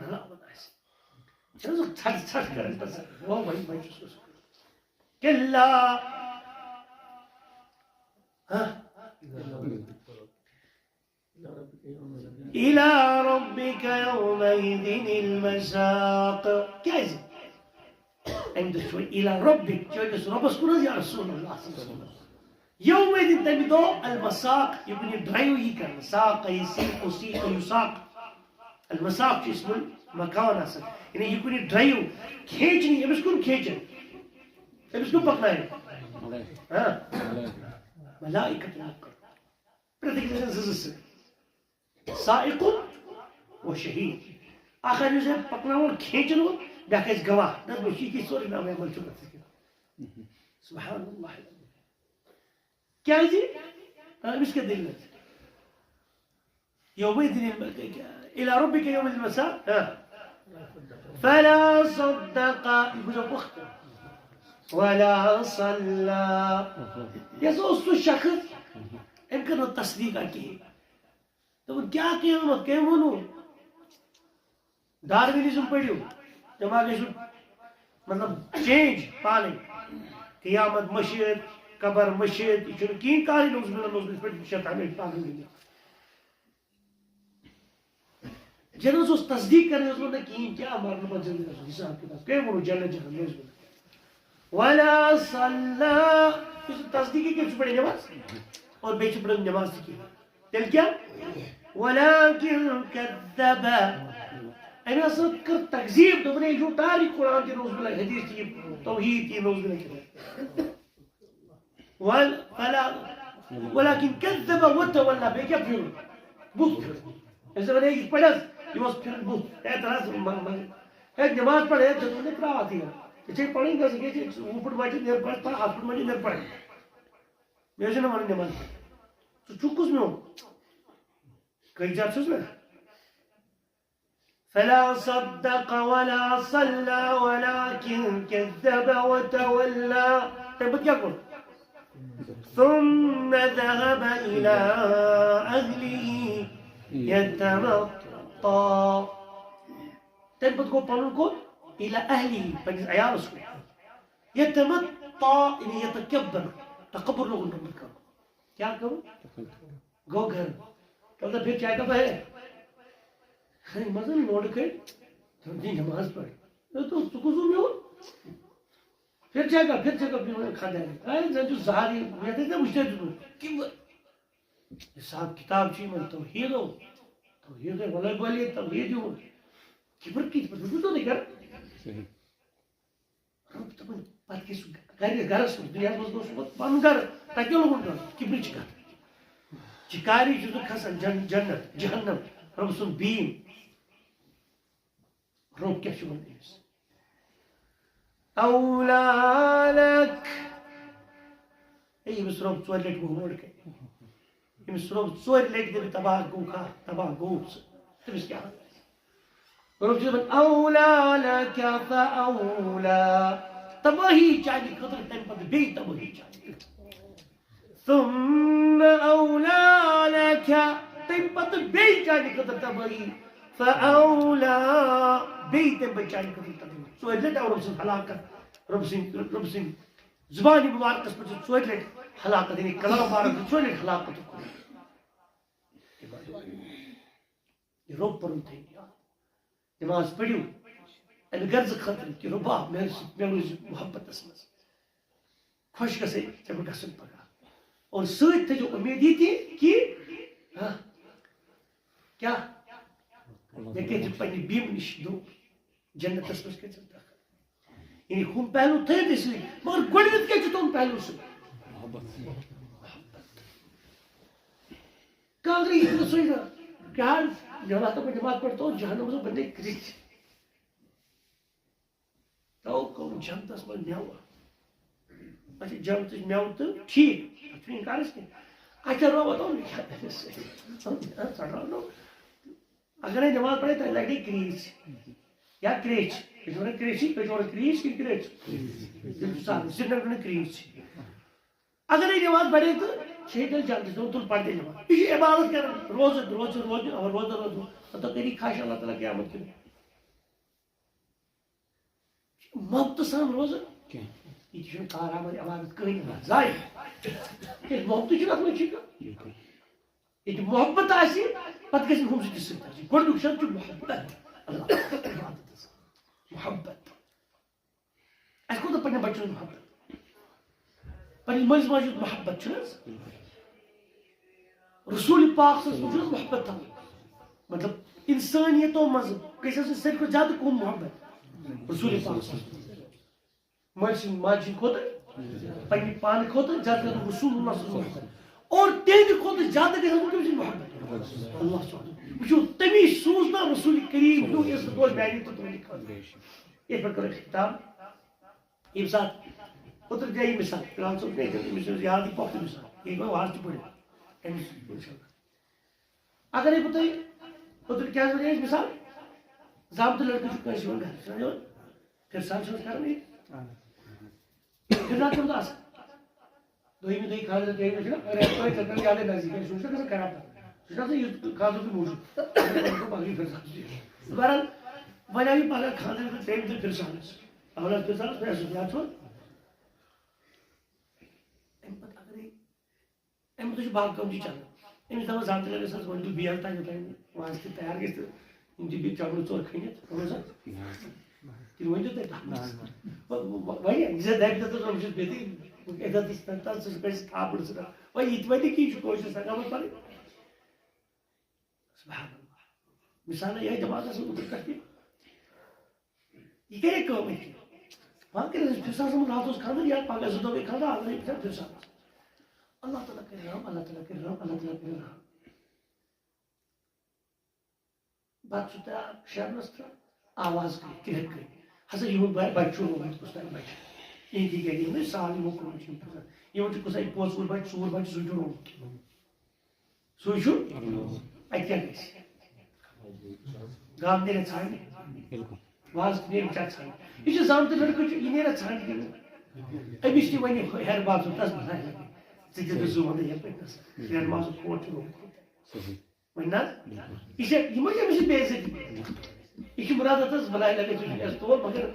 رلاوان آسہِ۔ چھُنہ سُہ ژھٹھ ژھٹھ کران پَتہٕ سُہ، او وۄنۍ، وۄنۍ چھُس بہٕ سُہ۔ کلا۔ ہاں؟ إلى ربك يومئذ المساق۔ کیازِ؟ أمۍ دوٚپ، چھُ إلى ربك، چٲنِس رۄبَس کُن حظ یا رسول اللہ صلی اللہ علیہ وسلم۔ یومئذ، تَمہِ دۄہ، المساق، یہِ کُنہِ ڈرایو یی کرنہٕ، ساق یسیق، سیق یساق۔ المساق چھُ اسم المکان آسان، یعنی یہِ کُنہِ ڈرایو کھینچنہِ، أمِس کُن کھینچن، أمِس کُن پکناوِ؟ ہاں؟ ملائکۃ۔ پرٛٮ۪تھ أکِس آسان زٕ زٕ سۭتۍ۔ سائق و شہید۔ اکھ آسہِ یُس زَن پَکناوُن کھینچَن وول، بیٛاکھ آسہِ گواہ۔ نہ، بہٕ چھُس یہِ کہِ سورُے ناوِ عمل چھُ تَتھ سۭتۍ۔ سبحان اللہ۔ کیٛازِ؟ آ، أمِس کیٛاہ دٔلیٖل ٲس؟ یومئذ إلى ربك يومئذ المساق۔ آ۔ فلا صدق۔ یہِ بوٗزِو وقت۔ ولا صلى۔ یہِ ہسا اوس سُہ شخص، أمۍ کٔر نہٕ تصدیٖقا کِہیٖنۍ۔ دوٚپُن، کیٛاہ قیامت؟ کٔمۍ ووٚنوٕ؟ ڈاروِنِزم پٔرِو، تِم ما گٔژھِو، مطلب، چینج پانَے۔ قیامت مٔشِتھ، قبر مٔشِتھ، یہِ چھُنہٕ کِہیٖنۍ کارٕے، نوز باللہ، نوز باللہ، یِتھ پٲٹھۍ شیطان ٲسۍ پاگل گٔمٕتۍ۔ جنس اوس تصدیٖق کران، اوس وَنان، کِہیٖنۍ، کیٛاہ مرنہٕ پتہٕ زِندٕ گژھُن، حساب کِتاب، کٔمۍ ووٚنوٕ جنت جہنم، نوز باللہ۔ ولا صلى۔ یُس نہٕ تصدیٖقٕے کٔرِتھ چھُ پران نٮ۪ماز، اور بیٚیہِ چھُ پران نٮ۪ماز تہِ کِہیٖنۍ۔ تیٚلہِ کیٛاہ؟ ولكن كذب۔ أمۍ ہسا کٔر تکذیٖب، دوٚپُن، ہے، یہِ چھُ ٹارٕے قرآن تہِ، نوز باللہ، حدیث تہِ، یہِ توحیٖد تہِ، نوز باللہ۔ ول-، فلا، ولكن كذب وتولى، بیٚیہِ کیٛاہ پھیُر؟ بُتھ پھیُر۔ أمۍ ہسا وَنہِ، ہے، یِتھ پٲٹھۍ حظ، یہِ اوس پھِرُن بُتھ۔ ہے، تَلہٕ حظ، م-، م-، ہے، نٮ۪ماز پَر، ہے، ژےٚ دوٚپ نہٕ ترٛاو اَتھ یہِ۔ ژےٚ چھے پَرٕنۍ کٲنٛسہِ، یہِ چھے وُپھٕٹ مَسجِد، نیر پَر، پَر، اَتھ پٮ۪ٹھ مَسجِد، نیر پَر۔ مےٚ حظ چھُنہٕ وَنُن نٮ۪ماز پَر۔ ژٕ چھُکھ کُس میون؟ کٔہۍ زیادٕ چھُس نہ؟ فلا صدق ولا صلى ولكن كذب وتولى۔ تَمہِ پَتہٕ کیٛاہ کوٚر؟ ثم ذهب إلى أهله يتمطى۔ تَمہِ پَتہٕ گوٚو پَنُن کوٚت؟ إلى أهله، پنٛنِس عیالَس کُن۔ يتمطى، یعنی يتكبر، تکبر لوگُن تَمہِ پَتہٕ کَرُن۔ کیٛاہ کَرُن؟ گوٚو گَرٕ۔ تَلہٕ پھر چاے کَپا ہے؟ ہے، مَزٕ لوڈٕ کٔرۍ، تٔمۍ دِژ نٮ۪ماز پَرٕنۍ۔ ہے، تو ژٕ کُس ووٚن مےٚ ووٚن؟ پھر چاے کَپ، پھر چاے کَپ، یہِ وَنان خانٛدارنہِ۔ ہے، زَن چھُ زہر یہِ، مےٚ دَپہِ ژےٚ وٕچھتھٕے دیُتمُت۔ کِبر۔ حساب کِتاب چھُ یِمَن توحیٖدو۔ توحیٖدے وَلَے بَلے توحیٖد یِہُنٛد۔ کِبر کِتھ پٲٹھۍ؟ وٕچھِو تُہۍ گَرٕ۔ صحیح۔ رۄب دَپان، پَتہٕ گژھِ سُہ گَرِ، گَرَس منٛز، دُنیاہَس منٛز گوٚو سُہ پَتہٕ پَنُن گَرٕ، تَتہِ کیٛاہ لوگُن کَرُن؟ کِبرٕچ کَتھ۔ چِکاری چھُ سُہ کھسان جن-، جنت، جہنم، رۄب سُنٛد بیٖم۔ رۄب کیٛاہ چھُ وَنان أمِس؟ أولى لك۔ ہے، أمِس رۄب ژورِ لَٹہِ ووٚن اورٕ کَنہِ۔ أمِس رۄب ژورِ لَٹہِ دَپہِ، تباہ گوٚو کھا، تباہ گوٚو ژٕ۔ تٔمِس کیٛاہ وَنہِ؟ رۄب چھُ دَپان، "أولى لك فأولى۔" تبٲہی چانہِ خٲطرٕ، تَمہِ پتہٕ بیٚیہِ تبٲہی چانہِ خٲطرٕ۔ ثم أولى لك، تَمہِ پتہٕ بیٚیہِ چانہِ خٲطرٕ تبٲہی۔ فأولى، بیٚیہِ تَمہِ پتہٕ چانہِ خٲطرٕ تبٲہی۔ ژورِ لٹہِ آو رۄب سٕنٛز ہلاکت، رۄب سٕنٛدِ، رۄب سٕنٛدِ زبانہِ مبارکس پٮ۪ٹھ چھُ ژورِ لٹہِ ہلاکت، یعنی کلام مبارک چھُ ژورِ لٹہِ ہلاکت۔ یہِ رۄب پَنُن تھٲیِو یاد۔ نماز پٔرِو اَمہِ غرضہٕ خٲطرٕ کہِ رۄبا، مےٚ روٗزِ، مےٚ روٗزِ محبتَس منٛز۔ خۄش گژھے ژےٚ بہٕ گژھُن پگاہ۔ اور سۭتۍ تھٲیِو اُمید یہِ تہِ کہِ، ہاں، کیٛاہ؟ مےٚ کٔرۍ زِ پنٛنہِ بیٖمہٕ نِش دوٗر۔ جنتَس منٛز کٔرۍ زِ دٲخل۔ یعنی ہُم پہلو تھٲیِو تُہۍ سۭتۍ، مگر گۄڈٕنٮ۪تھ کیٛاہ چھُ تُہُنٛد پہلو سُہ؟ کانٛگرِ یِتھ نہٕ سُے نہٕ۔ کیٛاہ حظ؟ ییٚلہِ ہسا بہٕ نٮ۪ماز پَرٕ تو جہنمَس منٛز بَنہِ کرٛیٚچھ۔ تو کوٚم جنتَس منٛز مٮ۪وٕ۔ اچھا، جنتٕچ مٮ۪وٕ تہٕ ٹھیٖک، اَتھ چھُنہٕ اِنکارَس کینٛہہ۔ اچھا، رۄبَن دوٚپ، ژٕ رَنو۔ اگرے نٮ۪ماز پَرے، تَتہِ لَگہِ کرٛیٚچھ۔ یا کرٛیٚچھ۔ تُہۍ چھِو وَنان کرٛیٚچھی، تُہۍ چھِو وَنان کرٛیٚچھ کِنہٕ کرٛیٚچھ؟ تِم چھِ سارے سرینگرٕ کرٛیٚچھ۔ اگر یہِ نماز پرے تہٕ چھے تیٚلہِ جنتس منٛز تُل پردے نماز۔ یہِ چھُ عبادت کران، روزٕ، روزٕ، روزٕ، روزٕ، روزٕ۔ پتہٕ کٔری خش اللہ تعالیٰ قیامت کیُتھ۔ محبتہٕ سان روزٕ۔ کینٛہہ۔ یہِ تہِ چھُنہٕ کارآمد عبادت کٕہٕنۍ، نہ زانٛہہ۔ کیٛازِ محبتٕے چھُنہٕ اَتھ منٛز چھُے کانٛہہ۔ بِلکُل۔ ییٚتہِ محبت آسہِ، پتہٕ گژھِ ہُم زٕ تہِ سۭتۍ آسٕنۍ۔ گۄڈٕنیُک شرط چھُ محبت۔ اللہ تعالیٰ عبادتس۔ محبت۔ اَسہِ کوٗتاہ پننٮ۪ن بچن ہُنٛد محبت؟ پننِس مٲلِس ماجہِ ہُنٛد محبت چھُنہٕ حظ؟ رسول پاک صلی اللہ علیہ وسلم چھُنہٕ حظ محبت تھاوُن؟ مطلب، انسانیتو منٛز گژھِ آسُن ساروی کھۄتہٕ زیادٕ کُم محبت؟ رسول پاک صلی اللہ علیہ وسلم۔ مٲلۍ سٕنٛدِ ماجہِ ہٕنٛدِ کھۄتہٕ، پننہِ پانہٕ کھۄتہٕ زیادٕ گژھِ رسول اللہ صلی اللہ علیہ وسلم محبت۔ اور تِہنٛدِ کھۄتہٕ زیادٕ گژھِ آسُن تٔمۍ سٕنٛدِ محبت۔ اللہ صلی اللہ علیہ وسلم۔ وٕچھِو، تٔمی سوٗز نا رسول کریم ہیوٗ عزت وول میانہِ تہٕ تُہنٛدِ خٲطرٕ۔ یِتھ پٲٹھۍ کٔر اَسہِ خطاب۔ ییٚمہِ ساتہٕ اوترٕ دِژ یہِ مثال، فِلحال صٲب چھُ ییٚتٮ۪ن، أمِس چھُ یاد یہِ پۄختہٕ مثال۔ یہِ ہیٚکہِ وۄنۍ واز تہِ پٔرِتھ۔ أمِس، اِنشاءاللہ۔ اگر ہے بہٕ تۄہہِ اوترٕ کیٛاہ وَنے اَسہِ مثال؟ زامتُر لٔڑکہٕ چھُ کٲنٛسہِ یِوان گَرٕ، چھُنہ یِوان؟ فِرسان چھُ أسۍ کَران یہِ۔ فِرسان چھُ آسان۔ دوٚیمہِ دۄہہِ خانٛدر، دوٚیمہِ دۄہہِ چھُنہ، اگر اَسہِ تۄہہِ ژےٚ کَرو یادَے نزدیٖک، سُہ چھُنہ گژھان خراب پَتہٕ۔ سُہ چھُنہ آسان یُتھ خانٛدرُکُے موٗجوٗد۔ بہرحال، وۄنۍ آو یہِ پَگاہ خانٛدر تہٕ ترٛیٚیِمہِ دۄہہِ فِرسانَس۔ اَوَل حظ فِرسانَس، مےٚ سُہ یاد چھُ۔ اَمہِ پَتہٕ اگرے أمِس چھُ باقٕے کٲم تہِ چلان۔ أمِس دَپان زامتٕرۍ لٔڑکَس حظ ؤنۍ تو بیل تام، یوٚتام وازٕ تہِ تیار گژھِ تہٕ یِم تہِ بیٚیہِ چَمنہٕ ژور کھٔنِتھ، وَنو سا؟ تِم ؤنۍ تو تۄہہِ تَتھ منٛز۔ وۄنۍ، وۄنۍ، وۄنۍ، یہِ زَن دَپہِ تَتھ منٛز، وۄنۍ چھُس بیٚیہِ تہِ، اَتہِ تَتھ، تَتھ، تَتھ، سُہ چھُ کٲنٛسہِ تھاپُر ژھٕنان۔ وۄنۍ یہِ تہِ وَنہِ کہِ یہِ چھُ کٲشُر سَنگَمَس پَنٕنۍ۔ سبحان اللہ۔ مثالہ یہِ دٮ۪ماغَس منٛز اوترٕ پٮ۪ٹھ تہِ۔ یہِ کَرِ کٲم اَتہِ۔ وۄنۍ کٔرِتھ أسۍ فِرسان صٲبُن راتھ اوس خانٛدر یا پَگاہ زٕ دۄہ گٔے خانٛدر، اَز گٔے فِرسان صٲبَس۔ اللہ تعالیٰ کَرِ رحم، اللہ تعالیٰ کَرِ رحم، اللہ تعالیٰ کَرِ رحم۔ بَتہٕ چھُ تیار، شیرنَس تہٕ آواز کٔرِتھ، کرٛٮ۪کھ کٔرِتھ۔ ہسا یِہُنٛد بَ-، بَچہٕ چھُ رومُت کُس تام بَچہٕ۔ یِہِنٛدی گَرِ یِمَے سال یِمو کوٚرمُت چھُ یِم فِرسان۔ یِمَن چھُ کُس تام پوٚژھ ووٚن بَچہٕ، ژوٗر بَچہٕ، زٕ چھُ رومُت۔ سُے چھُ۔ اَتہِ کیٛاہ گژھِ؟ گام نیرِ ژھانٛڈنہِ۔ بِلکُل۔ وازٕ تہِ نیرِ بِچارٕ ژھانٛڈنہِ۔ یہِ چھُ زامتٕرۍ لٔڑکہٕ چھُ، یہِ نیرِ ژھانٛڈنہِ۔ أمِس تہِ وَنہِ ہیرٕ بازُر، تَس بَنایہِ لَگے۔ ژٕ تہِ دِژٕ وَنہٕ یَپٲرۍ تَس۔ ہیرٕ بازُر کوٹ چھُ رومُت۔ صحیح۔ وۄنۍ نہ؟ بِلکُل۔ یہِ چھےٚ، یہِ ما چھِ أمِس یہِ بے عزتی؟ یہِ چھِ مُراد اَتَس بَنایہِ لَگے، ژٕ چھُکھ اَسہِ تور، مگر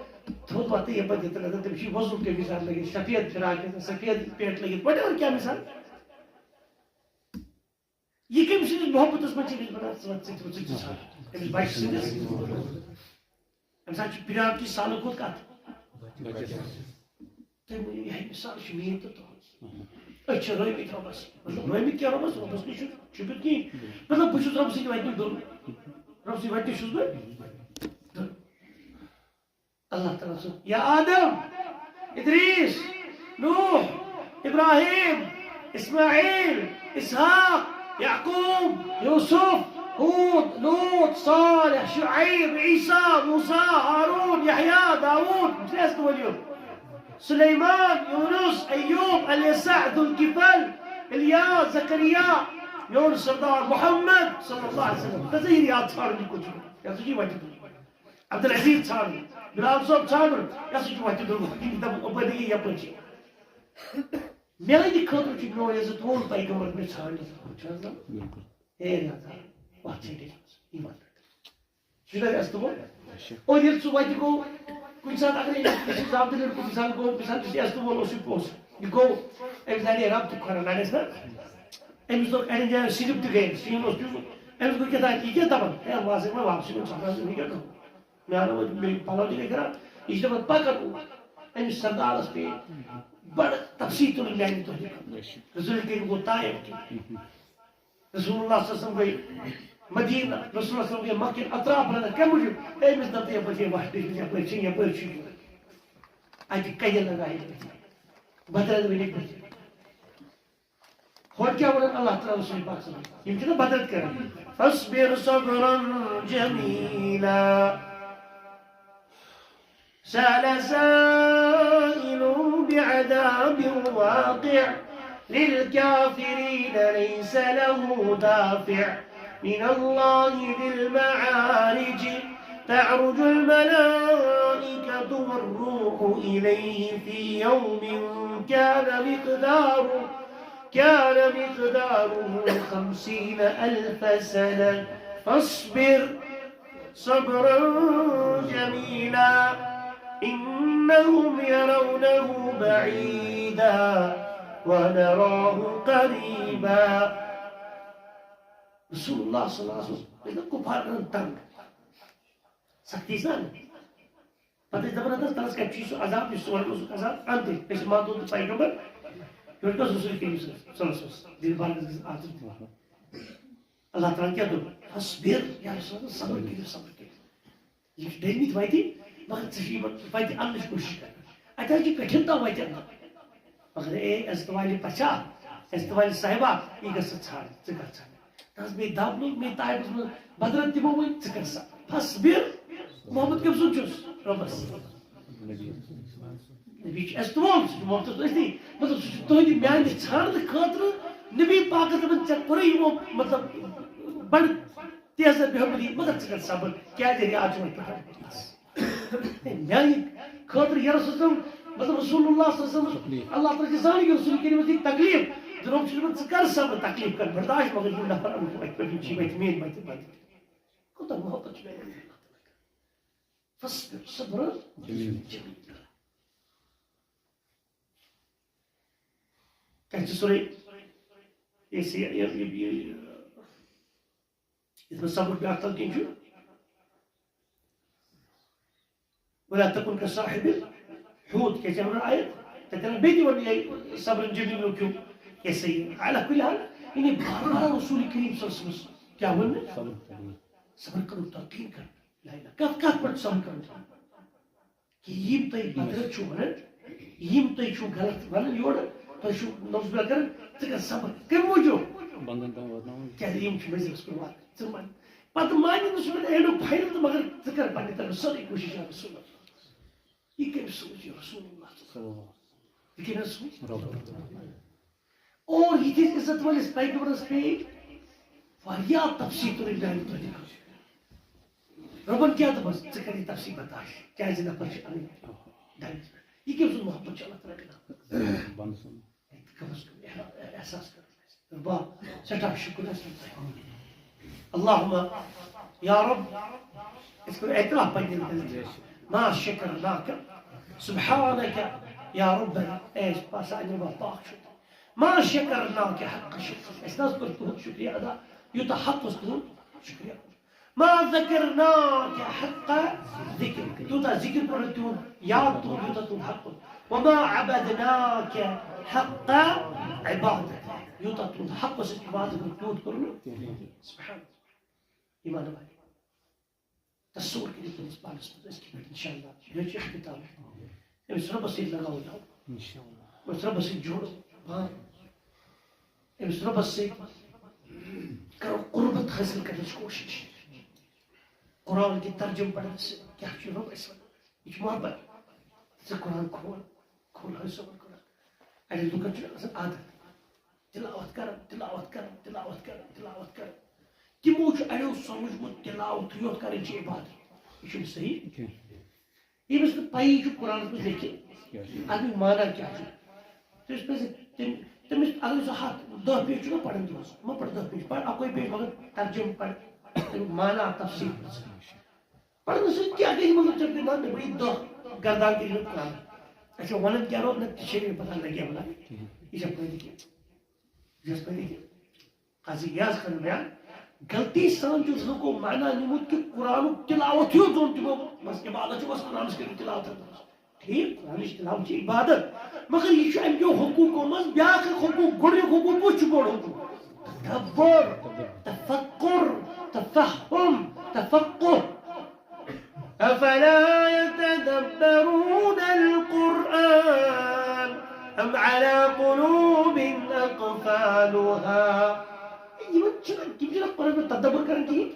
تھوٚد وَتھٕے یَپٲرۍ دِتہٕ نظر، تٔمِس چھِ یہِ وۄزُل قمیٖض اَتھ لٲگِتھ، سفید فراق یَتھ، سفید پینٹ لٲگِتھ، whatever کیٛاہ مِثال۔ یہِ کٔمۍ سٕنٛدِس محبتس منٛز چھِ أمِس بنان ژٕ وَن، ژٕ تہِ وَن، ژٕ تہِ ژھانٛڈ أمِس بچہِ سٕنٛدِس؟ اَمہِ ساتہٕ چھُ priority سالہٕ کھۄتہٕ کَتھ؟ تٔمۍ ووٚن، یِہوٚے مثال چھُ میٛٲنۍ تہٕ تُہٕنٛز۔ أسۍ چھِ رٲومٕتۍ رۄبس۔ مطلب، رٲومٕتۍ کیٛاہ رۄبس؟ رۄبس نِش چھُنہٕ چھُپِتھ کِہیٖنۍ۔ مطلب، بہٕ چھُس رۄبہٕ سٕنٛدِ وَتہِ نِش دوٚرمُت۔ رۄبہٕ سٕنٛدِ وَتہِ نِش چھُس بہٕ دوٚرمُت۔ اللہ تعالیٰ سُنٛد، یا آدم، ادریس، نوح، ابراہیم، اسماعیل، اسحاق، یعقوب، یوسف، ہود، لوط، صالح، شعیب، عیسیٰ، موسیٰ، ہارون، یحییٰ، داؤد، ترٛےٚ ہَتھ ؤرۍ یُن۔ سلیمان، یونس، ایوب، الیسع، ذوالکفل، الیاس، زکریا، میون سردار محمد صلی اللہ علیہ وسلم۔ تَتھ ذٔریعہٕ یاد ژھانٛڈُن یہِ کوٚت چھُ۔ یَتھ چھُ یہِ وَتہِ تُلُن۔ عبدالعزیز ژھانڈُن، بلال صٲب ژھانڈُن، یہِ ہسا چھُ وَتہِ درٛوٚگمُت، یہِ دَپُن، اَپٲرۍ نہٕ کِہیٖنۍ، یَپٲرۍ چھِ۔ میٛانہِ خٲطرٕ چھُ میون عزت وول پیغمبر مےٚ ژھانٛڈِتھ، چھُ حظ نا؟ بِلکُل۔ ہے نہ، وَتھ ژھٕنہِ، یہِ وَتھ رَٹ۔ چھُ نہ عزتہٕ وول؟ اور ییٚلہِ سُہ وَتہِ گوٚو، کُنہِ ساتہٕ اگر أمِس کُنہِ ساتہٕ زامتٕرۍ لٔڑکہٕ مثال گوٚو، مثال یُس عزتہٕ وول اوس، یہِ پوٚز، یہِ گوٚو، أمِس لَڑے رَب تہٕ خۄدا لَڑٮ۪س نا۔ أمِس دوٚپ اَڑٮ۪ن جایَن سِلِپ تہِ گٔے، سِلِپ اوس پیوٚمُت۔ أٔمِس گوٚو کیٛاہ تام، یہِ کیٛاہ دَپان؟ ہے، وَس ہے وۄنۍ واپسٕے وۄنۍ ژھۄپہٕ حظ، یہِ کیٛاہ گوٚو؟ مےٚ آو نہٕ وۄنۍ، مےٚ پَلو تہِ گٔے خراب۔ یہِ چھِ دَپان پَکان اوٗرۍ۔ أمِس سردارَس پیٚیہِ بَڑٕ تفصیٖل تُلٕنۍ میٛانہِ دۄہ۔ رسول کریم گوٚو طائف کہِ رسول اللہ صلی اللہ علیہ وسلم گٔے مدینہ، رسول اللہ صلی اللہ علیہ وسلم گٔے مکہ کٮ۪ن اطرافَن اندر۔ کَمہِ موٗجوٗب؟ أمِس دوٚپ یَپٲرۍ چھِ یَپٲرۍ چھِ، یَپٲرۍ چھِ، یَپٲرۍ چھِ۔ اَتہِ کَنہِ لگایہِ، بدرَن ؤنِتھ۔ ہورٕ کیٛاہ وَنان اللہ تعالیٰ رسول پاک صلی اللہ علیہ وسلم؟ یِم چھِنہ بدر کران۔ فاصبر صبرا جمیلا۔ سأل سائل بعذاب واقع للكافرين ليس له دافع من الله ذي المعارج تعرج الملائكة والروح إليه في يوم كان مقداره كان مقداره خمسين ألف سنة فاصبر صبرا جميلا إنهم يرونه بعيدا ونراه قريبا. رسول اللہ صلی اللہ علیہ وسلم، ییٚلہِ کُفار کرن تنگ، سختی سان۔ پتہٕ ٲسۍ دَپان، "اَدٕ حظ، تَلَس کَتہِ چھُ یہِ سُہ عذاب، یُس ژٕ وَنان اوسُکھ عذاب؟ اَن تہٕ أسۍ چھِ مانتو تہٕ پیغمبر۔" یورٕ کیٛاہ اوس رسول کریم صلی اللہ علیہ وسلم؟ دِل بارَس گٔژھ آسُن۔ اللہ تعالیٰ ہَن کیٛاہ دوٚپ؟ "فاصبر، یا رسول اللہ، صبر کٔرِو، صبر کٔرِو۔" یِم چھِ ڈٔلمٕتۍ وَتہِ، مگر ژٕ چھِ یِمَن وَتہِ اَننٕچ کوٗشِش کران۔ اَتہِ حظ چھِ کٹھِنتا وَتہِ اَنان۔ مگر اے عزت والہِ پَژھا، عزت والہِ صاحبہ، یہِ گژھِ ژٕ ژھانٛڈ، ژٕ کَر ژھانٛڈ۔ تَس بیٚیہِ دَب لوٚگ، مےٚ طائفَس منٛز بدرَن تِمو ؤنۍ، ژٕ کَر سا۔ فاصبر، محمد کٔمۍ سُنٛد چھُس؟ رۄبَس۔ نبی چھُ عزت وول، سُہ چھُ محبتَس منٛز أسۍ تہِ۔ مطلب، سُہ چھُ تُہٕنٛدِ میٛانہِ ژھانٛڈنہٕ خٲطرٕ نبی پاکَس دَپان، "ژےٚ کوٚرُے یِمو، مطلب، بَڑٕ تیز بے حمدی، مگر ژٕ کَر صبر، کیٛازِ ریاض چھُ وۄنۍ پٮ۪ٹھٕ۔" ہے، میٛانہِ خٲطرٕ یا رسول صلی اللہ علیہ وسلم، مطلب رسول اللہ صلی اللہ علیہ وسلم، تکلیف۔ اللہ تعالیٰ چھِ زانان یہِ رسول کریٖمَس دی تکلیف۔ جناب چھُ دَپان، "ژٕ کر صبر، تکلیف کر برداشت، مگر یِم نفر اَنُن وۄنۍ پٮ۪ٹھ، یِم چھِ وۄنۍ میٛٲنۍ وۄنۍ تہِ وۄنۍ تہِ۔" کوٗتاہ محبت چھُ میٛانہِ اللہ تعالیٰ کران۔ فاصبر صبرا جمیلا۔ تَتہِ چھِ سورُے، یہِ، یہِ، یہِ، یہِ، یہِ، یَتھ منٛز صبر بیٛاکھ تلقیٖن چھُ، "ولا تكن كصاحب الحوت"، کیٛاہ چھِ وَنان آیت؟ تَتہِ وَنان بیٚیہِ تہِ وَنان، یہِ صبر جمیل کیوں، کیٛاہ صحیح۔ علی کل حال، یعنی بار بار رسول کریم صلی اللہ علیہ وسلم کیٛاہ وَنان؟ صبر کرو، تلقیٖن کرو۔ لا الہ، کَتھ، کَتھ پٮ۪ٹھ صبر کرو؟ کہ یِم تُہۍ بدرت چھِو وَنان، یِم تُہۍ چھِو غلط وَنان یورٕ، تُہۍ چھِو نعوذ باللہ کران، ژٕ کر صبر۔ کَمہِ موٗجوٗب؟ بنٛدن تام واتناوُن۔ کیٛازِ یِم چھِ مٔنزِلَس کُن واتان۔ ژٕ وَن۔ پَتہٕ مانہِ نہٕ سُہ مےٚ اینڈُک فاینل تہٕ مگر ژٕ کر پننہِ طرفہٕ سٲرٕے کوٗشِش یا رسول اللہ۔ یہِ کٔمۍ سوٗز یہِ رسول اللہ؟ صلی اللہ علیہ وسلم۔ یہِ کٔمۍ حظ سوٗز؟ رب۔ اور یِتھِس عزت وٲلِس پیغمبرس پیٚیہِ واریاہ تفصیٖل تُلٕنۍ میٛانہِ تۄہہِ خٲطرٕ۔ رۄبن کیٛاہ دوٚپمَس؟ ژٕ کر یہِ تفصیٖل برداشت، کیٛازِ نفر چھِ اَنٕنۍ دَنٛدِس پٮ۪ٹھ۔ یہِ کٔمۍ سُنٛد محبت چھُ اللہ تعالیٰ کران؟ بنٛدٕ سُنٛد۔ کم از کم احساس کرو۔ ربا، سٮ۪ٹھاہ شُکر حظ چھُ تۄہہِ۔ اللہم، یا رب، أسۍ کرو اعتراف پننہِ غلطی۔ ما شکرناک، سبحانک، یا ربنا، اے پاسا ربا پاک چھُ۔ ما شکرناک حق شکر، اَسہِ نہ حظ کوٚر تُہُنٛد شُکریہ ادا، یوٗتاہ حق اوس تُہُنٛد شُکریہ۔ ما ذکرناک حق ذکر، تیوٗتاہ ذکر کوٚر نہٕ تِہُنٛد یاد تُہُنٛد، یوٗتاہ تُہُنٛد حق اوس۔ وما عبدناک حق عبادت، یوٗتاہ تُہُنٛد حق اوس عبادت کوٚر، تیوٗت کوٚر نہٕ۔ سبحان اللہ۔ ایمان والے، تصور کٔرِو پننِس پانس منٛز، أزکہِ پٮ۪ٹھ انشاءاللہ۔ یہِ چھُ اختتام۔ أمِس رۄبس سۭتۍ لگاوو ناو۔ انشاءاللہ۔ أمِس رۄبس سۭتۍ جوڑو پان۔ أمِس رۄبس سۭتۍ کرو قربت حٲصِل کرنٕچ کوٗشِش۔ قرآن کہِ ترجمہٕ پرنہٕ سۭتۍ کیٛاہ چھُ رۄب اَسہِ وَنان؟ یہِ چھُ محبت۔ ژٕ قرآن کھول، کھول حظ صبر قرآن۔ اَڑٮ۪ن لُکن چھُ آسان عادت۔ تلاوت کران، تلاوت کران، تلاوت کران، تلاوت کران۔ تِمو چھُ اَڑیو سمجھمُت تلاوتٕے یوت کرٕنۍ چھِ عبادت۔ یہِ چھُنہٕ صحیح۔ ییٚمِس نہٕ پَیی چھُ قرآنَس منٛز لیکھِتھ، اَمیُک معنی کیٛاہ چھُ۔ تٔمِس پَزِ تٔمۍ، تٔمِس اگر سُہ ہَتھ، دَہ پیج چھُ نہ پَران دۄہَس، مہ پَر دَہ پیج، پَر اَکُے پیج، مگر ترجمہٕ پَر، تَمیُک معنی، تفسیٖر پَر۔ پَرنہٕ سۭتۍ کیٛاہ گژھِ؟ مطلب، ژےٚ گٔے نہ، مےٚ پَرِ دَہ گردان کٔرِتھ قرآن۔ اچھا، وَنان کیٛاہ روٗد؟ نہ تہِ چھےٚ نہٕ پَتہ لَگہِ ہا وَنان۔ یہِ چھےٚ پَرِ کینٛہہ۔ یہِ چھےٚ پَرِ کینٛہہ۔ قاضی اعجاز کرن بیان، غلطی سان چھُ لوٗکو معنی نیومُت کہِ قرآنُک تلاوت ہیوٗ زون تِمو، بس عبادت چھُ بس قرآنس کٔرِو تلاوت۔ ٹھیٖک، قرآنٕچ تلاوت چھِ عبادت، مگر یہِ چھُ اَمہِ کیو حقوٗقو منٛز بیٛاکھ اکھ حقوٗق، گۄڈٕنیُک حقوٗق کُس چھُ بوٚڑ حقوٗق؟ تدبر، تفکر، تفہم، تفقہ۔ أفلا يتدبرون القرآن أم على قلوب أقفالها؟ یِمن چھِنہٕ، یِم چھِنہٕ قرآن پٮ۪ٹھ تدبر کران کِہیٖنۍ۔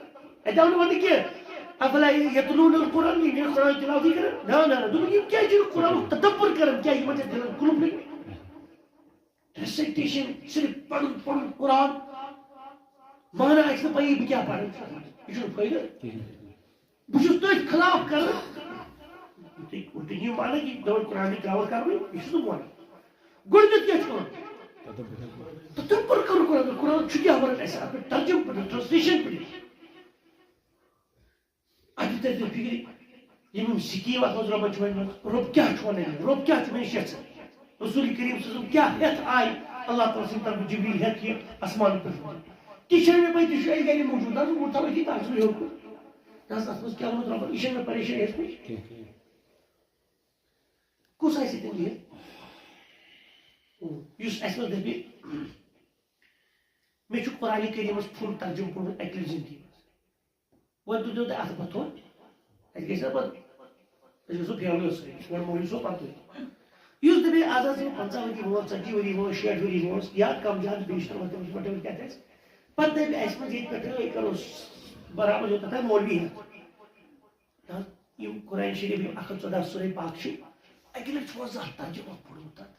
اَتہِ آو نہٕ وَننہٕ کینٛہہ، أفلا يتلون القرآن، یِم چھِنہٕ قرآن تلاوتٕے کران۔ نہ، نہ، نہ، دوٚپُن، یِم کیٛازِ چھِنہٕ قرآنُک تدبر کران؟ کیٛازِ یِمن چھِ دِلن قُلُف لٔگمٕتۍ؟ ریسائٹیشن، صرف پڑھُن، پڑھُن قرآن، معنی آسہِ نہٕ پَیی بہٕ کیٛاہ پَرٕ، یہِ چھُنہٕ فٲیدٕ۔ کِہیٖنۍ۔ بہٕ چھُس تٔتھۍ خلاف کران۔ تُہۍ، تُہۍ یِیِو معنی کہِ دَپان قرآنٕچ تلاوت کرو، یہِ چھُس نہٕ بہٕ وَنان۔ گۄڈٕنیتھ کیٛاہ چھُ وَنان؟ تدبر کرُن قرآن، قرآن چھُ کیٛاہ وَنان اَسہِ، اَتھ پٮ۪ٹھ ترجمہٕ پٔرِو، ٹرانسلیشن پٔرِو۔ اَتہِ تَتہِ فِکرِ، یِم یِم سِکیٖم اَتھ منٛز رۄبَن چھِ ؤنمٕژ، رۄب کیٛاہ چھُ وَنان، رۄب کیٛاہ چھُ وَنان یَژھان؟ رسول کریم صلی اللہ علیہ وسلم کیٛاہ ہٮ۪تھ آے اللہ تعالیٰ سٕنٛدِ طرفہٕ جبریل ہٮ۪تھ یہِ آسمان پٮ۪ٹھ؟ تہِ چھَنہٕ مےٚ پَے، تہِ چھُ اَسہِ گَرِ موٗجوٗد، نہ حظ، وۄنۍ تھاوو أتی، تَتھ چھُ ہیوٚر کُن۔ نہ حظ، اَتھ منٛز کیٛاہ ووٚنمُت رۄبَن، یہِ چھَنہٕ مےٚ پریشٲنی ٲسمٕژ۔ کُس آسہِ ییٚتٮ۪ن یہِ؟ یُس اَسہِ منٛز دَپہِ، مےٚ چھُ قرآنِ کریٖمَس فُل ترجمہٕ پوٚرمُت اَکہِ لَٹہِ زِندگی منٛز۔ وۄنۍ تُلِو تُہۍ اَتھٕ پَتھر، اَسہِ گژھِ نہ پَتہٕ، أسۍ گژھو فیملی سۭتۍ، گۄڈٕ مولوی صٲب پَتہٕ تُہۍ۔ یُس دَپہِ، آز حظ چھِ مےٚ پنٛژاہ ؤری وٲنٛس، ژَتجی ؤری وٲنٛس، شیٹھ ؤری وٲنٛس، یا کَم زیادٕ بیشتر، whatever، whatever کیٛاہ تہِ آسہِ، پَتہٕ دَپہِ، اَسہِ منٛز ییٚتہِ پٮ۪ٹھٕ أسۍ کَرو برابر یوٚتَتھ تام مولوی ہٮ۪تھ۔ نہ حظ، یِم قرآن شریٖف، یِم اَکھ ہَتھ ژۄداہ سورہ پاک چھِ، اَکہِ لَٹہِ چھُ وۄنۍ زانٛہہ ترجمہٕ پوٚرمُت تَتھ؟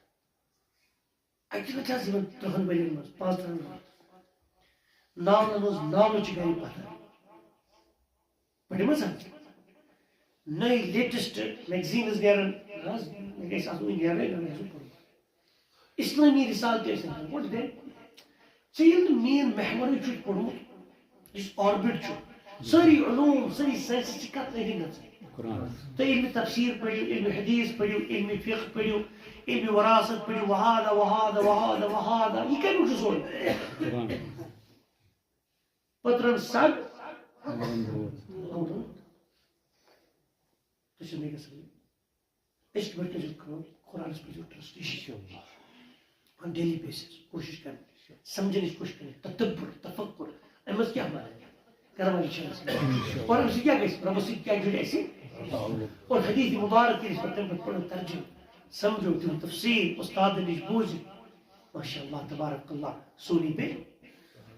اَکہِ لَٹہِ حظ یِمَن تٕرٛہَن ؤرِیَن منٛز، پانٛژترٕٛہَن منٛز، ناونہٕ منٛز ناونہٕ چھِ گَرِ پَتھر۔ پٔرِو حظ اَتھ۔ نٔے لیٹسٹ میگزیٖنٕز نیرَن، نہ حظ، مےٚ گژھِ آسُن، یہِ نیرَن، مےٚ گژھِ آسُن پوٚرمُت۔ اِسلٲمی رِسالہٕ تہِ ٲسۍ نہٕ، what then؟ ژےٚ ییٚلہِ نہٕ مین محورٕے چھُے پوٚرمُت، یُس آربِٹ چھُ، سٲری علوم، سٲری ساینسز چھِ کَتھ لٔگِتھ گژھان۔ قرآن۔ تُہۍ علمِ تفسیٖر پٔرِو، علمِ حدیث پٔرِو، علمِ فقہ پٔرِو، علمِ وراثت پٔرِو، وہادہ، وہادہ، وہادہ، وہادہ۔ یہِ کَمیُک چھُ سورُے؟ قرآن۔ پٔترَن سَگ۔ تُہۍ چھِو مےٚ گژھان۔ أسۍ کِتھ پٲٹھۍ کٔرِو کٲم؟ قرآنَس پٮ۪ٹھ ٹرسٹ، یہِ چھِ on daily basis کوٗشِش کَرٕنۍ، سَمجھنٕچ کوٗشِش کَرٕنۍ، تدبر، تفکر، اَمہِ منٛز کیٛاہ معنی؟ کرن وٲلۍ چھِ أسۍ۔ قرآن سۭتۍ کیٛاہ گژھِ؟ رۄبَس سۭتۍ کیٛاہ جُڑِ اَسہِ؟ اور حدیث مبارک ییٚلہِ أسۍ پَتہٕ تَمہِ پَتہٕ پَرو ترجمہٕ، سَمجھو تِم تفسیٖر، اُستادَن نِش بوٗزِتھ، ماشاء اللہ، تبارک اللہ، سورُے پیٚیہِ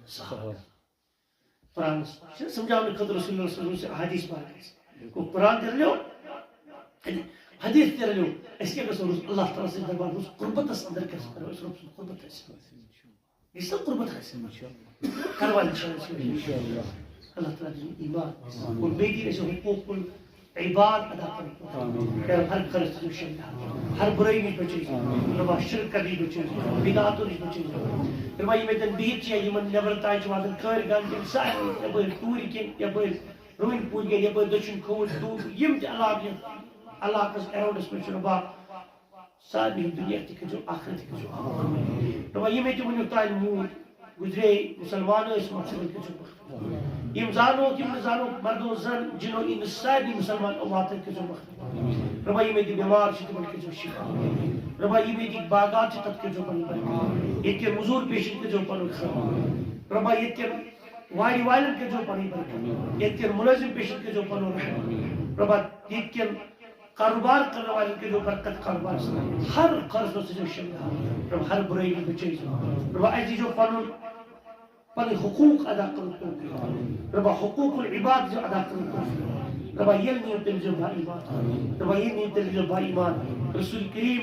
سہل۔ قرآنَس چھِ سمجھاونہٕ خٲطرٕ رسول اللہ صلی اللہ علیہ وسلم سٕنٛز حدیث پاک اَسہِ۔ گوٚو قرآن تہِ رلیو، حدیث تہِ رلیو۔ أسۍ کیٛاہ گژھو روزُن؟ اللہ تعالیٰ سٕنٛدِ دربارٕ منٛز قربتس اندر گژھِ کرو أسۍ رۄب سُنٛد قربت حٲصِل۔ گژھِ نا قربت حٲصِل؟ کروا انشاءاللہ۔ اللہ تعالیٰ دِیِن ایمان۔ اور بیٚیہِ دِیِن اَسہِ حقوق عباد ادا کرٕنۍ۔ آمین۔ یا رب، ہر خرچ تھٲیِو شٲمِل۔ ہر بُرٲیی نِش بچٲیِو۔ آمین۔ رۄبا، شرک کرنہٕ نِش بچٲیِو۔ بدعاتو نِش بچٲیِو۔ رۄبا، یِم ییٚتٮ۪ن بِہِتھ چھِ یا یِمن نٮ۪برٕ تانۍ چھِ واتان، کٲرۍ گام کٮ۪ن سارنٕے، یَپٲرۍ توٗرۍ کِنۍ، یَپٲرۍ رٲنۍ پوٗرۍ کِنۍ، یَپٲرۍ دٔچھُن کھووُر، دوٗر، یِم تہِ علاقہٕ یَتھ علاقس around-س منٛز چھِ، رۄبا، سارنٕے ہُنٛد دُنیا تہِ کٔرۍزیو، آخرت تہِ کٔرۍزیو آباد۔ رۄبا، یِم ییٚتہِ وٕنیُک تام موٗدۍ گُزرے، مُسلمان ٲسۍ، مۄخصر کٔرۍزیو مۄخصر۔ یِم زانوکھ، یِم نہٕ زانوکھ، مردو زن، جِنو اِنس، سارنٕے مُسلمان اُمتن کٔرۍزیو مۄخصر۔ رۄبا، یِم ییٚتہِ بٮ۪مار چھِ، تِمن کٔرۍزیو شِفا۔ رۄبا، یِم ییٚتِکۍ باغات چھِ، تَتھ کٔرۍزیو پنٕنۍ برکت۔ ییٚتہِ کٮ۪ن مٔزوٗر پیشن کٔرۍزیو پنُن خٲر۔ رۄبا، ییٚتہِ کٮ۪ن وارِ والٮ۪ن کٔرۍزیو پنٕنۍ برکت۔ ییٚتہِ کٮ۪ن مُلٲزِم پیشن کٔرۍزیو پنُن رحم۔ رۄبا، ییٚتہِ کٮ۪ن کاروبار کرن والٮ۪ن کٔرۍزیو برکت کاروبارس منٛز۔ ہر قرضس منٛز تھٲیزیو شٲمِل۔ رۄب، ہر بُرٲیی نِش بچٲیزیو۔ رۄب، اَسہِ دیٖزیو پنُن، پنٕنۍ حقوٗق ادا کرنُک توفیٖق۔ رۄبا، حقوٗق العباد دیٖزیو ادا کرنُک توفیٖق۔ رۄبا، ییٚلہِ نِیِو تیٚلہِ دیٖزیو با ایمان۔ رۄبا، ییٚلہِ نِیِو تیٚلہِ دیٖزیو با ایمان۔ رسول کریم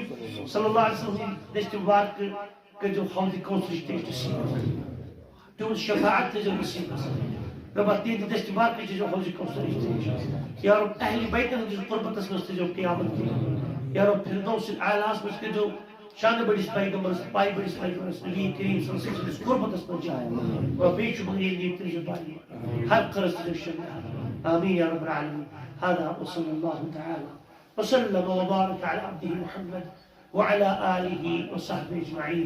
صلی اللہ علیہ وسلم سٕنٛدِ دٔستہِ مبارکہٕ کٔرۍزیو حوضِ کوثرٕچ تہِ نصیٖب۔ تِہُنٛد شفاعت تھٲیزیو نصیٖبس۔ رۄبا تِہنٛدِ دٔستہِ مبارکہٕ چھِ حوض کوثر نِش ترٛیش۔ یا رب اہل بیتن ہٕنٛدِس قربتس منٛز تھٲیزیو قیامت کہِ۔ یا رب فردوس الاعلیٰ ہس منٛز کٔرۍزیو شانہٕ بٔڑِس پیغمبرس، پایہِ بٔڑِس پیغمبرس، نبی کریم صلی اللہ علیہ وسلم سٕنٛدِس قربتس منٛز جاے۔ رب بیٚیہِ چھُ مگر ییٚلہِ یہِ ترٛیش بارِ۔ ہر قرض تہِ چھُ شٲمِل۔ آمین یا رب العالمین۔ هذا وصلى الله تعالى وسلم وبارك على عبده محمد وعلى آله وصحبه أجمعين۔